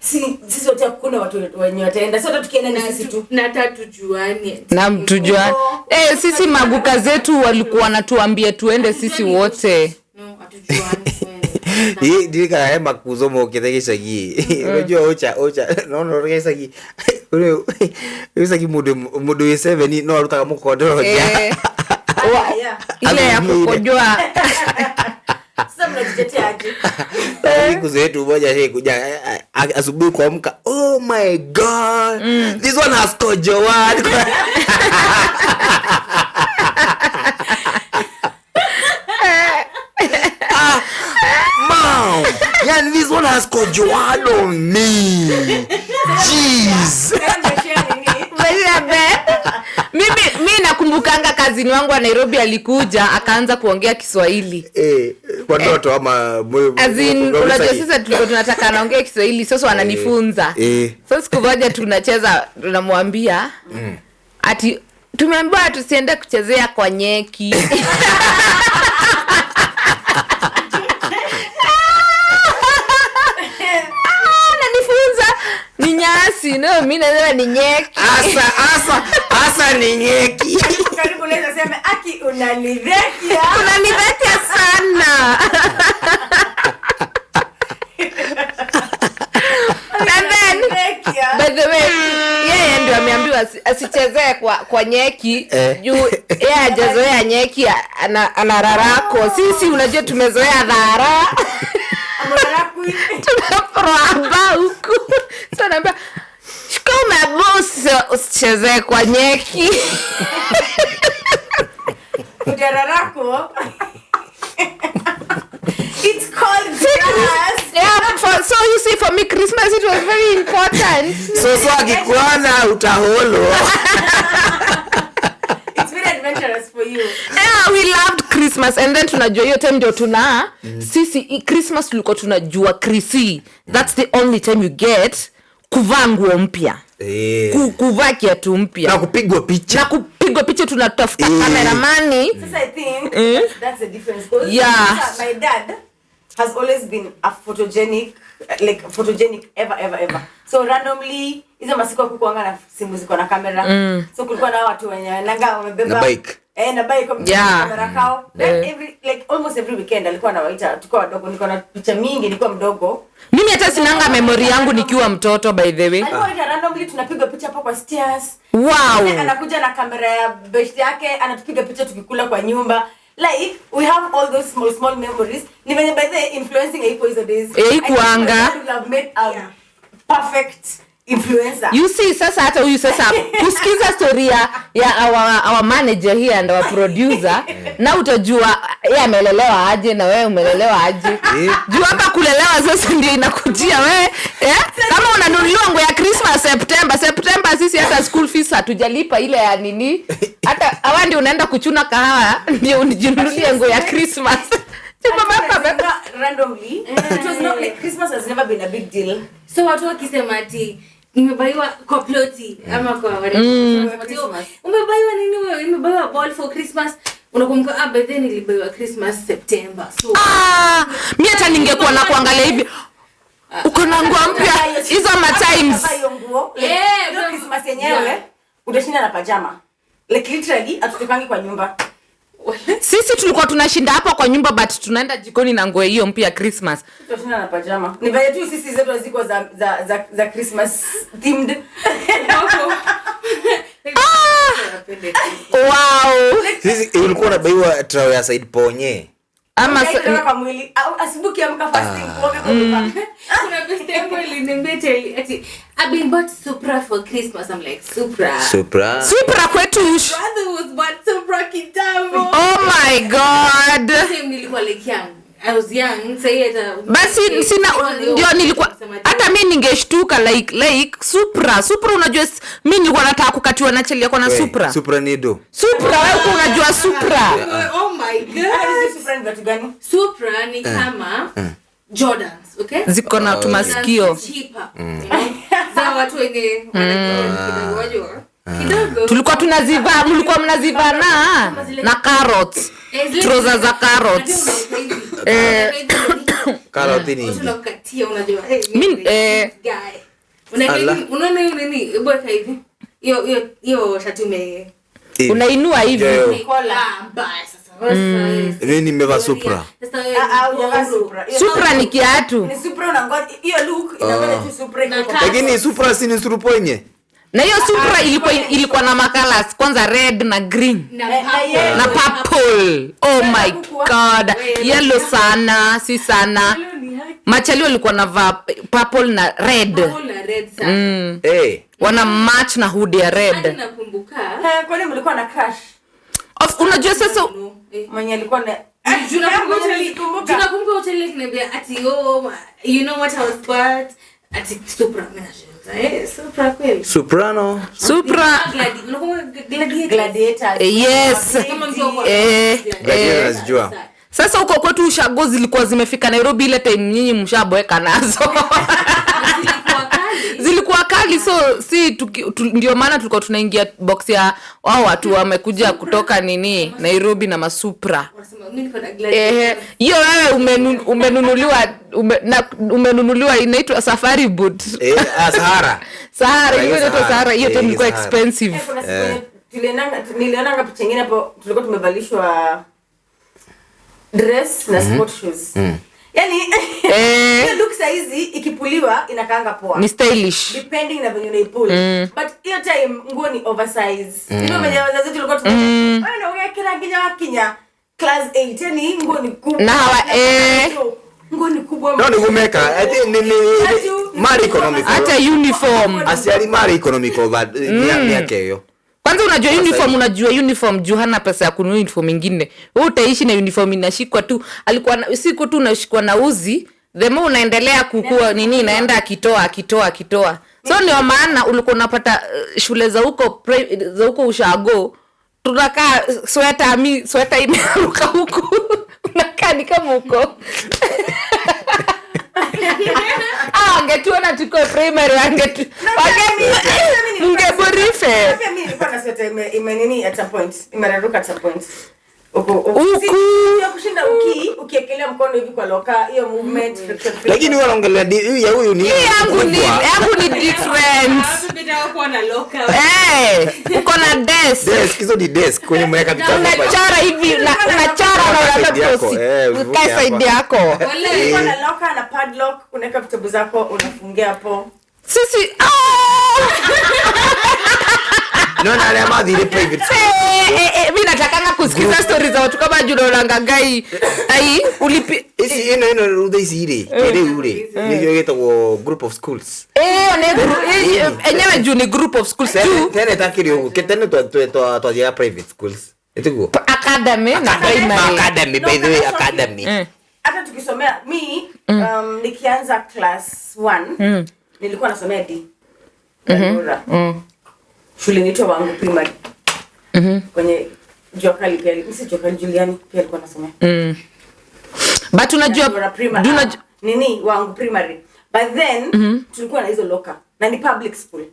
Sisi wote hakuna watu wenye wataenda. Sasa tukienda ni sisi tu. Na tatujuani. Na mtujuani. Sisi maguka zetu walikuwa wanatuambia tuende sisi wote. No, hatujuani. Hii ndika hema kuzomo ukithegicagi. Unajua Ocha no no gicagi. Ule gicagi mundu wi 7 no arutaga mukondoro nja. Ile ya kukojoa. Sasa mnajitetea aje? Siku zetu moja hii kuja asubuhi kuamka, oh my god, this one has kojoa. Mom, yeah, this one has kojoa on me. Jeez. Mimi nakumbukanga kazini wangu wa Nairobi alikuja akaanza kuongea Kiswahili. Kwa ndoto ama unajua sasa tulikuwa tunataka anaongea Kiswahili, sasa ananifunza. So siku moja tunacheza tunamwambia ati tumeambiwa tusiende kuchezea kwa nyeki. Ananifunza ni nyasi, no mimi nasema ni nyeki. Asa ni nyeki. Karibu naweza sema aki unanivetia. Unanivetia sana. And then by the way, yeye ndio ameambiwa asichezee kwa nyeki juu yeye hajazoea nyeki, anararako. Sisi unajua tumezoea dhara. Tunaproba huku. So naambia shika mabosi usichezee kwa nyeki. Ujararako. It's called grass. Yeah, so you see for me Christmas it was very important. So akikuona utaholo. It's very adventurous for you. Yeah, we loved Christmas and then tunajua hiyo time ndio tuna sisi Christmas tulikuwa tunajua Chrissy. That's the only time you get kuvaa nguo mpya. Kuvaa kiatu mpya. Na kupigwa picha. Na kupigwa picha tunatafuta kameramani. Sasa I think that's the difference. Yeah. My dad has always been a photogenic, like photogenic ever ever ever. So randomly hizo masiku kukuanga na simu ziko na kamera. So kulikuwa na watu wenye nanga wamebeba na bike. Na bike kamera kao. Every like almost every weekend alikuwa anawaita tulikuwa wadogo, nilikuwa na picha mingi nilikuwa mdogo. Mimi hata sinanga memory yangu nikiwa mtoto by the way. Alikuwa anaita randomly tunapiga picha hapo kwa stairs. Wow. Anakuja na kamera ya best yake anatupiga picha tukikula kwa nyumba. Like we have all those small small memories. Ni venye by the influencing haiko hizo days. Ikuanga. I have made a perfect influencer. You see sasa hata huyu sasa kusikiza story ya our manager here and our producer na utajua yeye amelelewa aje na wewe umelelewa aje. Juu hapa kulelewa sasa ndio inakujia wewe. Kama unanunuliwa nguo ya Christmas September sisi hata school fees hatujalipa ile ya nini. Hata hawa ndio unaenda kuchuna kahawa ndio ujinunulie nguo ya Christmas. Randomly it was not like Christmas has never been a big deal. So watu wakisema ati nimebaiwa kwa ploti ama kwa whatever. Umebaiwa nini wewe? Nimebaiwa ball for Christmas. Unakumbuka by then nilibaiwa Christmas September. So mimi hata ningekuwa na kuangalia hivi. Uko na nguo mpya hizo ma times. Hiyo Christmas yenyewe utashinda na pajama. Like literally hatutokangi kwa nyumba. Sisi tulikuwa tunashinda hapa kwa nyumba but tunaenda jikoni na nguo hiyo mpya Christmas. Tunashinda na pajama. Ni vile tu sisi zetu haziko za Christmas themed. Wow. Sisi ulikuwa unabaiwa trao ya side ponye. Ama kwa mwili asubuhi amka fasting kuoga kwa. Kuna best yangu iliniambia ati I've been bought Supra for Christmas. I'm like Supra. Supra kwetu. Brother was bought Supra kitambo. Oh my god. Same nilikuwa like young. I was young, say it. Basi sina ndio nilikuwa hata mi ningeshtuka like Supra. Supra unajua mi nilikuwa nataka kukatiwa na cheli yako na Supra. Supra ni do. Supra wewe uko unajua Supra. Oh my god. Supra ni vitu gani? Supra ni kama Jordans, okay? Ziko na tumasikio. Za watu wenye wanajua kidogo. Tulikuwa tunazivaa, mlikuwa mnazivaa na carrots. Trouser za carrots. Carrot ni unakatia unajua. Mimi unaona nini? Hebu weka hivi. Hiyo hiyo shati ume unainua hivi. Kola mbaya sasa. Mimi nimevaa Supra. Supra ni kiatu. Ni Supra unangoja hiyo look inangoja tu Supra. Lakini Supra si ni suruponye. Na hiyo Supra ilikuwa na makala kwanza red na green na purple. Oh my god. Yellow sana, si sana. Machali walikuwa na purple na red. Purple na red sana. Wana match na hoodie ya red. Nakumbuka. Kwani mlikuwa na crush? Unajua sasa mwenye alikuwa na tunakumbuka hotel kiniambia ati oh you know what I was but ati Supra mimi Supra kweli. Soprano. Supra. Gladiators. Yes. Gladiators jua. Sasa huko kwetu ushago zilikuwa zimefika Nairobi ile time nyinyi mshaboeka nazo. Zilikuwa kali so si ndio maana tulikuwa tunaingia box ya wao watu wamekuja kutoka nini Nairobi na masupra. Hiyo wewe umenunuliwa umenunuliwa inaitwa safari boot. Sahara. Sahara hiyo inaitwa Sahara, hiyo time ilikuwa expensive. Nilionanga picha nyingine hapo tulikuwa tumevalishwa dress na sport shoes. Yaani hiyo look size ikipuliwa inakaanga poa. Ni stylish. Depending na venye unaipull. But hiyo time nguo ni oversize. Ndio venye wazazi tulikuwa tunasema, wewe unaongea kila kinya wakinya class 8 yani nguo ni kubwa. Na hawa nguo ni kubwa. No ni kumeka. I think ni mari economical. Hata uniform. Asiali mari economical but ni yake hiyo. Kwanza unajua uniform, unajua uniform juu hana pesa ya kununua uniform nyingine. Wewe utaishi na uniform inashikwa tu. Alikuwa siku tu unashikwa na uzi, the more unaendelea kukua nini inaenda akitoa. So ndio maana ulikuwa unapata shule za huko za huko ushago tunakaa sweta mi sweta imeruka huku. Unakaa ni kama huko. Angetuona tuko primary angetu. Mungeborife. Mimi nilikuwa na sweta ime nini at some point. Imeruka at some point. Uko kushinda ukiekelea mkono hivi kwa loka hiyo movement friction. Lakini wewe unaongelea ya huyu ni yangu ni different. Hapo na loka. Uko na desk. Desk hizo ni desk kwenye mweka vitabu. Unachora hivi unachora na unaweka ukae side yako. Uko na loka na padlock unaweka vitabu zako unafungia hapo. Sisi No na ale madhi private. Mimi natakanga kusikiza stories za watu kama Juno Ngangai. Ai ulipi isi ino rude isi ile. Kile ule. Ni yote group of schools. Enyewe juu ni group of schools tu. Tena takiri huko. Tena tu ya private schools. Etigo. Academy na primary. Academy by the way academy. Hata tukisomea mi nikianza class 1 nilikuwa nasomea D. Shule inaitwa Wangu Primary. Kwenye Jokali pia, msi Jokali Juliani pia alikuwa anasomea. But unajua nini Wangu Primary. But then tulikuwa na hizo locker na ni public school.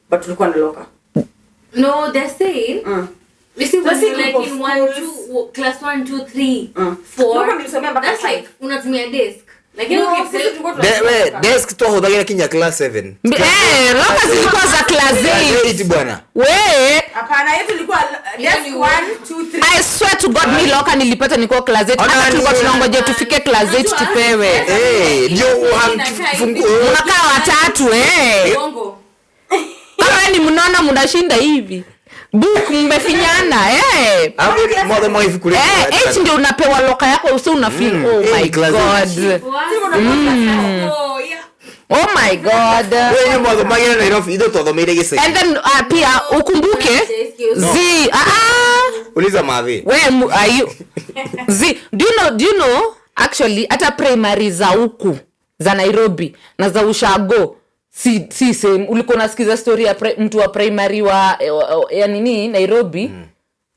But tulikuwa na locker. No, they're saying we see when you're like in 1 2 class 1 2 3 4. That's like unatumia desk. Lakini desk to hodagera kinya class 7. Loka zilikuwa za class 8 bwana. We hapana yetu ilikuwa desk 1 2 3. I swear to God mi loka nilipata nilikuwa class 8. Hata tulikuwa tunangoja tufike class 8 tupewe. Ndio mnakaa watatu Bongo. Kama ni mnaona mnashinda hivi. Book mmefinyana Hapo mother mwife kule. 8 ndio unapewa loka yako uso una feel oh my god. Oh my god. Wewe mother magena Nairobi ido todo mire gese. And then pia ukumbuke Z uliza mavi. Wewe are you Z do you know Actually hata primary za huku za Nairobi na za ushago si same. Ulikuwa unasikiza story ya mtu wa primary wa ya nini Nairobi.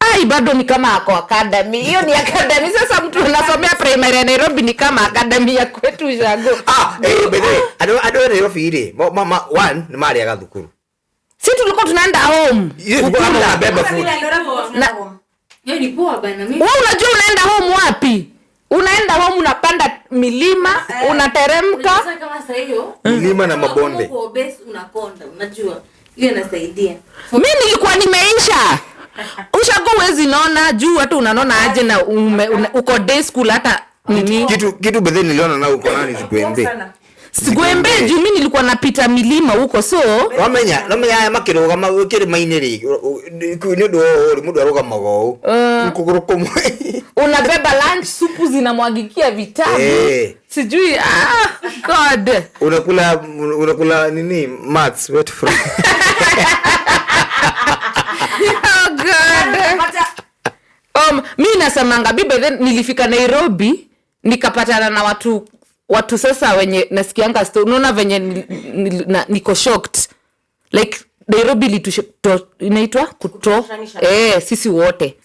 Ai, bado ni kama ako academy. Hiyo ni academy. Sasa mtu anasomea primary ya Nairobi ni kama academy ya kwetu ushago. By the way, ado Nairobi ri. Mama one ni mali ya thukuru. Si tulikuwa tunaenda home. Tunabeba food. Hiyo ni poa bana mimi. Wewe unajua unaenda home wapi? Unaenda home unapanda milima, unateremka. Sasa kama sasa hiyo milima na mabonde. Uko obese unakonda, unajua. Hiyo inasaidia. Mimi nilikuwa nimeisha. Ushago huwezi naona juu hata unanona aje na uko day school hata nini. Kitu bedhe niliona na uko nani Sigwembe. Sigwembe juu mimi nilikuwa napita milima huko so wamenya haya makiruga makiri-inĩ rĩ nĩ ũndũ wa mũndũ arũgamaga ũũ kũgũrũ kũmwe. Unabeba lunch, supu zinamwagikia vitabu. Sijui God. Unakula nini maths wet from. Oh God. Mimi nasemanga bibi then nilifika Nairobi nikapatana na watu sasa wenye nasikianga story, unaona venye niko shocked. Like Nairobi inaitwa kuto sisi wote.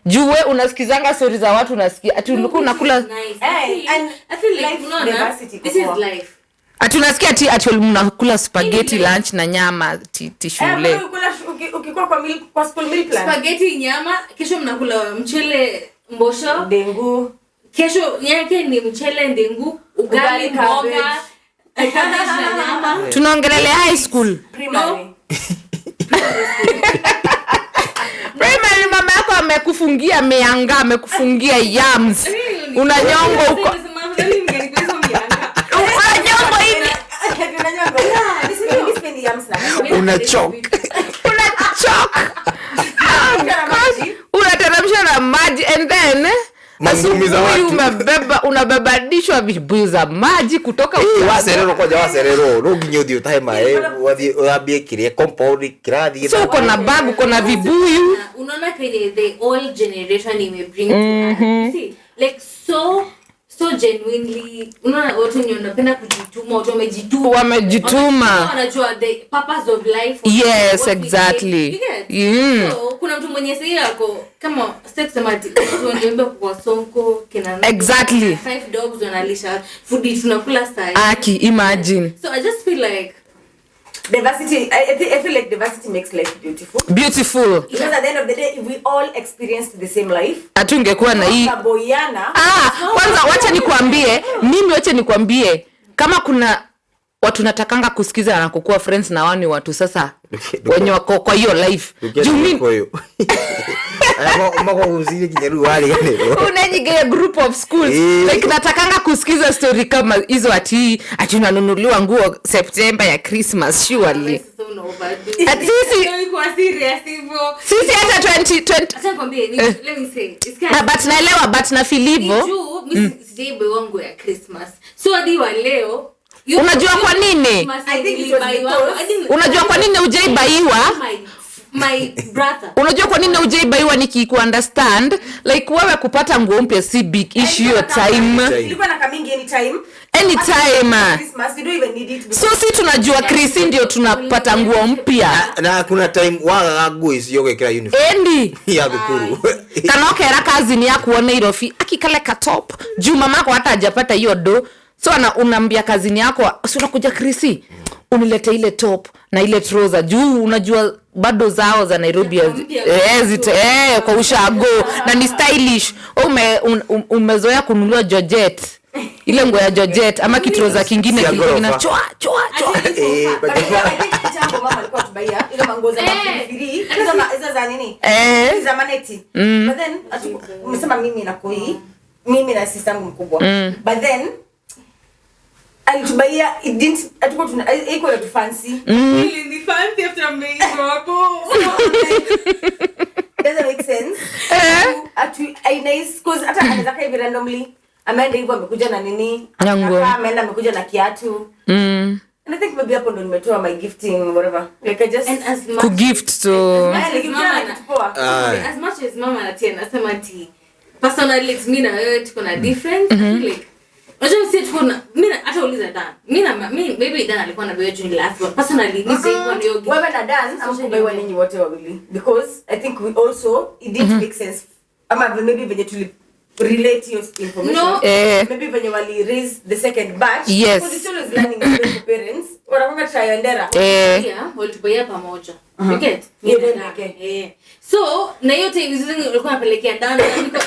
Juu wewe unasikizanga story za watu unasikia ati ulikuwa unakula I feel like unaona this is life. Ati unasikia ati mnakula spaghetti lunch na nyama ti shule. Ukikua kwa school meal plan. Spaghetti nyama, kesho mnakula mchele mbosho, dengu. Kesho yake ni mchele ndengu, ugali mboga, cabbage na nyama. Tunaongelelea high school. Primary. Primary mama yako amekufungia mianga, amekufungia yams. Unanyongo huko. Unanyongo hivi. Unachoke. Unachoke. Unateremsha na maji and then mangumi za watu. Unabebadishwa vibuyu za maji kutoka waserero kwa waserero no nginya uthi utahe mae wathi uthambie kiria compound kirathi. So uko na bag, uko na vibuyu. Unaona kwenye the old generation ime bring to us. See, like so genuinely unaona watu wenye wanapenda kujituma, watu wamejituma. Wanajua the purpose of life. Yes, exactly. So kuna mtu mwenye sasa yako kama sex ati watu kwa sonko kina exactly 5 dogs wanalisha food tunakula sasa. Aki imagine. So I just feel like diversity, I feel like diversity makes life beautiful. Beautiful. Because at the end of the day, if we all experienced the same life, hatungekuwa na hii. Kwanza wacha nikwambie, mimi wacha nikwambie kama kuna watu natakanga kusikiza na kukua friends na wao ni watu sasa wenye wako kwa hiyo life. Juu mimi unanyige group of schools like natakanga kusikiza story kama hizo ati unanunuliwa nguo September ya Christmas surely. Sisi hata 2020 acha nikwambie, let me say it's kind of, but naelewa, but na feel hivyo. Juu mimi sijaibuy nguo ya Christmas. So hadi wa leo unajua kwa nini? Unajua kwa nini hujaibaiwa? My brother. Unajua kwa nini hujaibaiwa nikiku understand? Like wewe kupata nguo mpya si big issue your time. Ilikuwa na coming anytime. Anytime. Christmas, you don't even need it. So si tunajua Chris ndio tunapata nguo mpya. Na kuna time waga nguo isiyo gwekira uniform. Endi. Ya thukuru. Kana okera kazi ni yakuona Nairobi akikale ka top. Juu mamako hata hajapata hiyo do. So unaambia kazini yako, si unakuja Chrissy, unilete ile top na ile trouser juu unajua bado zao za Nairobi kwa ushago na ni stylish. Umezoea kununua Georgette, ile nguo ya Georgette ama kitroza kingine kingine choa choa choa. Kitambo mama alikuwa tubaia ile manguo za mafiri, hizo za nini? Za maneti. But then umesema mimi na koi, mimi na sister yangu mkubwa. But then alitubaia it didn't atuko tuna iko ya fancy. Really ni fancy after mmeitwa hapo. Doesn't make sense. Atu I nice cause hata anaweza kai hivi randomly ameenda hivyo amekuja na nini? Ameenda amekuja na kiatu. And I think maybe hapo ndo nimetoa my gifting whatever. Like I just and as much to gift to as much as mama anatia nasema ati Personally, it's me na wewe tuko na difference. I feel like unajua sisi tuko na mimi hata uliza Dan. Mimi na mimi maybe Dan alikuwa na biojo ni last, but personally mimi sikuwa na yogi. Wewe na Dan hamkubaiwa ninyi wote wawili, because I think we also it didn't make sense. Ama maybe venye tuli relate your information. No. Maybe venye wali raise the second batch. Yes. Because it's always learning experience for parents. Wanakuwa try and error. Yeah, walitubaia pamoja. You get? Yeah, Mimi na okay. Dan. So na hiyo time hizo nilikuwa napelekea Dan na niko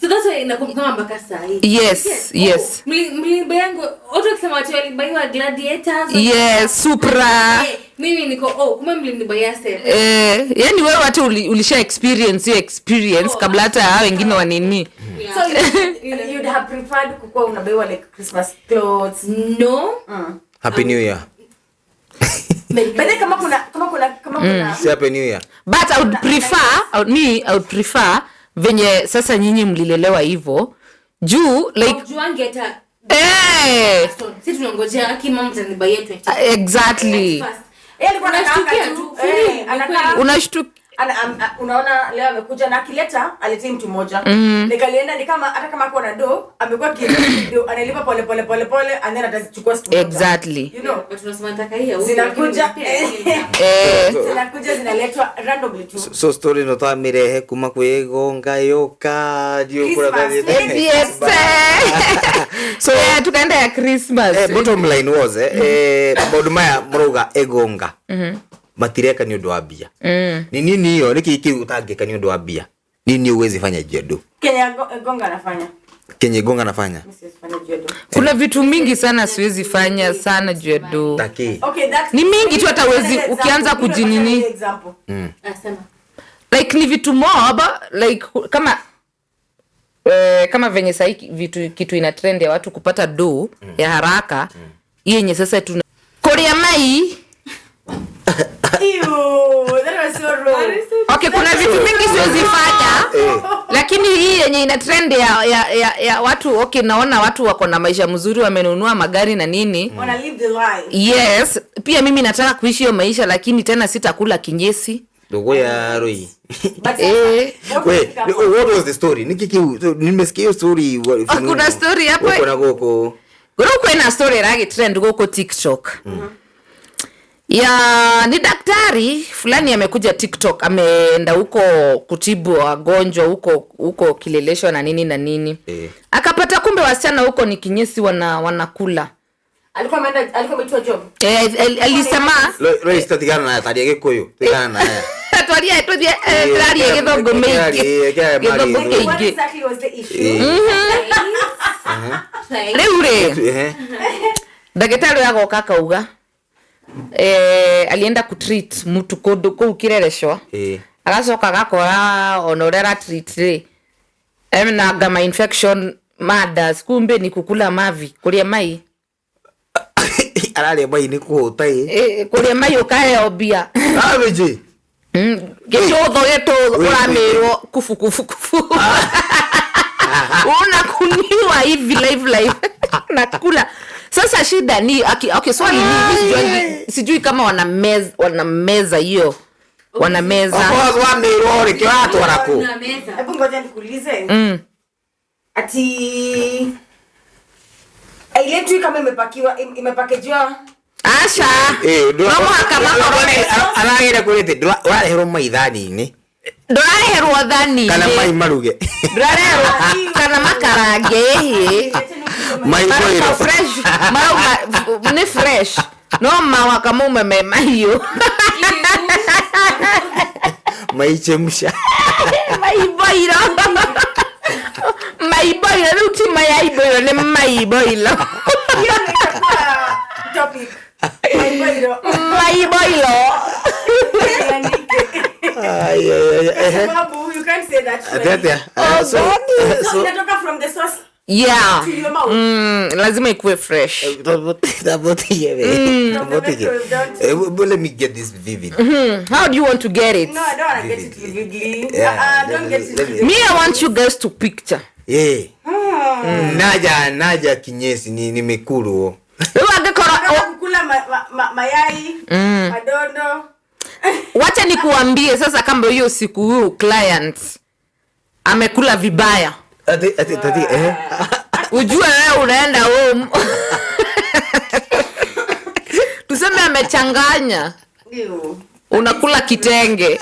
so that's why nakumbuka mpaka saa hii. Yes, yes. Mlibayangu watu wakisema watu walibaiwa Gladiators. Yes, Supra. Mimi niko kumbe mlinibaia sasa. Yani wewe hata ulisha experience hiyo experience kabla hata hao wengine wa nini. Yeah. So you'd have preferred kukuwa unabaiwa like Christmas clothes. No. Happy New Year. But then kama kuna Si Happy New Year. But I would prefer, I would prefer venye sasa nyinyi mlilelewa hivyo juu like Ujuange hata sisi tunangojea aki mama mtanibaia 20. Exactly. Yeye alikuwa anataka tu. Unashtukia. Unaona leo amekuja na akileta aletee mtu mmoja. Like alienda ni kama hata kama ako na do amekuwa kidogo analipa pole pole pole pole and then atazichukua siku moja. Exactly. You know, but tunasema nataka hii au zinakuja zinakuja zinaletwa randomly tu. So story no tamirehe kuma kwigonga yoka ndio kura. Yes. So tukaenda ya Christmas. Bottom line was maundu maya muruga egonga. Matireka ni undu wa mbia. Ni nini hiyo niki ki utangika ni undu wa mbia? Nini uwezi fanya jedo? Kenya gonga anafanya. Kenya gonga anafanya. Kuna vitu mingi sana siwezi fanya sana jedo. Okay, that's ni mingi tu hata uwezi ukianza kujinini. Asema. Like ni vitu mob like kama kama venye sahi vitu kitu ina trend ya watu kupata do ya haraka yenye sasa tuna Korea mai. Ew, that was so wrong. Okay, kuna vitu mingi siwezi fanya. Lakini hii yenye ina trend ya watu, okay, naona watu wako na maisha mzuri, wamenunua magari na nini. Wanna live the life. Yes, pia mimi nataka kuishi hiyo maisha lakini tena sitakula kinyesi. Dogo ya roi. Wait, what was the story? Niki nimesikia hiyo story. Kuna story hapo. Kuna goko. Kuna story ragi trend goko TikTok. Ya ni daktari fulani amekuja TikTok, ameenda huko kutibu wagonjwa huko Kileleshwa na nini na nini. Akapata kumbe wasichana huko ni kinyesi wanakula. Alikuwa ameenda, alikuwa ameitwa job. Alisema Roy tatigana na taria Gikuyu, tigana na haya. Twaria twaria Githongo mingi. What exactly was the issue? Rĩu rĩ. Daktari agoka akauga alienda kutreat mtu kundu kuu Kileleshwa. Agacoka agakora ona uria aratreat ri ena gama infection madas, kumbe ni kukula mavi, kuria mai. Araria mai ni kuhuta kuria mai ukaheo mbia. Abeji. Gicutho gitutho uramirwo kufu kufu kufu. Unakuniwa hivi live live. Nakula. Sasa shida ni okay, swali ni sijui kama wanameza hiyo. Wanameza. Of course wamirwo ri kiwatwara ku. Hebu ngoja nikuulize. Ati ailetwi kama imepakiwa imepakejiwa. Asha. No mwaka aragira kurete urareherwo maithani-inĩ. Ndũrareherwo thani-inĩ. Kana mai maruge. Ndũrareherwo kana makarange ĩhĩ. Mai boiro. Fresh. Marauma ni fresh. No mawaka mume me mahiũ. Maichemsha. Mai boiro. Mai boiro rĩu ti mayai boiro nĩ mai boiro. Topic. Mai boiro. Mai boiro. Ay. Sababu you can't say that. So inatoka from the source. Yeah. To your mouth. Lazima ikuwe fresh. Let me get this vivid. How do you want to get it? No, I don't want to get it vividly. Yeah, don't get it vividly. Me, I want you guys to picture. Yeah. Naja kinyesi ni mikuru. Kukula mayai, madondo. Wacha nikuambie sasa kama hiyo siku huyu client Amekula vibaya. Ati ati ati eh. Ujue wewe unaenda home. Tuseme amechanganya. Ew. Unakula kitenge.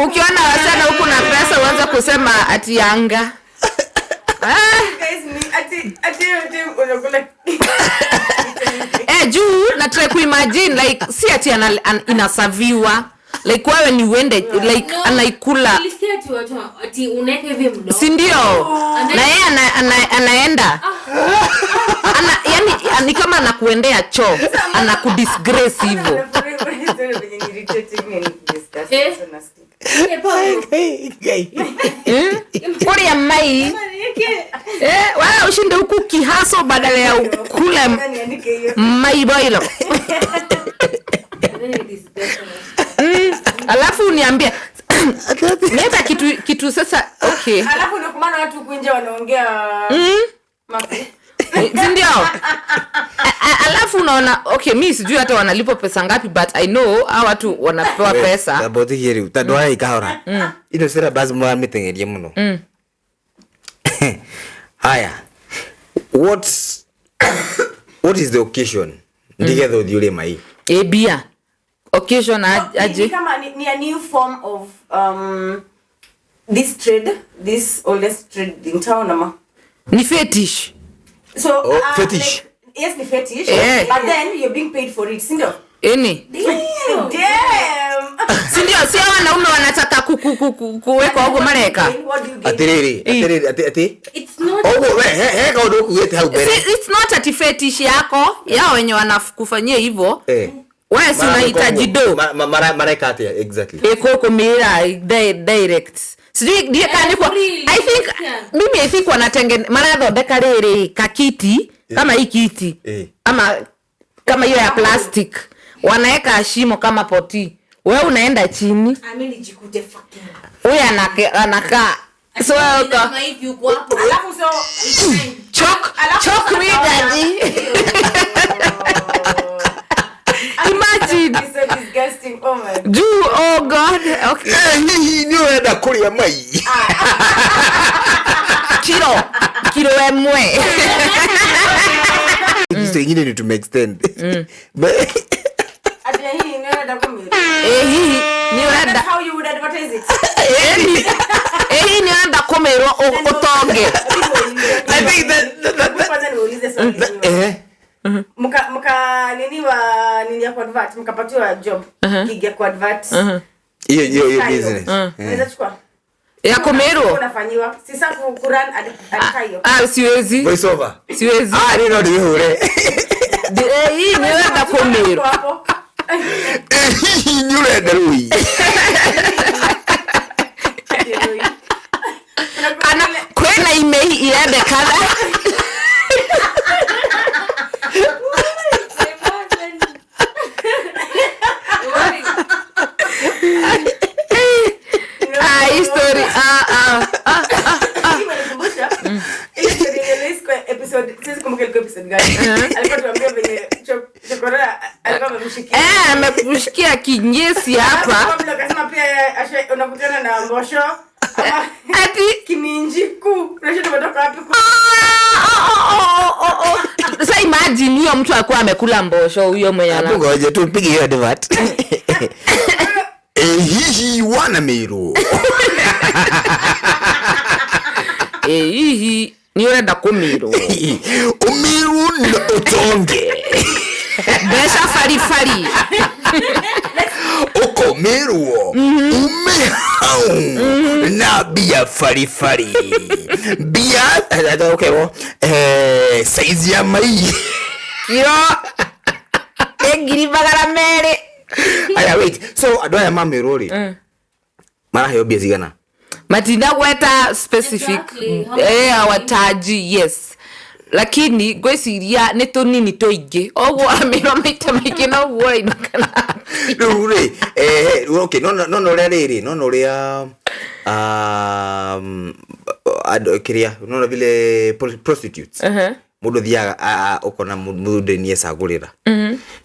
Ukiona wasichana huku na pesa uanze kusema ati yanga. Guys, ni ati ati ati unakula Juu na try kuimagine like si ati inasaviwa like wewe ni uende like No. anaikula Nilisikia ati watu ati unaweka hivi mdomo. si ndio? And then- Na yeye anaenda yani ni kama anakuendea choo, anakudisgrace hivyo. Eh. Eh, Paulo. Kuria mai wewe ushinde huku kihaso badala ya ukule mai boilo. And then it is disgusting. Alafu uniambie leta kitu sasa okay. Alafu ndio kwa maana watu huku nje wanaongea mapi. Si ndio? Alafu unaona okay, mi sijui hata wanalipwa pesa ngapi but I know hao watu wanapewa pesa. Taboti heri tandå ikahora ino cira basi mwamiteng'erie muno. Haya, what is the occasion ndigetha ũthiĩ ũrĩe mai? Bia. Occasion aje? Ni kama ni a new form of this trade, this oldest trade in town ama. Ni fetish. So, fetish. Like, yes, ni fetish. Eh. But then you're being paid for it, si ndio? Eni. Damn. Si ndio? Si hao wanaume wanataka kuwekwa huko mareka. What do you gain? Atiriri, atiriri, ati ati. It's not Oguo we he kaũndũ ũkuĩte hau mbere. Si, it's not ati fetish yako, yao wenye wanakufanyia hivyo. Wewe si unahitaji do. Mareka atĩa exactly? Ikukumira direct. Sijui ndiye kani kwa Really? I think Yeah. mimi I think wanatengene marathondeka rĩrĩ kakiti kama hii kiti ama kama hiyo ya plastic wanaweka shimo kama poti, wewe unaenda chini, I mean, nijikute fucking. huyu anakaa so wewe uko Kama hivi uko hapo. Alafu so choke me daddy. Imagine. It's so disgusting. Oh my God. Juu, oh God. Okay. Hihi nĩ ũrenda kũrĩa mai? Kilo emwe. Kitu ingine ni tumeextend. Ati hii ni unaenda kumira. Hii ni unaenda. That's how you would advertise it. Hii ni unaenda kumirwo utonge. I think that Kwanza niulize swali. Mka nini wa nini ya kuadvert, mkapatiwa job gig ya kuadvert. Hiyo hiyo business. Unaweza chukua. Ya kumirwo. Unafanyiwa. Si sasa ku run ad kayo. Siwezi. Voice over. Siwezi. Ni no ndihure. Hii ni unaenda kumirwo. Hapo. Hihi ni ũrenda rũi. Kana kwena imei irendekana. Hii story. Imenikumbusha. Ile story ya Luis kwa episode, siwezi kumbuka ilikuwa episode gani. Alikuwa tuambia venye chokora alikuwa amemshikia. Amekushikia kinyesi hapa. Alafu akasema pia unakutana na mbosho ama Ati kiminjiku. Unajua tumetoka wapi ku- Sasa imagine huyo mtu alikuwa amekula mbosho huyo mwenye ana. Ngoja tupige hiyo advert. Hihi wana miru. Hihi ni urenda kumirwo. Umiru na utonge. Mbeca farifari. Ukomirwo ume hau na bia farifari. Bia okay, size ya mai. Kiro 200,000. Aya wait. So andũ aya mamirwo rĩ maraheo mbia cigana? Matinda gweta specific. Exactly. Awataji, yes. Lakini ngwĩciria nĩ tũnini tũingĩ oguo amĩrwo maita maingĩ noguo ũrainũkana. Rĩu rĩ, okay, no no no ũrĩa rĩrĩ, no no ũrĩa andũ kĩrĩa, no no vile prostitutes. Mundu thiaga ukona mundu ni ecagurira.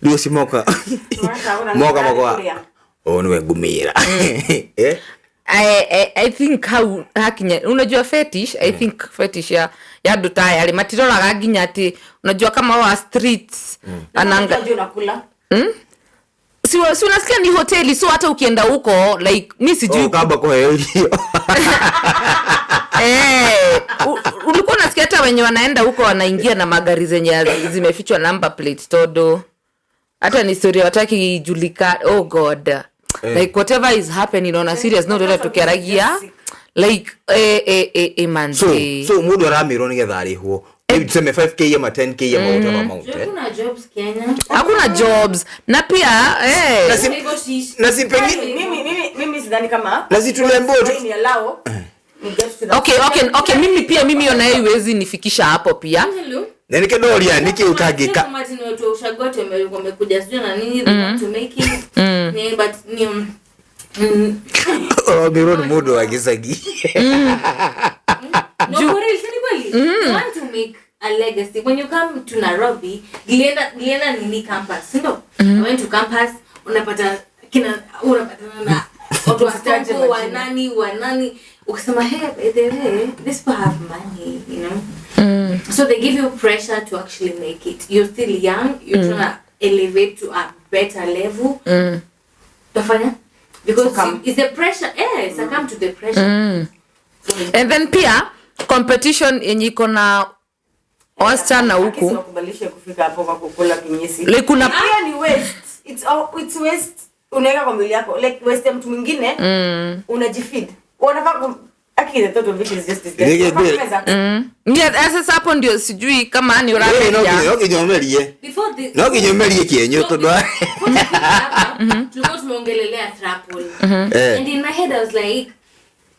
Riu ucio moka moka moka o niwe ngumira. Eh? I think how hakinya unajua fetish. I think fetish ya andu ta aya matiroraga nginya ati unajua kama wa streets ananga unakula. Si unasikia ni hoteli, so hata ukienda huko like mi sijui kaba kwa hiyo. Ulikuwa unasikia hata wenye wanaenda huko wanaingia na magari zenye zimefichwa number plate todo. Hata ni story wataki ijulika. Oh god. Like whatever is happening on a serious note ora tukiaragia like man. So mundu aramirwo nigetha arihwo. Maybe tuseme 5k ama 10k ama whatever amount. Hakuna jobs Kenya. Hakuna jobs. Na pia na si pengine mimi sidhani kama na si tulembo tu ni allow ni get to the Okay mimi pia mimi ona haiwezi nifikisha hapo pia. Na nikedoria niki utagika. Kama ni watu ushagote wamekuja sio na nini they want to make it. Ni but ni miro ni mundu wa gicagi. No, for real, si kweli. You want to make a legacy. When you come to Nairobi, nilienda nini campus, ndio? I went to campus, unapata kina unapatana na watu wa nani ukisema hey, by the way, this people have money, you know. So they give you pressure to actually make it. You're still young, you're trying to elevate to a better level. Tafanya because it's the pressure, succumb to the pressure. And then pia competition yenye iko na wasichana huku wakubalishe kufika hapo kwa kukula kinyesi. Like kuna pia ni waste. It's waste unaweka kwa mwili yako. Like waste ya mtu mwingine unajifeed. Wanafaa aki the total vision is just this. Yeah, sasa hapo ndio sijui kama ni urameria. No kinyomerie. Before the no kinyomerie kienyo tondu tulikuwa tumeongelelea throuple. And in my head I was like,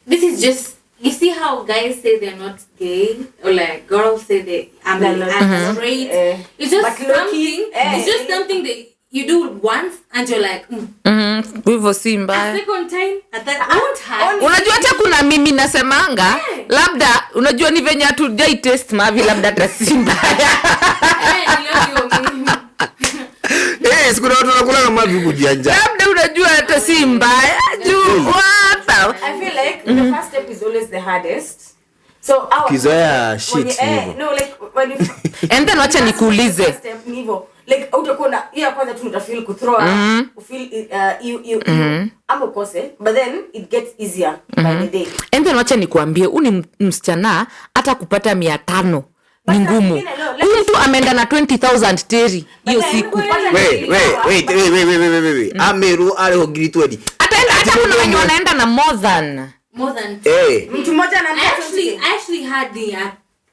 this is just, you see how guys say they're not gay or like girls say they I'm straight. It's just something. It's just something that you do once and you're like hivyo si mbaya. A second time at that won't happen. Unajua hata kuna mimi nasemanga labda unajua ni venye hatujai test mavi labda hata si mbaya. Sikuna watu wanakula mavi kujianja. Labda unajua hata si mbaya juu what. I feel like the first step is always the hardest. So our kizoea shit hivyo. No, like when you and then wacha nikuulize. Step ni hivyo. Like utakuwa na hiyo kwanza tu utafeel ku throw up, feel you ama ukose, but then it gets easier by the day. And then wacha nikuambie uni msichana hata kupata 500 ni ngumu. Huyu mtu ameenda na 20,000 teri hiyo siku. Wait. Ameru aliho 20. Ataenda hata kuna wenye wanaenda na more than. Mtu mmoja ana I actually had the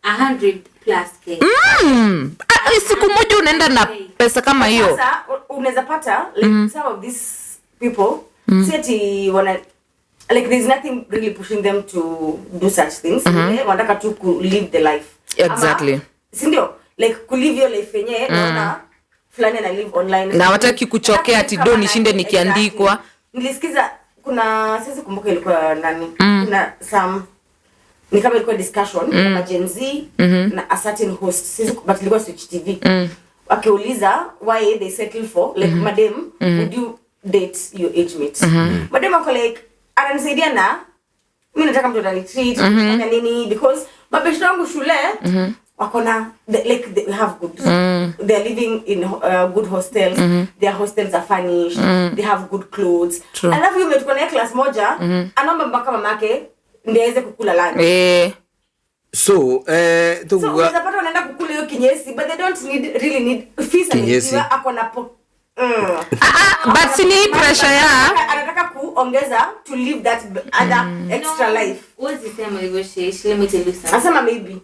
100 plus k. Siku moja unaenda na pesa kama hiyo. Sasa unaweza pata like some of these people si wana like there's nothing really pushing them to do such things. Wanataka tu ku live the life. Exactly. Si ndio? Like ku live your life yenyewe naona fulani ana live online. Na wataki kuchokea ati do nishinde nikiandikwa. Exactly. Nilisikiza kuna siwezi kumbuka ilikuwa nani. Kuna some ni kama ilikuwa discussion na Gen Z na a certain host siwezi, but ilikuwa Switch TV. Wakiuliza why they settle for like madam would you date your age mate? Madam ako like ananisaidia na mimi nataka mtu atanitreat mm nini because mabeshte wangu shule wako na like they have good they are living in good hostels their hostels are furnished they have good clothes. Alafu yule tuko naye class moja anaomba mpaka mamake ndiye aweze kukula lunch. So so unaweza wanaenda kukula hiyo kinyesi but they don't need really need fees and ako na but si ni pressure ya anataka kuongeza to live that other extra life. What's the same negotiation? Let me tell you something. Asema maybe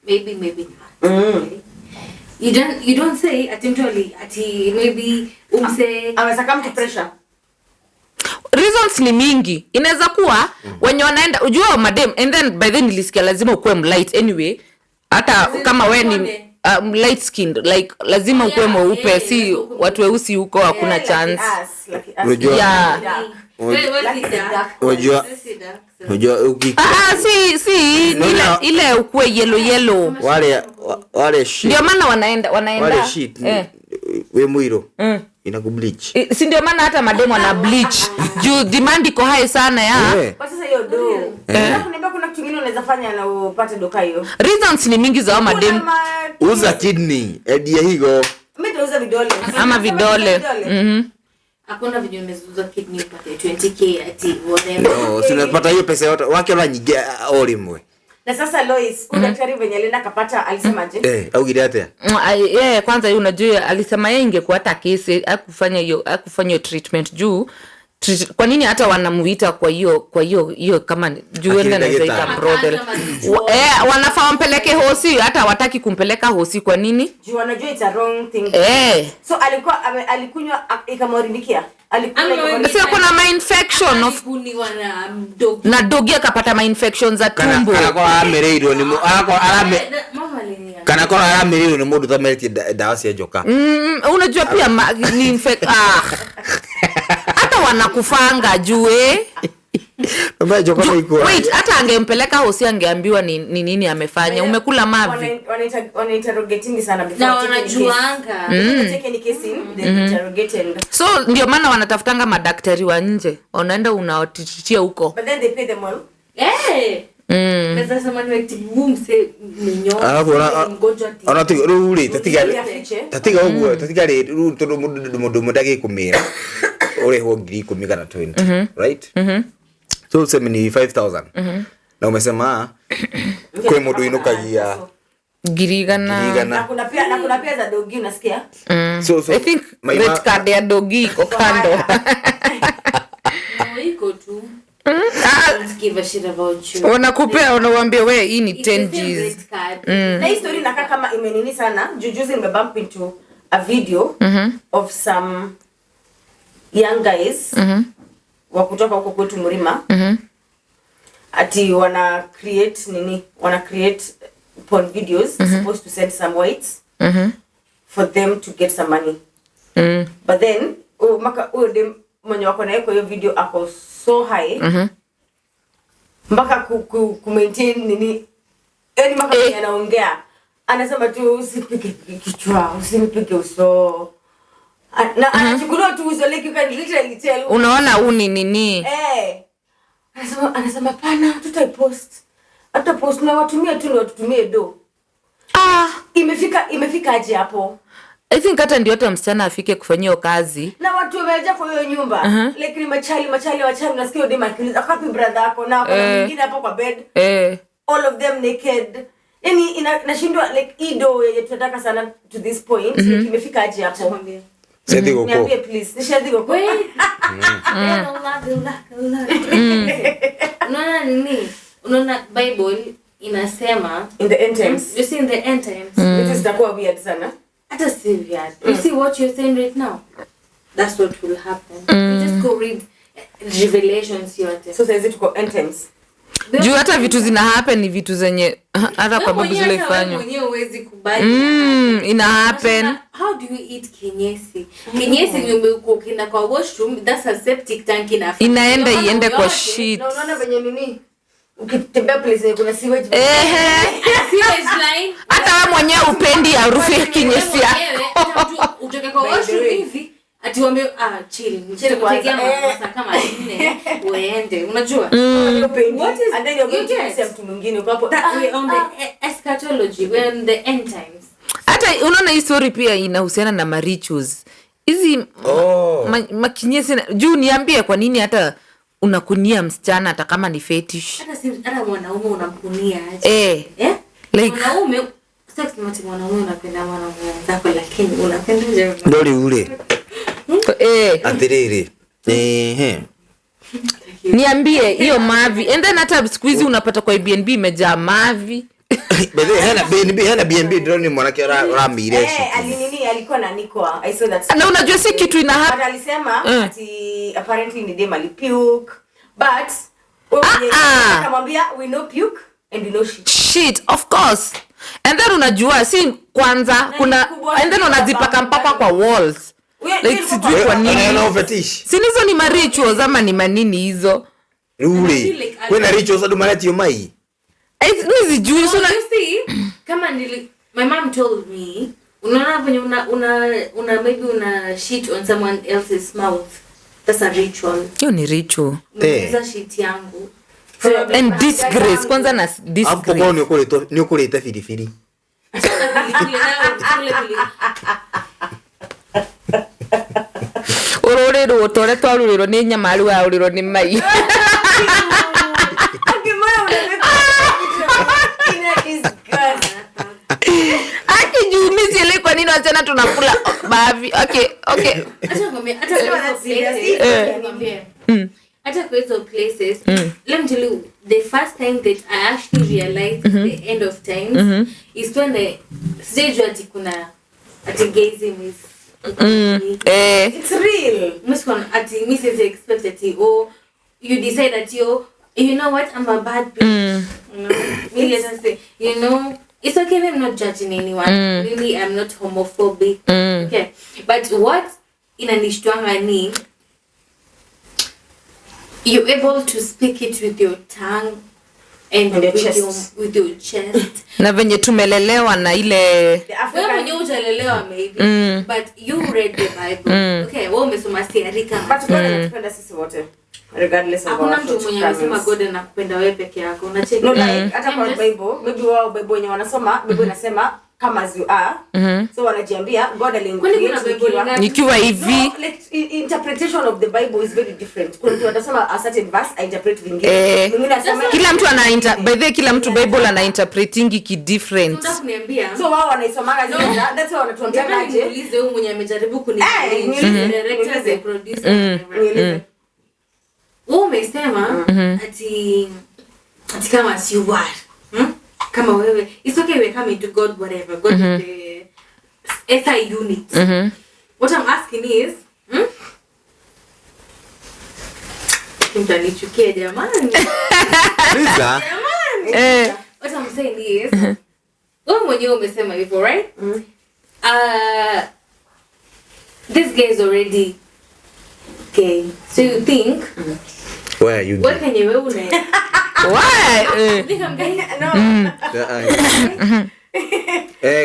maybe not. You don't say ati mtu ati maybe umse aweza come to pressure. Reasons ni mingi. Inaweza kuwa wenye wanaenda ujua madam and then by then nilisikia lazima ukue mlight anyway hata kama wewe ni light skinned like lazima ukue mweupe si watu weusi huko hakuna chance. Yeah. Unajua si ile ukue yellow yellow. Wale shit. Ndio maana wanaenda wale shit. We mwiro. Inakubleach. Si ndio maana hata mademo wana bleach. Juu demand iko high sana ya. Kwa sasa hiyo do. Kuna kitu kingine unaweza fanya na upate doka hiyo. Reasons ni mingi za madem. Uza kidney, edia higo. Mimi nitauza vidole. Ama vidole. Hakuna video nimeuza kidney upate 20k ati whatever. No, si unapata hiyo pesa yote. Wake wala nyingi olimwe. Na sasa Lois, huyu daktari venye alienda kapata alisemaje? Au gidate. Kwanza yeye unajua alisema yeye ingekuwa hata kesi hakufanya hiyo treatment juu kwa nini hata wanamuita kwa hiyo kama juu enda na zaita brothel. Wanafaa wampeleke hosi, hata hawataki kumpeleka hosi kwa nini? Juu wanajua it's a wrong thing. So alikuwa alikunywa ikamharibikia. Alikunywa sio kuna ma infection of na dogi akapata ma infection za tumbo. Kana kwa amereirwo ni kana kwa amereirwo ni mundu tameretie dawa cia njoka. Unajua pia ni infect hata wanakufanga juu Wait, hata angempeleka hosi angeambiwa ni nini amefanya. Umekula mavi. Wana interrogating sana before. Na wanajuanga. Take any case in, they interrogate and so ndio maana wanatafutanga madaktari wa nje. Wanaenda unawatishia huko. But then they pay them well. Naweza sema ni tibu mse minyo. Mgonjwa tibu. Ona tiga ruri tatiga uguo tatiga ri tondu mundu ndagikumira urihwo 10,000 kana 20, right? So useme ni 5,000. Na umesema kwa mundu inukagia girigana. Na kuna pia za dogi unasikia? So I think red card ya dogi iko kando. No, iko tu. Don't give a shit about you. Wanakupea unawaambia we hii ni 10 G's. Na hii story inakaa kama imenini sana. Jujuzi nimebump into a video of some young guys wa kutoka huko kwetu Murima. Ati wana create porn videos supposed to send some whites for them to get some money. But then huyo dem mwenye wako naye kwa hiyo video ako so high mpaka ku maintain nini, yani mpaka anaongea anasema tu usipige kichwa, usinipige uso. Na anachukuliwa tu uso, like you can literally tell. Unaona huu ni nini? Anasema pana tutaipost. Hata post na watumie tu ndio watutumie do. Imefika aje hapo? I think hata ndio hata msichana afike kufanyia kazi. Na watu wameja kwa hiyo nyumba. Like ni machali nasikia dem akiuliza wapi brother yako na kuna mwingine hapo kwa bed. All of them naked. Yani inashindwa like ido yenye tunataka sana to this point. Imefika aje hapo? Niambie please. Nishadi goko. Unaona nini? Unaona Bible inasema in the end times. You see in the end times. It is takuwa weird sana. Hata si weird. You see what you're saying right now? That's what will happen. You just go read Revelations yote. So sasa tuko end times. Juu hata vitu zina happen ni vitu zenye hata kwa babu zile ifanywa. Mwenyewe huwezi kubali. Ina happen. How do you eat kinyesi? Kinyesi ni ukienda kwa washroom, that's a septic tank ina. Inaenda iende kwa shit. Na unaona venye nini? Ukitembea place kuna sewage. Sewage line. Hata wewe mwenyewe upendi harufu ya kinyesi yako. Utoke kwa washroom hivi ati wame chill kwanza masaa kama 4 uende. Unajua? What is and then you're going to see mtu mwingine uko hapo. We on the eschatology, we on the end times. Hata unaona hii story pia inahusiana na marichus. Hizi makinyesi juu niambie kwa nini hata unakunia msichana hata kama ni fetish. Hata si hata mwanaume unamkunia aje. Like mwanaume sex ni mtu mwanaume unapenda mwanaume mwenzako lakini unapenda je? Ndoli ule. Atiriri. Niambie hiyo mavi. And then hata siku hizi unapata kwa BNB imejaa mavi. But hena BNB drone mwanake ramire. Alinini alikuwa na Nikoa. I saw that. Na unajua si kitu ina happen. Alisema ati apparently ni dem alipuke. But akamwambia we know puke and we know shit. Shit, of course. And then unajua si kwanza kuna and then unazipaka mpaka kwa walls. Like sijui kwa nini. No fetish. Si hizo ni ma rituals ama ni manini hizo? Rule. Kwena rituals adu maleti yo mai. Mimi sijui so you see kama my mom told me unaona venye una maybe una shit on someone else's mouth. That's a ritual. Hiyo ni ritual. Unaweza shit yangu. And disgrace kwanza na disgrace. Hapo kwa ni ukuleta filifili. Ururiro tore twaruriro ni nyama ru auriro ni mai. Aki juu mimi sielewi kwa nini wasichana tunakula bavi. Okay. Acha ngombe, acha kwa hizo places. Let me tell you, the first time that I actually realized the end of times is when the sijui ati kuna ati gayism is It's real. Mimi ati mimi siwezi expect ati oh you decide that you know what, I'm a bad bitch. You know, me let us say, you know, it's okay, I'm not judging anyone. Really, I'm not homophobic. Okay. But what inanishtwanga ni you're able to speak it with your tongue and with your chest. Na venye tumelelewa na ile wewe mwenyewe hujalelewa maybe but you read the Bible. Okay, wewe umesoma siarika. But God anatupenda sisi wote regardless of our. Hakuna mtu mwenye amesema God anakupenda wewe peke yako. Unacheki. No, like hata kwa Bible, maybe wao Bible wenye wanasoma, Bible inasema kama as you are. So wanajiambia God alinicreate nikiwa hivi. No, like interpretation of the Bible is very different. Kuna mtu atasoma a certain verse, I interpret vingine. Mwingine anasema kila mtu ana by the way kila mtu Bible ana interpretingi ki different. Unataka kuniambia? So wao wanaisomanga zile. That's why wanatuambia aje. Niulize huyu mwenye amejaribu kuniuliza director the producer. Wewe umesema ati kama as you are. Kama wewe, it's okay we come into God whatever. God is the SI unit. What I'm asking is, mtanichukia jamani. Liza. Jamani. What I'm saying is, wewe mwenyewe umesema hivyo, right? This guy is already gay. So you think why are you gay? Why can you wewe? Why? I think I'm gay. No.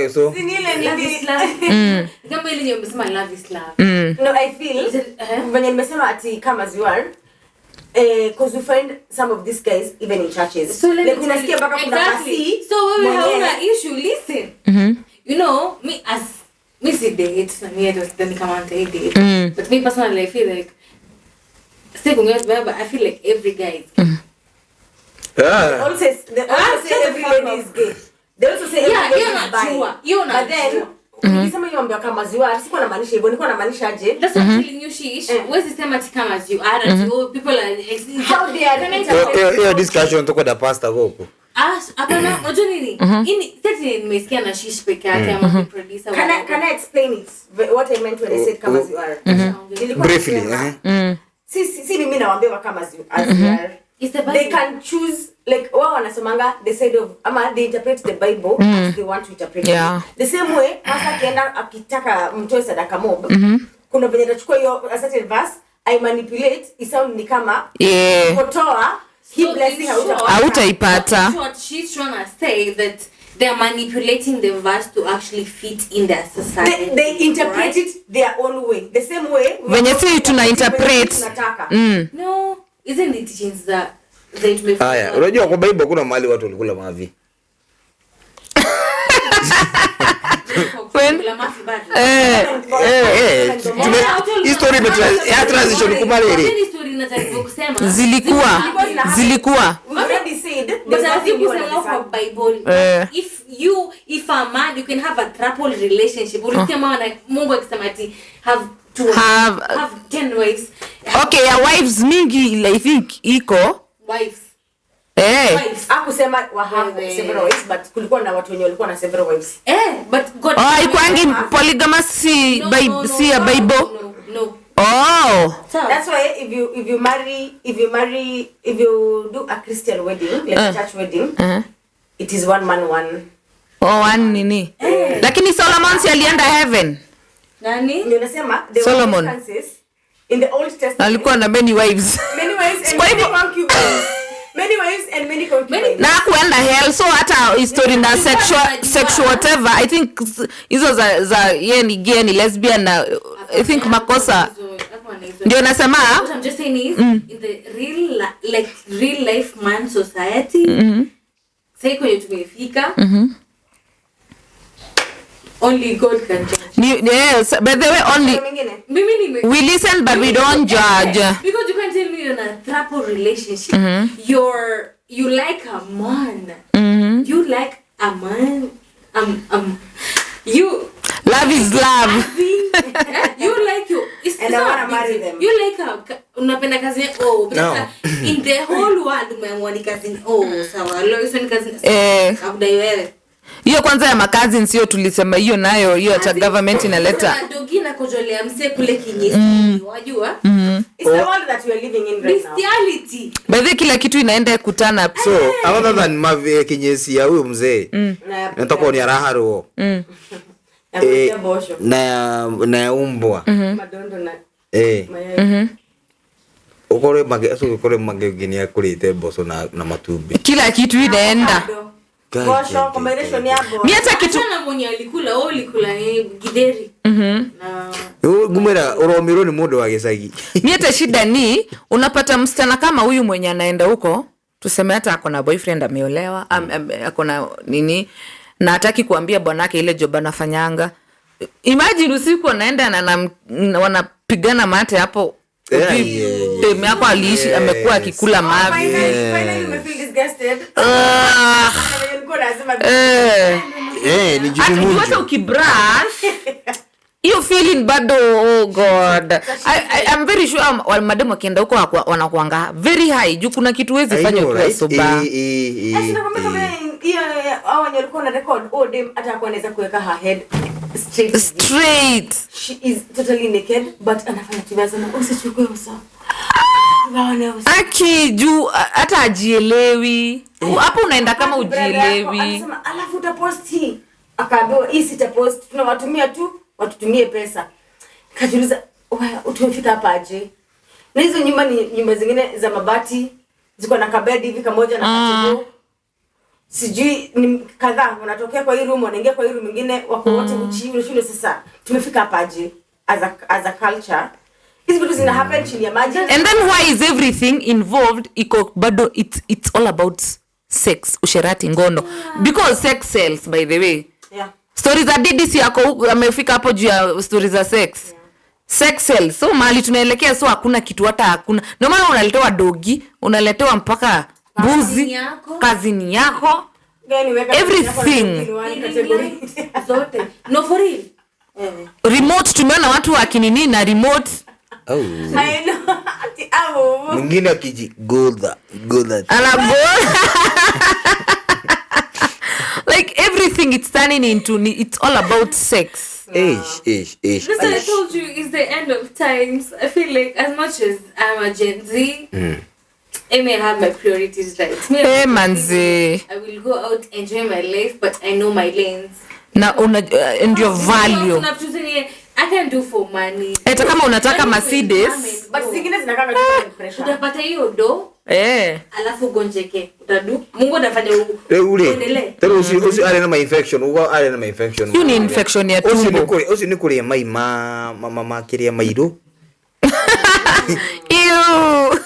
So love is love. Kama ile umesema love is love. No, I feel when nimesema ati kama as you are, because we find some of these guys even in churches. So let like unasikia mpaka kuna kasi. So wewe hauna issue, listen. You know, me as me si date na me just then kama nita date. But me personally I feel like but I feel like every guy is gay. They also say every lady is gay. They also say every lady is bi. But then ukisema hiyo mambo kama as you are, sikuwa namaanisha hivyo, nilikuwa namaanisha aje? That's what I'm telling you, Shish. Huwezi sema ati kama as you are, ati people are how they are. Hiyo discussion tuko da pastor huko. Hapana, unajua nini? Ini sasa nimesikia na Shish peke yake ama producer. Can I explain it what I meant when I said kama as you are? Briefly. Si mimi nawaambia kama as you are. They can choose, like wao wanasomanga the side of ama they interpret the Bible as they want to interpret it. The same way pastor akienda akitaka mtoe sadaka mob, kuna venye atachukua hiyo a certain verse, I manipulate isound ni kama kutoa hii blessing hautaipata. So she's trying to say that they are manipulating the verse to actually fit in their society. They interpret it their own way. The same way venye si tuna interpret. No, isn't it teachings that Haya, unajua kwa Bible kuna mahali watu walikula mavi. History ya transition kubali. Zilikuwa. But as kwa Bible, if a man you can have a throuple relationship. Ulisikia mama na Mungu akisema ati have two have 10 wives. Okay, ya wives mingi I think iko wives. Wives. Hakusema wa have several wives, but kulikuwa na watu wenye walikuwa na several wives. But God. Oh, haikuangi polygamous si si ya Bible. No. Oh. That's why if you do a Christian wedding, like a church wedding, it is one man one. Oh, one nini? Lakini Solomon si alienda heaven. Nani? Ndio nasema there Solomon. were instances in the Old Testament. Alikuwa na many wives. Many wives and Kwa many hivyo- concubines. Many wives and many concubines. Na hakuenda hell, so hata history na sexual whatever, I think hizo za ye ni gay, ni lesbian na I think makosa. Ndio nasema What I'm just saying is in the real life man society, say kwenye tumefika, only God can judge. Yes, by the way, only Mimi nime we listen but we don't judge. Because you can't tell me you're in a throuple relationship. You like a man. You like a man. You love is love. You like you. It's, And it's I not wanna a big marry deal. them. You like a unapenda cousin. Oh, No. In the whole world umeamua ni cousin. Oh, sawa. Leo ni cousin. Hakudai wewe. Hiyo kwanza ya makazi sio tulisema hiyo nayo hiyo cha government inaleta. Dogi na kojolea mse kule kinyesi. Wajua? It's the world that we are living in right now. Bestiality. By the way, kila kitu inaenda kutana. So other than mavi kinyesi ya huyo mzee. Nataka ni araharuo. Na umbwa. Madondo na mayai. Ukore mage so ukore mage gini akurite mboco na matumbi. Kila kitu inaenda. Bosho combination ya bosho. Mimi hata kitu na mwenye alikula wewe ulikula ni githeri. Na ngumira uromirwo ni mundu wa gicagi. Mimi hata shida ni unapata msichana kama huyu mwenye anaenda huko, tuseme hata ako na boyfriend ameolewa, ako na nini na hataki kuambia bwanake ile job anafanyanga. Imagine usiku anaenda na wanapigana mate hapo. Demu yako aliishi amekuwa akikula mavi. Finally you feel disgusted. Ni jukumu. Hata ukibrush hiyo feeling bado, oh God. I'm very sure mademu wakienda huko wanakuanga very high juu kuna kitu huwezi fanya ukiwa sober. Hiyo hao wenye walikuwa na record, oh dem hata hakuwa anaweza kuweka her head straight. She is totally naked but anafanya tu basi, usichukue uso. Aki juu hata ajielewi. Hapo unaenda kama ujielewi. Anasema alafu utapost hii. Akaambiwa hii sitapost, tunawatumia tu watutumie pesa. Nikajiuliza tumefika hapa aje? Na hizo nyumba ni nyumba zingine za mabati, ziko na kabedi hivi kamoja na katego. Sijui ni kadhaa wanatokea kwa hii room wanaingia kwa hii room nyingine wako wote uchi ule. Sasa tumefika hapa aje as a culture? Hizi vitu zina happen chini ya maji. And then why is everything involved iko bado it's all about sex, usherati, ngono. Because sex sells, by the way. Yeah. Stories za DDC yako amefika hapo juu ya stories za sex. Yeah. Sex sells. So mahali tunaelekea, so hakuna kitu hata hakuna. Ndio maana unaletewa dogi, unaletewa mpaka mbuzi, kazini yako. Everything. Zote. No for real. Remote tumeona watu wakinini na remote. Oh. I know. Mwingine akijigudha, gudha. Anago. Like everything it's turning into, it's all about sex. Ish. This I told you is the end of times. I feel like as much as I'm a Gen Z, I may have my priorities right. Hey, manzi. I will go out, enjoy my life, but I know my lanes. Na and your value. I can do for money. Eta kama unataka Mercedes, but zingine zinakaa kama pressure. Utapata hiyo do. Alafu gonjeke. Utadu. Mungu atafanya ule. Tena usi ale na ma infection, ugo ale na ma infection. Hiyo ni infection ya tumbo. Usi ni kule mai ma mama kiria mairu. Ew.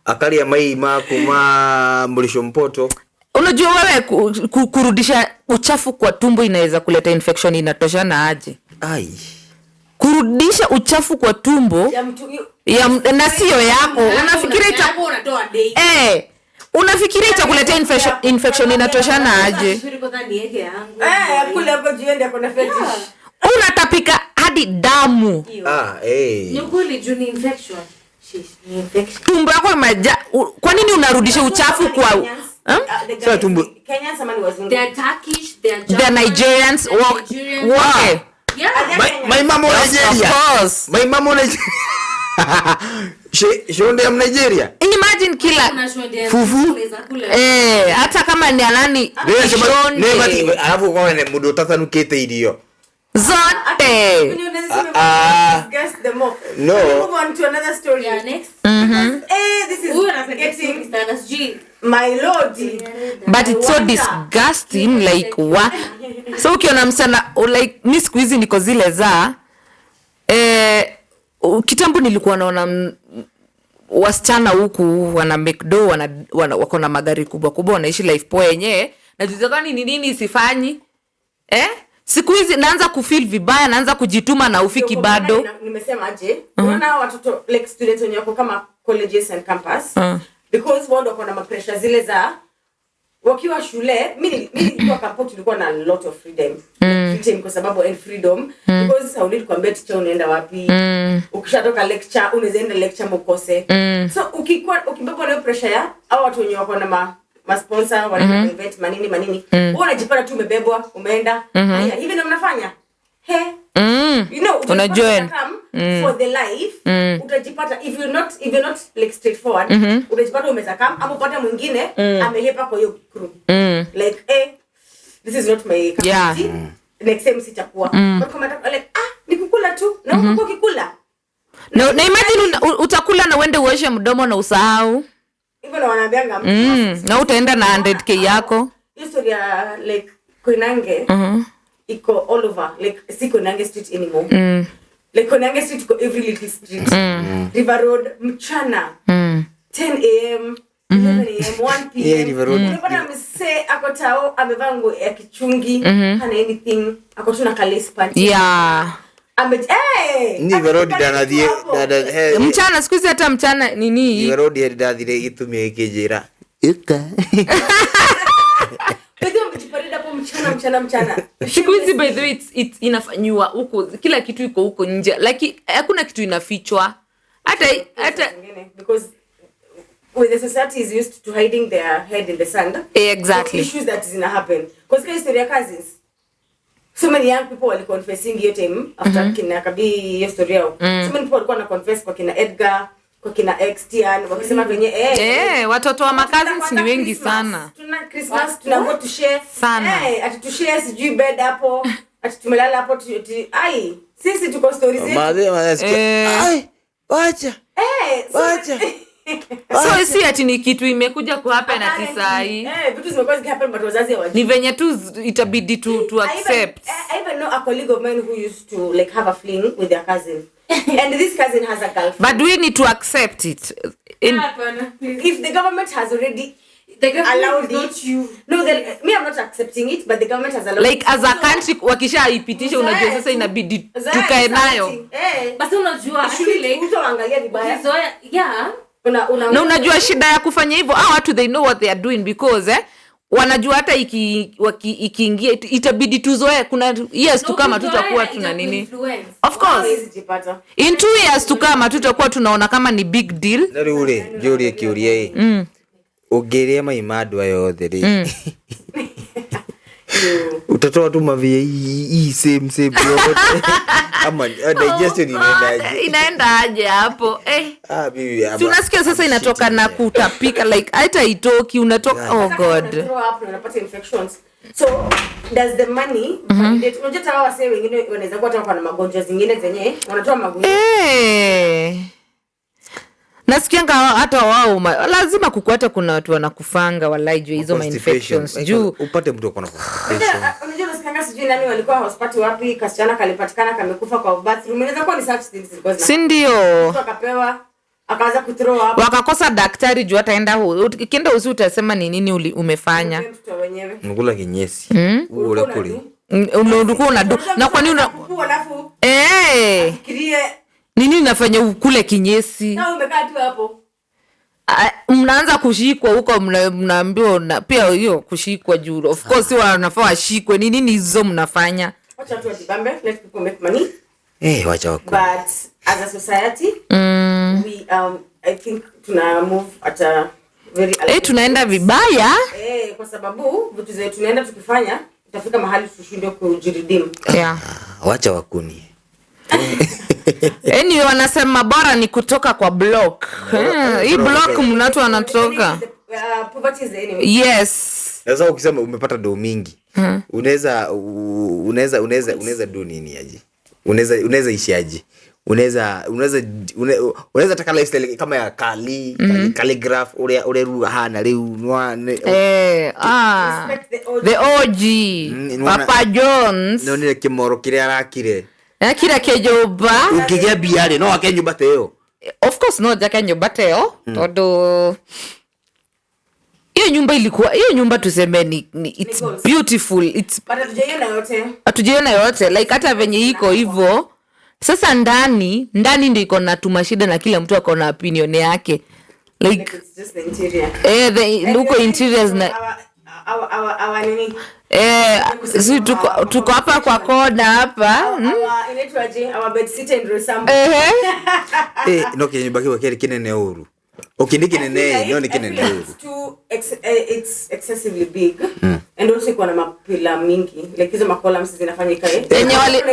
Akalia mai ma kuma mlisho mpoto. Unajua wewe kurudisha uchafu kwa tumbo inaweza kuleta infection inatosha na aje. Ai. Kurudisha uchafu kwa tumbo ya na sio yako. Unafikiria unatoa day. Unafikiria itakuletea infection inatosha na aje? Kule hapo jiende kuna fetish. Unatapika hadi damu. Ni kweli juu ni infection. Ni infection. Tumbo yako imejaa. Kwa nini unarudisha uchafu kwa Sasa tumbo Kenyans ama ni wazungu? They are Turkish, they are German, they are Nigerians. Why? Yeah. My mom Nigeria. Of course. My mom Nigeria. Shonde ya Nigeria. Imagine kila fufu. Hata kama ni alani shonde. Alafu kwa ni mudu tatanukite irio. Zote. When you unaweza Ah, discuss them more. No. Let me move on to another story. Yeah, next. Eh, this is Huyu anapenda getting story sana, sijui. my lord. But it's so Wonder. disgusting, like wa so ukiona msichana like mi siku hizi niko zile za kitambo nilikuwa naona wasichana huku wana mcdo, wana wako na magari kubwa kubwa, wanaishi life poa yenyewe, najiuliza kwani ni nini sifanyi? Siku hizi naanza kufeel vibaya, naanza kujituma na ufiki Ndio kwa maana bado. Nimesema aje, unaona hawa watoto, like students wenye wako kama colleges and campus, because wao ndio wako na mapressure zile za wakiwa shule. Mi nilikuwa campus, tulikuwa na lot of freedom, like free time, kwa sababu and freedom because haunidi kuambia teacher unaenda wapi. Ukishatoka lecture, unaweza enda lecture mukose. So ukikuwa ukibebwa na hiyo pressure ya au watu wenye wako na ma sponsor wanaenda mm event, manini manini, wewe unajipata tu umebebwa, umeenda. Haya, hivi ndio mnafanya he. You know, utajipata Una join. utakam for the life, utajipata if you're not like straightforward, utajipata umeza kam ama upate mwingine amehepa kwa hiyo crew, like, eh, this is not my cup of tea. Next time sitakuwa. But kama like, ah, ni kukula tu na uko ukikula. Na imagine utakula na uende uoshe mdomo na usahau. Hivyo na wanaambianga mtu Na utaenda na 100K yako. Hiyo story ya like Koinange iko all over, like si Koinange Street anymore. Like Koinange Street iko every little street. River Road mchana, 10 a.m., 11 a.m., 1 p.m. Yeah, River Road. Unapata msee ako tao, amevaa nguo ya kichungi, hana anything, ako tu na kalace pant. Ni River Road Amejipata ndanathie tu hapo. Mchana siku hizi, hata mchana nini. River Road hĩndĩ ndathire gĩtumia gĩkĩnjĩra ĩka. Lakini wamejiparade hapo mchana, mchana, mchana. Siku hizi, by the way, it's inafanyiwa huko, kila kitu iko huko nje, like hakuna kitu inafichwa hata Zingine, because with the society is used to hiding their head in the sand. Exactly. So issues that zina happen because kwa historia cousins, so many young people wali confessing hiyo time after kina Kabi, hiyo story yao. So many people walikuwa na confess kwa kina Edgar, kwa kina Xtian, wakisema venye watoto wa macousins ni wengi Christmas, sana. Tuna Christmas, tunago to share Sana. Ati to share sijui bed hapo, ati tumelala hapo, ai, sisi tuko stories zetu. Madhe wanasikia, "Ai, wacha So wacha." So si ati ni kitu imekuja kuhappen ati sahi. Vitu zimekuwa zikihappen but wazazi hawajui. Ni venye tu itabidi tu accept. I even know a colleague of mine who used to like have a fling with their cousin. And this cousin has a girlfriend. But we need to accept it Hapana, please. If the government has already The government allowed is not it, you. No, me, I'm not accepting it, but the government has allowed Like it. as a country wakishaipitisha, unajua sasa inabidi Zoea tukae nayo. something. Basi unajua, I feel like Utaangalia vibaya. ukizoea, yeah. Una Na unajua shida ya kufanya hivyo, hao watu, they know what they are doing because wanajua hata ikiingia itabidi tuzoe. Kuna years tu kama Ukizoea, tutakuwa tuna nini. itakuinfluence. Of course. Hawezi jipata. In 2 years tu kama tutakuwa tunaona kama ni big deal. Na rĩu rĩ, njũrie kĩũria ĩ, ũngĩrĩa mai ma andũ aya othe rĩ, utatoa tu mavia hii same same yote ama digestion inaendaje? Inaenda aje hapo? Ah, mimi Si unasikia sasa inatoka na kutapika, like hata itoki, unatoka, oh Sasa God. una throw up na unapata infections. So does the money validate? Unajua hata hawa wasee wengine wanaweza kuwa hata wako na magonjwa zingine zenye wanatoa magonjwa. Nasikianga hata wao lazima kukuata, kuna watu wanakufanga walai juu ya hizo mainfections juu Upate mtu ako na constipation. Unajua unasikanga sijui nani walikuwa hospitali wapi, kasichana kalipatikana kamekufa kwa bathroom. Inaweza kuwa ni such things zilikuwa zina. Si ndio? Mtu akapewa, akaanza kuthrow up. Wakakosa daktari juu ataenda ukienda usi utasema ni nini umefanya. Mtoto wenyewe. Unakula kinyesi. Huo ule kule. Ulikuwa unadu na kwa nini una Kuku alafu fikirie nini unafanya ukule kinyesi? Na umekaa tu hapo. Ah, mnaanza kushikwa huko, mnaambiwa pia hiyo kushikwa juu of course wanafaa washikwe, ni nini hizo mnafanya? Wacha watu wajibambe, let people make money. Wacha wakule. But as a society, we I think tuna move at a very Tunaenda vibaya. Kwa sababu vitu zetu tunaenda tukifanya, tutafika mahali tushindwe kujiredeem. Wacha wakuni. Anyway, wanasema bora ni kutoka kwa block. Hii block mnatu wanatoka. Poverty is the enemy. Yes. Sasa ukisema umepata do mingi. Unaweza unaweza unaweza unaweza do nini aje? Unaweza ishi aje? Unaweza taka lifestyle kama ya Kali, Calligraph ure ruga hana riu nwa the OG Papa Jones. No ni kimoro kiria arakire. Akira kejoba. Ukigia biare no ake nyumba teo. Of course no jaka nyumba teo. Todo hiyo nyumba ilikuwa, hiyo nyumba tuseme ni it's beautiful. It's but hatujaiona yote. Hatujaiona yote like hata venye iko hivyo. Sasa ndani ndio iko na tumashida na kila mtu ako na opinion yake. Like it's just the interior. The huko interiors na our nini? Si tuko hapa kwa kona hapa. Our inaitwaje? Our bed sit and resample. No kinyumba kiwa kile kinene uru. Okay, ni kinene, no ni kinene uru. It's excessively big. And also iko na mapila mingi. Like hizo ma columns zinafanyika Yenye wale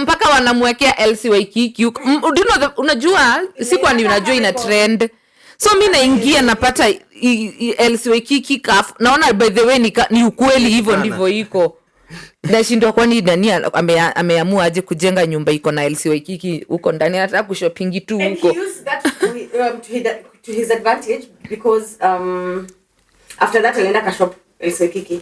mpaka wanamwekea LC Waikiki. Do you know unajua siku ni unajua ina trend. So mimi naingia napata LC Waikiki kaf. Naona by the way ni ukweli hivyo ndivyo iko. Nashindwa kwani nani ameamua aje kujenga nyumba iko na LC Waikiki huko ndani, anataka kushopping tu huko. And he used that to his advantage because after that alienda kashop LC Waikiki.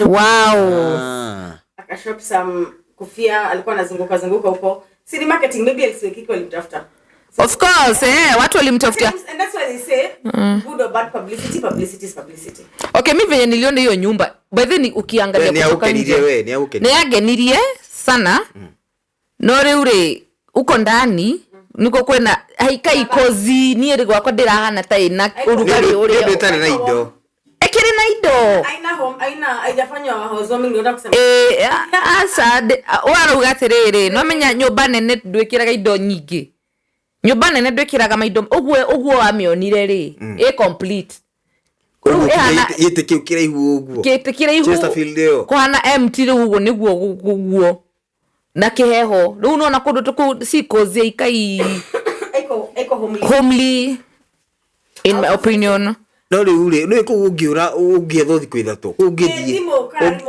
Wow. Akashop some kofia, alikuwa anazunguka zunguka huko. See the marketing, maybe LC Waikiki walimtafuta. So, of course, watu walimtafutia. And that's why they say good or bad publicity, publicity is publicity. Okay, mimi venye niliona hiyo nyumba, by then ukiangalia kutoka nje. Ni sana. No riure uko ndani niko kwena haikai kozi ni ri gwakwa ndirahana ta ina urugari uri. Ndio na indo. Ekiri na indo. Aina home, aina haijafanywa housewarming ndio kusema. Asa warauga atiriri, no menya nyumba nene ndwikiraga indo nyingi. Nyumba nene ndwikiraga maindo uguo wamionire ri e complete. Yete kiu kiraihu uguo. Kite kiraihu. Chesterfield yo. Kuhana empty riu uguo niguo uguo. Na kiheho. Riu unaona kundu tuku si kozi ikai eko homely. Homely in my opinion. No riu ri no iko ungiura ungiethwo thiku ithatu ungithie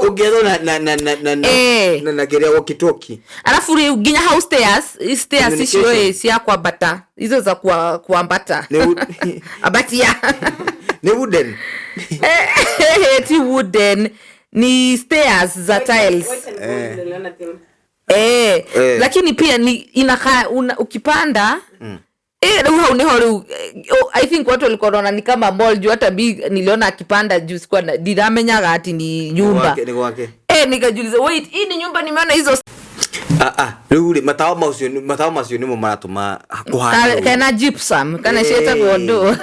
ungiethwo na na na na na na kiria walkie talkie. Alafu riu nginya house stairs icio cia kwambata hizo za kuambata abatia ni wooden ti wooden ni stairs za tiles. Lakini pia ni inakaa ukipanda riu niho riu I think watu walikuwa wanaona ni kama mall juu hata niliona akipanda juu sikuwa ndiramenyaga ati ni nyumba. Ni kwake. Nikajiuliza wait, hii ni nyumba nimeona hizo. Riu ri matawa macio nimo maratuma kuhana. Kana gypsum, kana sheta godo.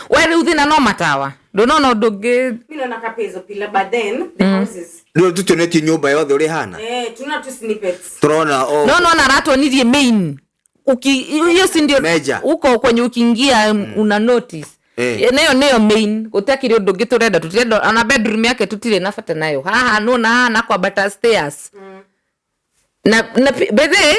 Wewe riu thina no matawa. Ndono ndungi. Mimi naona kapezo pila but then the houses. Ndio tutionetie nyumba yothe uri hana. Tuna tu snippets. Turona No no aratonirie main. Hiyo si ndio huko kwenye ukiingia una notice. Nayo main gutakiri undu ngi turenda tutirenda ana bedroom yake tutire na bata nayo haha no na na kwa bata stairs. Na bethe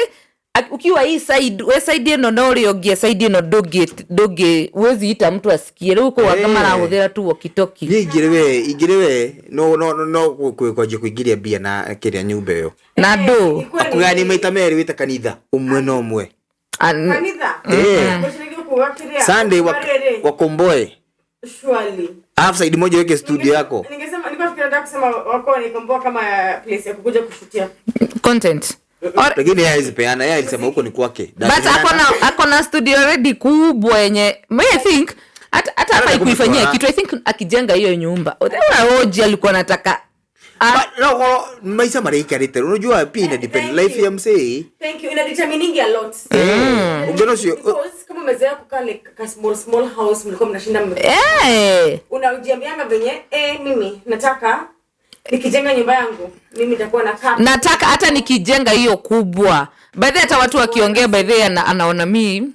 ukiwa hii side we side ino no ri ungie side ino ndungi wezi ita mtu asikie riu ko kama arahuthira tu walkie talkie. Ni ingire we no no no kwanjia kuingiria mbia na kiria nyumba iyo na ndu akugani maita meri wita kanitha umwe no umwe kanitha Sunday wakomboe surely half side moja weke studio yako. Ningesema nilikuwa fikiria nataka kusema wako ni komboa kama place ya kukuja kushutia content. Lakini yeye alizipeana, yeye alisema huko ni kwake. But akona studio already kubwa yenye I think hata hafai kuifanyia kitu. I think akijenga hiyo nyumba Oji alikuwa anataka no maisha mareikarite unajua pia ina depend life ya msee. Thank you, ina determining a lot. Ungeona sio because kama umezoea kukaa like a small house mlikuwa mnashinda unajiambianga venye mimi nataka nikijenga nyumba yangu mimi nitakuwa na kaa. Nataka hata nikijenga hiyo kubwa. By the way hata watu wakiongea by the way anaona mimi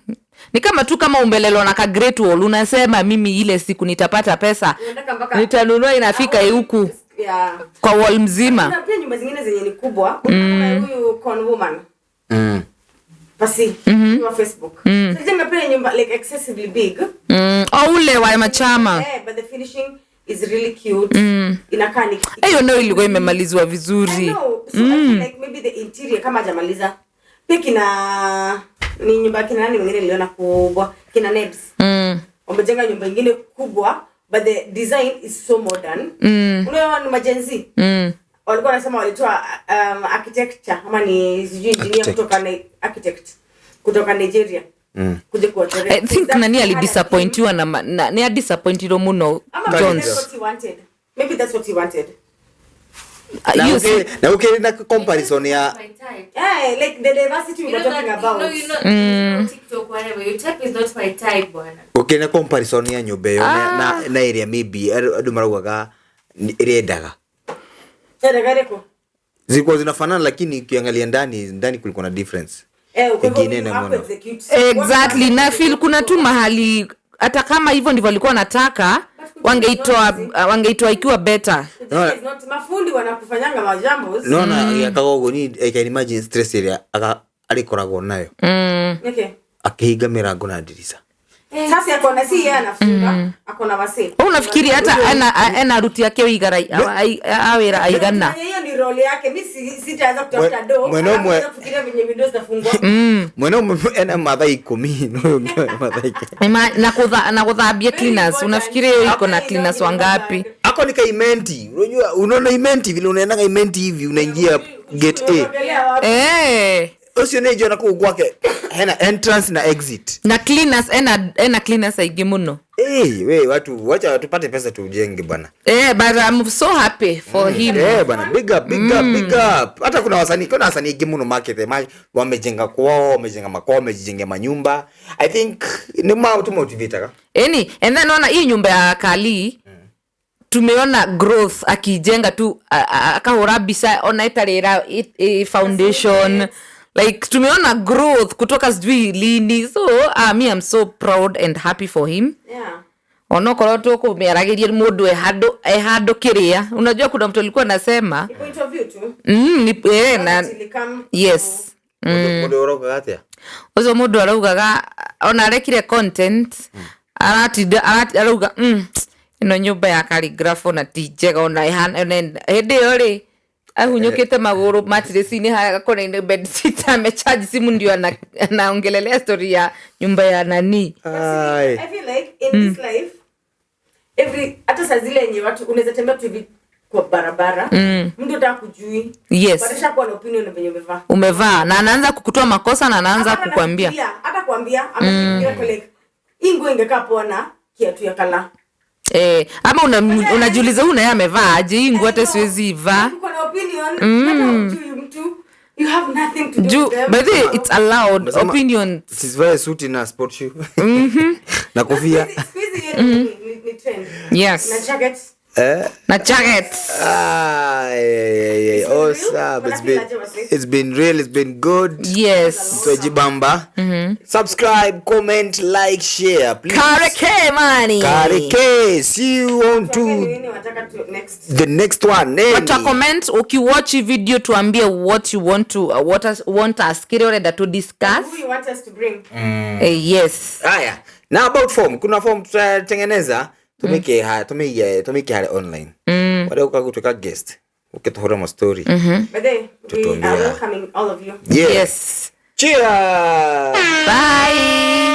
ni kama tu kama umbelelo na ka Great Wall unasema mimi ile siku nitapata pesa nitanunua inafika huku. Kwa wall mzima. Kuna pia nyumba zingine zenye ni kubwa. Kuna huyu con woman. Pasi kwa Facebook. So jenga pia nyumba like excessively big. Ule wa machama. But the finishing is really cute. Inakaa ni Hiyo nayo ilikuwa imemalizwa I vizuri. know. So I feel like maybe the interior kama hajamaliza. Pia kina ni nyumba kina nani mwingine niliona kubwa, kina Nebs. Wamejenga nyumba ingine kubwa, but the design is so modern. Unaona ni ma-Gen Z. Walikuwa wanasema walitoa architecture ama ni sijui engineer Architect. kutoka architect kutoka Nigeria. Kuja kuwachorea. I think That nani had a alidisappointiwa na ni adisappointirwo muno. Ama maybe Jones. that's what he wanted. Maybe that's what he wanted. Na You na ukiri na comparison ya My type. Yeah, like the diversity we You were know talking that, about. you know, TikTok, whatever. Your type is not my type, bwana. Ukiri na comparison ya nyumba ĩyo na ĩrĩa maybe andũ maraugaga ĩrĩa Endaga ĩrĩkũ? Zilikuwa zinafanana, lakini ukiangalia ndani ndani kulikuwa na difference. Eh, kwa hivyo Ingine you na have to mwana. execute. Exactly, na feel kuna tu mahali hata kama hivyo ndivyo walikuwa wanataka, wangeitoa ikiwa better. Kujenga is not, mafundi wanakufanyanga majambo. Nona gĩakaga ũguo ni I can imagine stress ĩrĩa arĩkoragwo nayo Okay. akĩhinga mĩrango na ndirica. Sasa akona, si yeye anafunga, akona wase. Wewe unafikiri hata ena aruti ake wĩigara awĩra aigana? Hiyo ni role yake. Mimi sitaanza kutafuta do. Mwena Alafu ũmwe- naanza kufikiria venye windows zitafungwa. Mwena ũmwe ena mathaa 10 na ũyũ ũngĩ ena mathaa 9. Na gũthambia cleaners, unafikiri hiyo iko na cleaners wangapi? Ako ni kaimenti, unajua unaona imenti vile unaendaga imenti hivi unaingia gate A. Unaongelea wapi? Eh. Ũcio nĩ njona kũu gwake hena entrance na exit. Na cleaners, ena cleaners aingĩ mũno. Eh, we watu wacha tupate pesa tujenge bwana. Eh, but I'm so happy for him. Eh bwana, big up, big up, big up. Hata kuna wasanii wengi muno market wamejenga kwao, wamejenga makwao, wamejijenga manyumba. I think ni ma tu motivate ka. Eni, and then ona hii nyumba ya Kali, tumeona growth akijenga tu, akahũra mbica ona ĩtarĩ foundation, like tumeona growth kutoka sijui lini, so me I'm so proud and happy for him. Onokorwo tũkũmĩaragĩria mũndũ e handũ kĩrĩa, unajua kuna mtu alikuwa anasema Ni point of view tu. Ni, na, Not until come yes. Mũndũ ũrokaga atĩa? Ũcio mũndũ araugaga ona arekire content, aratinda arauga ĩno nyũmba ya Khaligraph ona ti njega, ona hĩndĩ ĩyo rĩ ahunyũkĩte magũrũ matress-inĩ harĩa kona-inĩ bed sit, amecharge simu ndio anaongelelea story ya nyumba ya nani. Ai. I feel like in this life every hata saa zile yenye watu unaweza tembea tu hivi kwa barabara, mtu hata kujui. Yes. But ashakuwa na opinion venye umevaa. Umevaa na anaanza kukutoa makosa na anaanza Hapana, kukuambia. anafikiria, hata kuambia amefikiria kwa like hii nguo ingekaa poa na kiatu ya kala. Eh, ama unajiuliza huyu naye amevaa aje hii nguo, hata siwezi ivaa. Uko na opinion, hata hujui mtu, you have nothing to do Juu with them. by the way, it's allowed Umesema- opinion. Sivae suti na sport shoe. Na kofia. Siku hizi hiyo ni trend. Yes. Na jacket. Eh? Na jacket. Ah, yeah, yeah, yeah. It's been real. Awesome. It's Wanafeel been, aje wase? it's been real, it's been good. Yes. Twejibamba. Subscribe, comment, like, share, please. Kareke money. Kareke. See you on Tuambie ni to nini wataka tu next. the next one. Neni. Wata comment ukiwatch hii video, tuambie what you want to what us, want us kile urenda to discuss. Who you want us to bring? Eh, yes. Haya. Now about form. Kuna form tutatengeneza tumike ha tumike tumike hale online. Wale ukakutoka guest. Ukituhura ma story. But then we Tutuambia. are welcoming all of you. Yeah. Yes. Cheers. Bye.